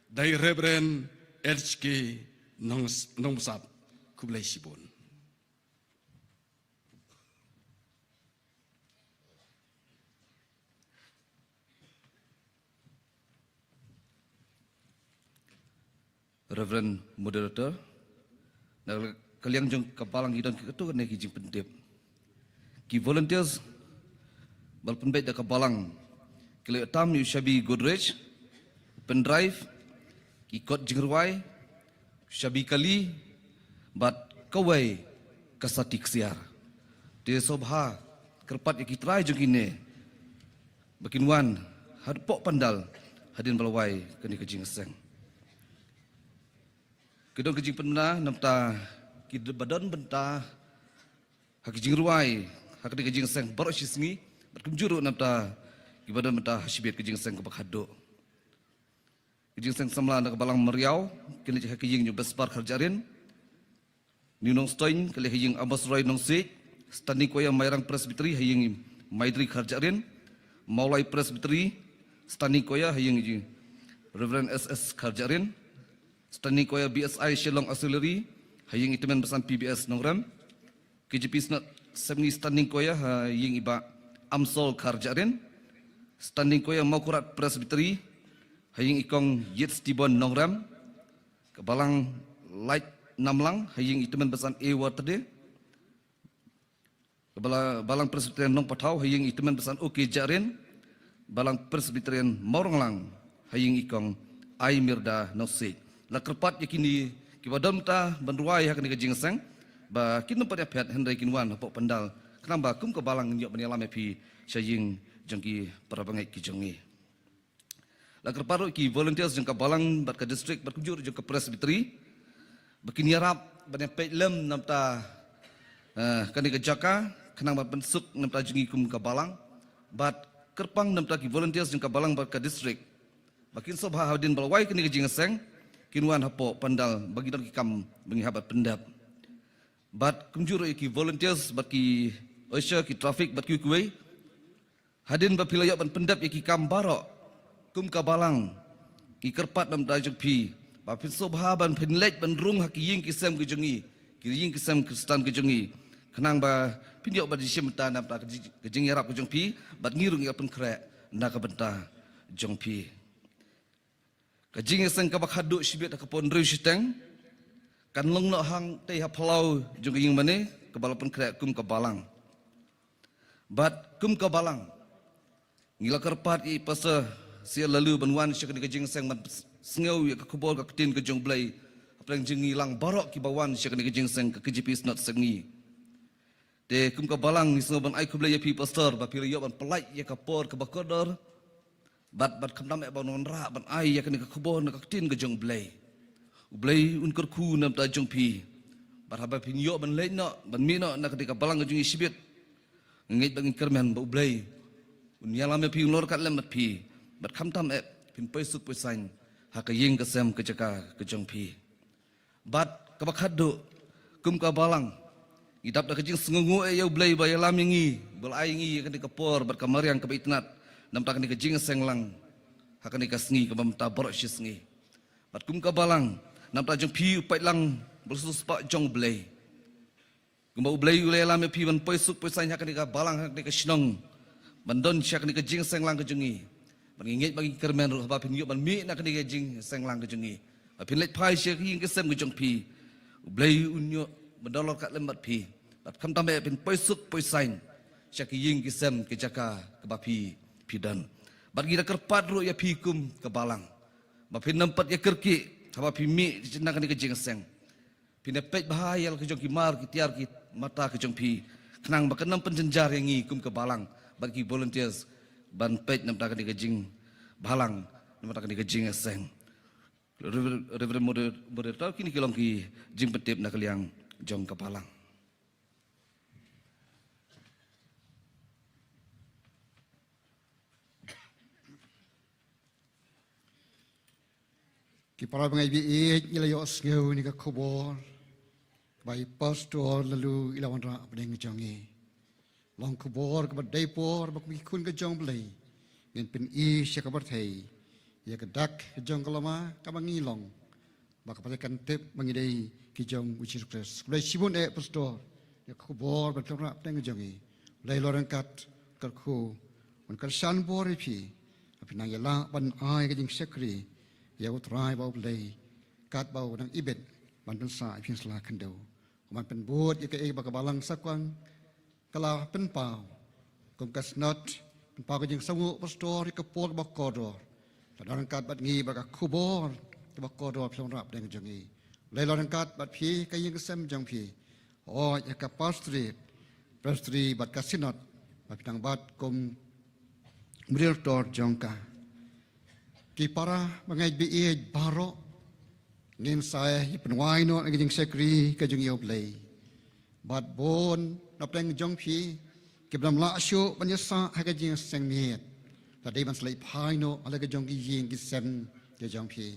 da i Reverend H K Nong, Nongbsap. Khublei shibun. Reverend Moderator, na ka liang jong ka Balang ki don ki katto katne ki jingpyntip. Ki volunteers ba la pynbeit da ka Balang ki la ïoh tam ïa u shabi Godrej, pen drive, ki kot jingrwai, shabi kali, bad kawei ka sati ksiar. Te sngewbha kyrpad ïa ki trai jong kine ba kin wan hapoh pandal hadien ba la wai kane ka jingïaseng. Ki don ki jingpynbna na ka bynta kiba don bynta ha ki jingrwai ha kane ka jingïaseng baroh shi sngi, bad kumjuh ruh na ka bynta kiba don bynta ha shibit ka jingïaseng kaba khadduh. Ka jingïaseng samla na ka Balang Mariaw, kane ha ka ïing jong u Besbar Kharjahrin. New Nongstoiñ, ka leit ha ïing Amos Roy Nongsiej. Standing Choir Mairang Presbytery ha ïing i Maitri Kharjahrin. Mawlai Presbytery, Standing Choir ha ïing i Reverend S S Kharjahrin. Standing Choir B S I Shillong Auxiliary ha ïing i Tymmen Basan P B S Nongrem. K J P Synod Sepngi Standing Choir ha ïing i Bah Amsol Kharjahrin. Standing Choir Mawkyrwat Presbytery ha ïing i Kong Yit Stibon Nongrem. Ka Balang Lait Namlang ha ïing i Tymmen Basan A Wartade. Ka Bala-, Balang Presbyterian Nongpathaw ha ïing i Tymmen Basan O K Jahrin. Balang Presbyterian Mawrynglang ha ïing i Kong Ai Mirda Nongsiej. La kyrpad ïa kine kiba don bynta ban rwai ha kane ka jingïaseng ba kin nym pat ïaphet hynrei kin wan hapoh pandal, khnang ba kum ka Balang ngin ïoh ban ïalam ïa phi sha ïing jong ki para bangeit ki jong ngi. La kyrpad ruh ïa ki volunteers jong ka Balang bad ka district bad kumjuh ruh jong ka Presbytery ba kin ïarap ban ïapeit lem na ka bynta, eh, kane ka jaka, khnang ban pynsuk na ka bynta jong ngi kum ka Balang. Bad kyrpang na ka bynta ki volunteers jong ka Balang bad ka district ba kin sngewbha hadien ba la wai kane ka jingïaseng kin wan hapoh pandal ba ngi don ki kam ba ngi hap ban pyndep. Bad kumjuh ruh ïa ki volunteers bad ki usher, ki traffic bad kiwei kiwei. Hadien ba phi la ïoh ban pyndep ïa ki kam baroh, kum ka Balang ngi kyrpad na ka bynta jong phi ba phin sngewbha ban phin leit ban rung ha ki ïing ki sem ki jong ngi, ki ïing ki sem Khristan ki jong ngi, khnang ba phin ïoh ban ïashim bynta na ka bynta ka jing-, ka jingïarap ka jong phi, bad ngi ruh ngi ïa pynkhreh na ka bynta jong phi. Ka jingïaseng kaba khadduh shibit ha ka por hynriew shiteng kan long noh hangtei ha phyllaw jong ka ïing mane kaba la pynkhreh kum ka Balang. Bad kum ka Balang ngi la kyrpad ïa i Pastor Sial Lalu ban wan sha kane ka jingïaseng ban sngew ïa ka khubor ka ktien ka jong U Blei hapdeng jong ngi lang baroh kiba wan sha kane ka jingïaseng ka K J P Synod Sepngi. Te kum ka Balang ngi sngew ban ai khublei ïa phi Pastor ba phi la ïoh ban pyllait ïa ka por kaba kordor. Bad, bad khamtam eh ban wanrah ban ai ïa kane ka khubor na ka ktien ka jong U Blei. U Blei un kyrkhu na ka bynta jong phi. Bad haba phin ïoh ban leit noh, ban mih noh na kane ka Balang ka jong ngi shibit, nga ngeit bad nga kyrmen ba U Blei un ïalam ïa phi, un long ryngkat lem bad phi. Bad khamtam eh phin poi suk poi saiñ ha ka ïing ka sem ka jaka ka jong phi. Bad kaba khadduh, kum ka Balang ngi dap da ka jingsngewnguh eh ïa U Blei ba ïalam ïa ngi, ba la ai ïa ngi ïa kane ka por bad ka mariang kaba itynnad na ka bynta kane ka jingïaseng lang ha kane ka sngi kaba mynta baroh shi sngi. Bad kum ka Balang, na ka bynta jong phi u paidlang ba la siewspah jong U Blei, kumba U Blei u la ïalam ïa phi ban poi suk poi saiñ ha kane ka Balang, ha kane ka shnong, ban don sha kane ka jingïaseng lang ka jong ngi. Bad ngi ngeit bad ngi kyrmen ruh haba phin ïoh ban mih na kane ka jingïaseng lang ka jong ngi, ba phin leit phai sha ki ïing ki sem ka jong phi, U Blei un ïoh ban don ryngkat lem bad phi. Bad khamtam eh phin poi suk poi saiñ sha ki ïing ki sem ki jaka kaba phi, phi don. Bad ngi da kyrpad ruh ïa phi kum ka Balang ba phin nym pat ïakyrkieh haba phi mih na kane ka jingïaseng. Phin ïa peit bha ïa la ki jong ki mar ki tiar ki mata ki jong phi. khnang ba kan ym pynjynjar ïa ngi kum ka balang bad ki volunteers ban peit na bynta kane ka jingbhalang, na bynta kane ka jingïaseng. Reverend, Reverend Moder-, Moderator, kine ki long ki jingpyntip na ka liang jong ka balang. Ki para bangeit ba ïeit, ngi la ïohsngew ïa ka khubor ba i Pastor Laloo i la wanrah hapdeng jong ngi. Long khubor kaba dei por ba kum ki khun ka jong U Blei ngin pyni sha ka pyrthei ïa ka dak ka jong ka lama kaba ngi long, ba ka pyrthei kan tip ba ngi dei ki jong U Jisu Khrist. Khublei shibun eh Pastor ïa ka khubor ba phi la wanrah hapdeng jong ngi. Khublei, la ryngkat kyrkhu, un kyrshan bor ïa phi ba phin nang ïalah ban ai ka jingshakri ïa U Trai bad U Blei, katba u nang ibit ban pynsah ïa phi sla khyndew. Kumban pynbud ïa kaei ba ka balang Sakwang ka la pynpaw. Kum ka Synod, pynpaw ka jingsngewnguh Pastor ïa ka por kaba kordor. La don ryngkat bad ngi bad ka khubor kaba kordor phi la wanrah hapdeng jong ngi. Khublei, la ryngkat bad phi ka ïing ka sem jong phi. Hooid, ïa ka Pastorate, Presbytery bad ka Synod ba phi dang bat kum Moderator jong ka. Ki para bangeit ba ïeit baroh, ngin sa ïa pynwai noh ïa ka jingshakri ka jong ngi ïa U Blei. Bad bun na pdeng jong phi kiba ym lah shuh ban ïasah ha ka jingseng miet, la dei ban sa leit phai noh ha la ka jong ki ïing ki sem ka jong phi.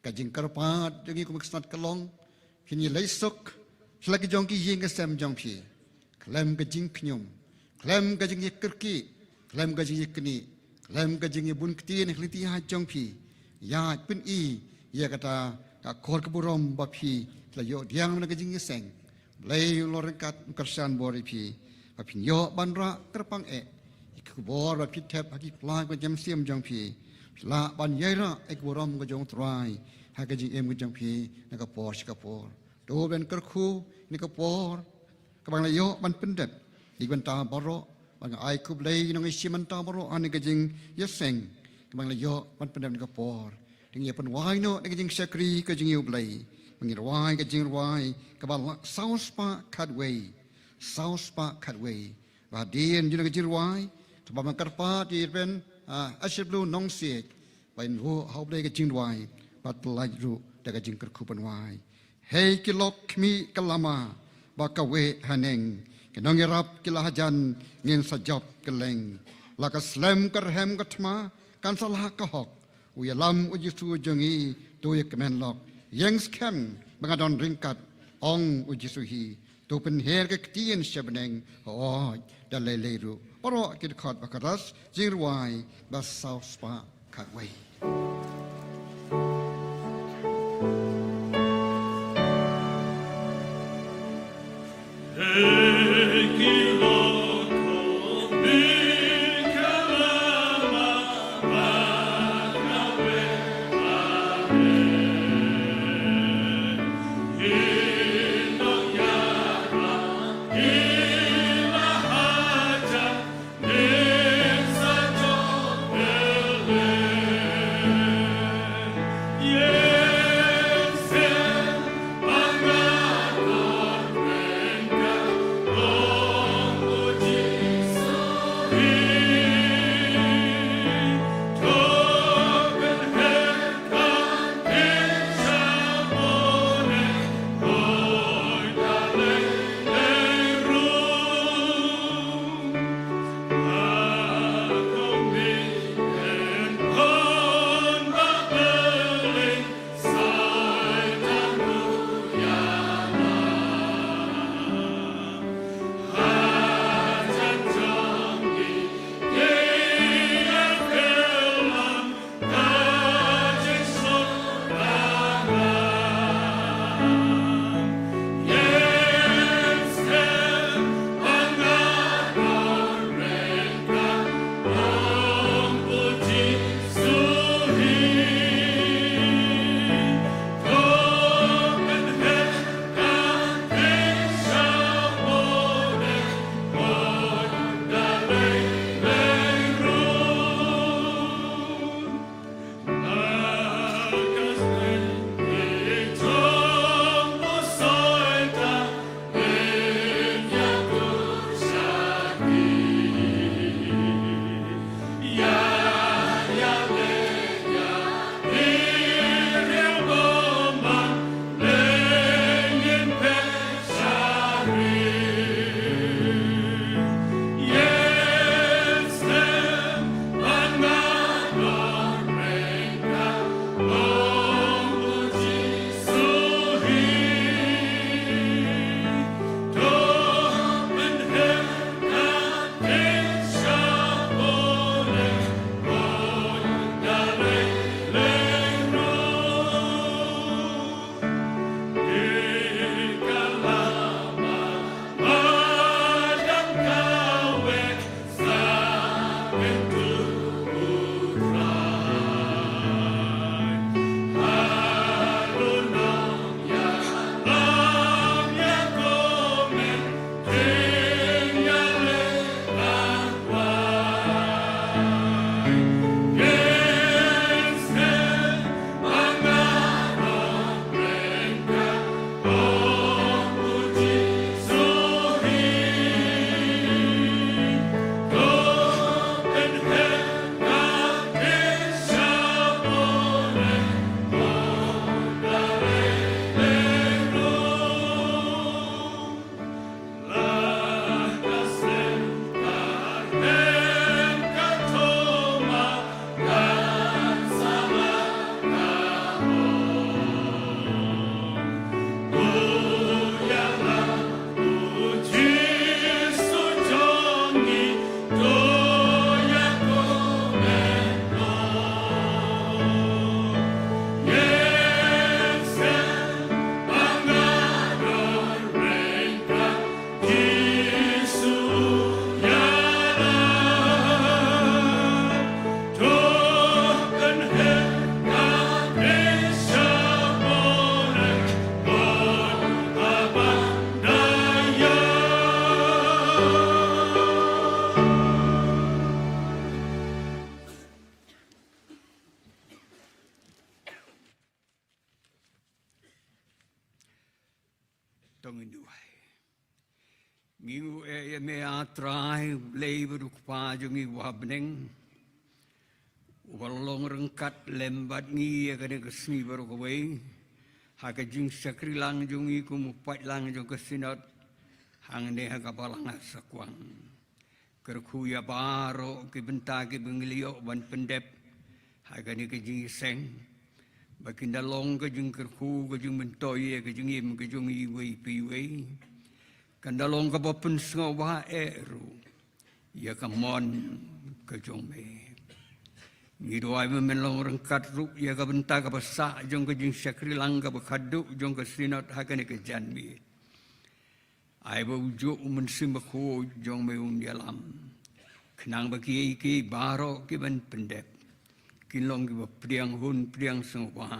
Ka jingkyrpad jong ngi kum ka Synod ka long, phin ïaleit suk sha la ka jong ki ïing ki sem jong phi, khlem ka jingkhñium, khlem ka jingïakyrkieh, khlem ka jingïaknieh, khlem ka jingïabun ktien ha ka lynti jong phi. Ïa pyni ïa kata ka akor ka burom ba phi la ïoh pdiang na ka jingïaseng. Blei un long ryngkat, un kyrshan bor ïa phi ba phin ïoh ban rah kyrpang eh ïa ka khubor ba phi thep ha ki pla ki mynsiem jong phi. Phi lah ban ïairah ïa ka burom ka jong U Trai ha ka jingim ka jong phi na ka por sha ka por. To ban kyrkhu ïa ka por kaba nga la ïoh ban pyndep ïa ki bynta baroh, ba nga ai khublei ïa ngi shim bynta baroh ha kane ka jingïaseng kaba nga la ïoh ban pyndep ïa ka por. Te ngin ïa pynwai noh ïa ka jingshakri ka jong ngi ïa U Blei, ba ngin rwai ka jingrwai kaba la saw spah khatwei, saw spah khatwei. Ba hadien jong ka jingrwai, to ba nga kyrpad ïa i Reverend, ah, Ashley Blue Nongsiej ba in buh ha U Blei ka jingrwai, bad pyllait ruh da ka jingkyrkhu pynwai. Hei ki lok khmih ka lama ba kawei haneng, ki nongïarap ki la hajan, ngin sa jop kylleng. La ka slem ka rhem ka thma kan sa lah ka hok, u ïalam U Jisu jong ngi, to ïa kmen lok. Ïeng skhem ba nga don ryngkat, ong U Jisu hi. To pynher ka ktien sha bneng, hooid da lei lei ruh. Baroh ki dkhot ba kyrteng jingrwai ba saw spah khatwei. Ngi duwai. Ngi nguh ïa me, A Trai, U Blei bad U Kpa jong ngi uba ha bneng, uba la long ryngkat lem bad ngi ïa kane ka sngi baroh kawei ha ka jingshakri lang jong ngi kum u paid lang jong ka Synod hangne ha ka Balang Sakwang. Kyrkhu ïa baroh ki bynta kiba ngi la ïoh ban pyndep ha kane ka jingïaseng, ba kin da long ka jingkyrkhu, ka jingmyntoi ïa ka jingim ka jong ngi iwei pa iwei. Kan da long kaba pynsngewbha eh ruh ïa ka mon ka jong me. Ngi duwai ba men long ryngkat ruh ïa ka bynta kaba sah jong ka jingshakri lang kaba khadduh jong ka Synod ha kane ka janmiet. Ai ba u juh U Mynsiem Bakhuid jong me un ïalam, khnang ba kiei kiei baroh kiban pyndep kin long kiba pdiang hun pdiang sngewbha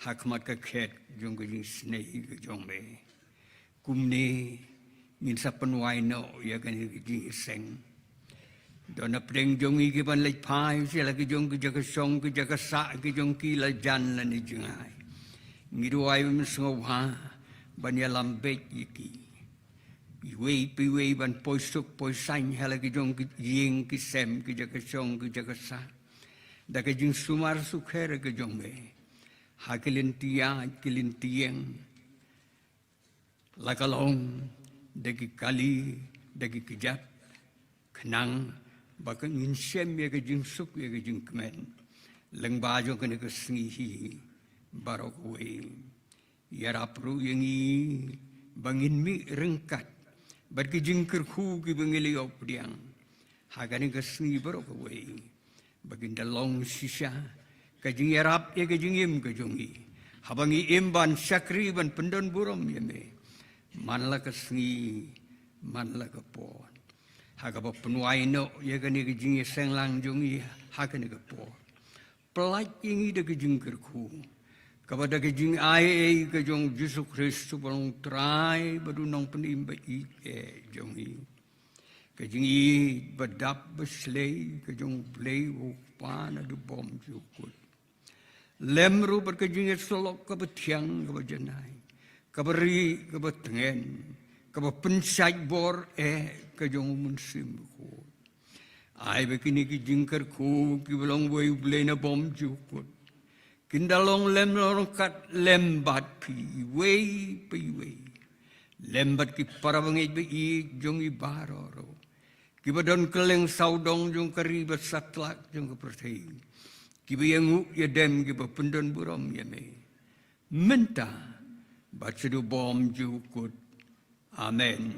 ha khmat ka khet jong ka jingisynei ka jong me. Kumne ngin sa pynwai noh ïa kane ka jingïaseng. Don na pdeng jong ngi kiban leit phai sha la ki jong ki jaka shong ki jaka sah ki jong ki la jan lane jngai. Ngi duwai ba men sngewbha ban ïalam beit ïa ki. Iwei pa iwei ban poi suk poi saiñ ha la ki jong ki ïing ki sem ki jaka shong ki jaka sah da ka jingsumar sukher ka jong me ha ki lynti ïaid ki lynti ïeng, la ka long da ki kali da ki kjat, khnang ba kan ngin shem ïa ka jingsuk ïa ka jingkmen lyngba jong kane ka sngi hi baroh kawei. Ïarap ruh ïa ngi ba ngin mih ryngkat bad ki jingkyrkhu kiba ngi la ïoh pdiang ha kane ka sngi baroh kawei, ba kin da long shisha ka jingïarap ïa ka jingim ka jong ngi haba ngi im ban shakri ban pyndon burom ïa me man la ka sngi man la ka por. Ha kaba pynwai noh ïa kane ka jingïaseng lang jong ngi ha kane ka por, pyllait ïa ngi da ka jingkyrkhu kaba da ka jingai ei ka jong U Jisu Khrist uba long U Trai bad U Nongpynim ba ïeit eh jong ngi. Ka jingïeit ba dap ba shlei ka jong U Blei U Kpa naduh bymjukut, lem ruh bad ka jingïasyllok kaba thiang kaba janai, kaba rieh kaba tngen, kaba pynshait bor eh ka jong U Mynsiem Bakhuid. Ai ba kine ki jingkyrkhu kiba long uwei U Blei na bymjukut kin da long lem long ryngkat lem bad phi iwei pa iwei, lem bad ki para bangeit ba ïeit jong ngi baroh ruh, kiba don kylleng sawdong jong ka ri bad satlak jong ka pyrthei, kiba ïanguh ïadem kiba pyndon burom ïa me mynta bad shaduh bymjukut. Amen.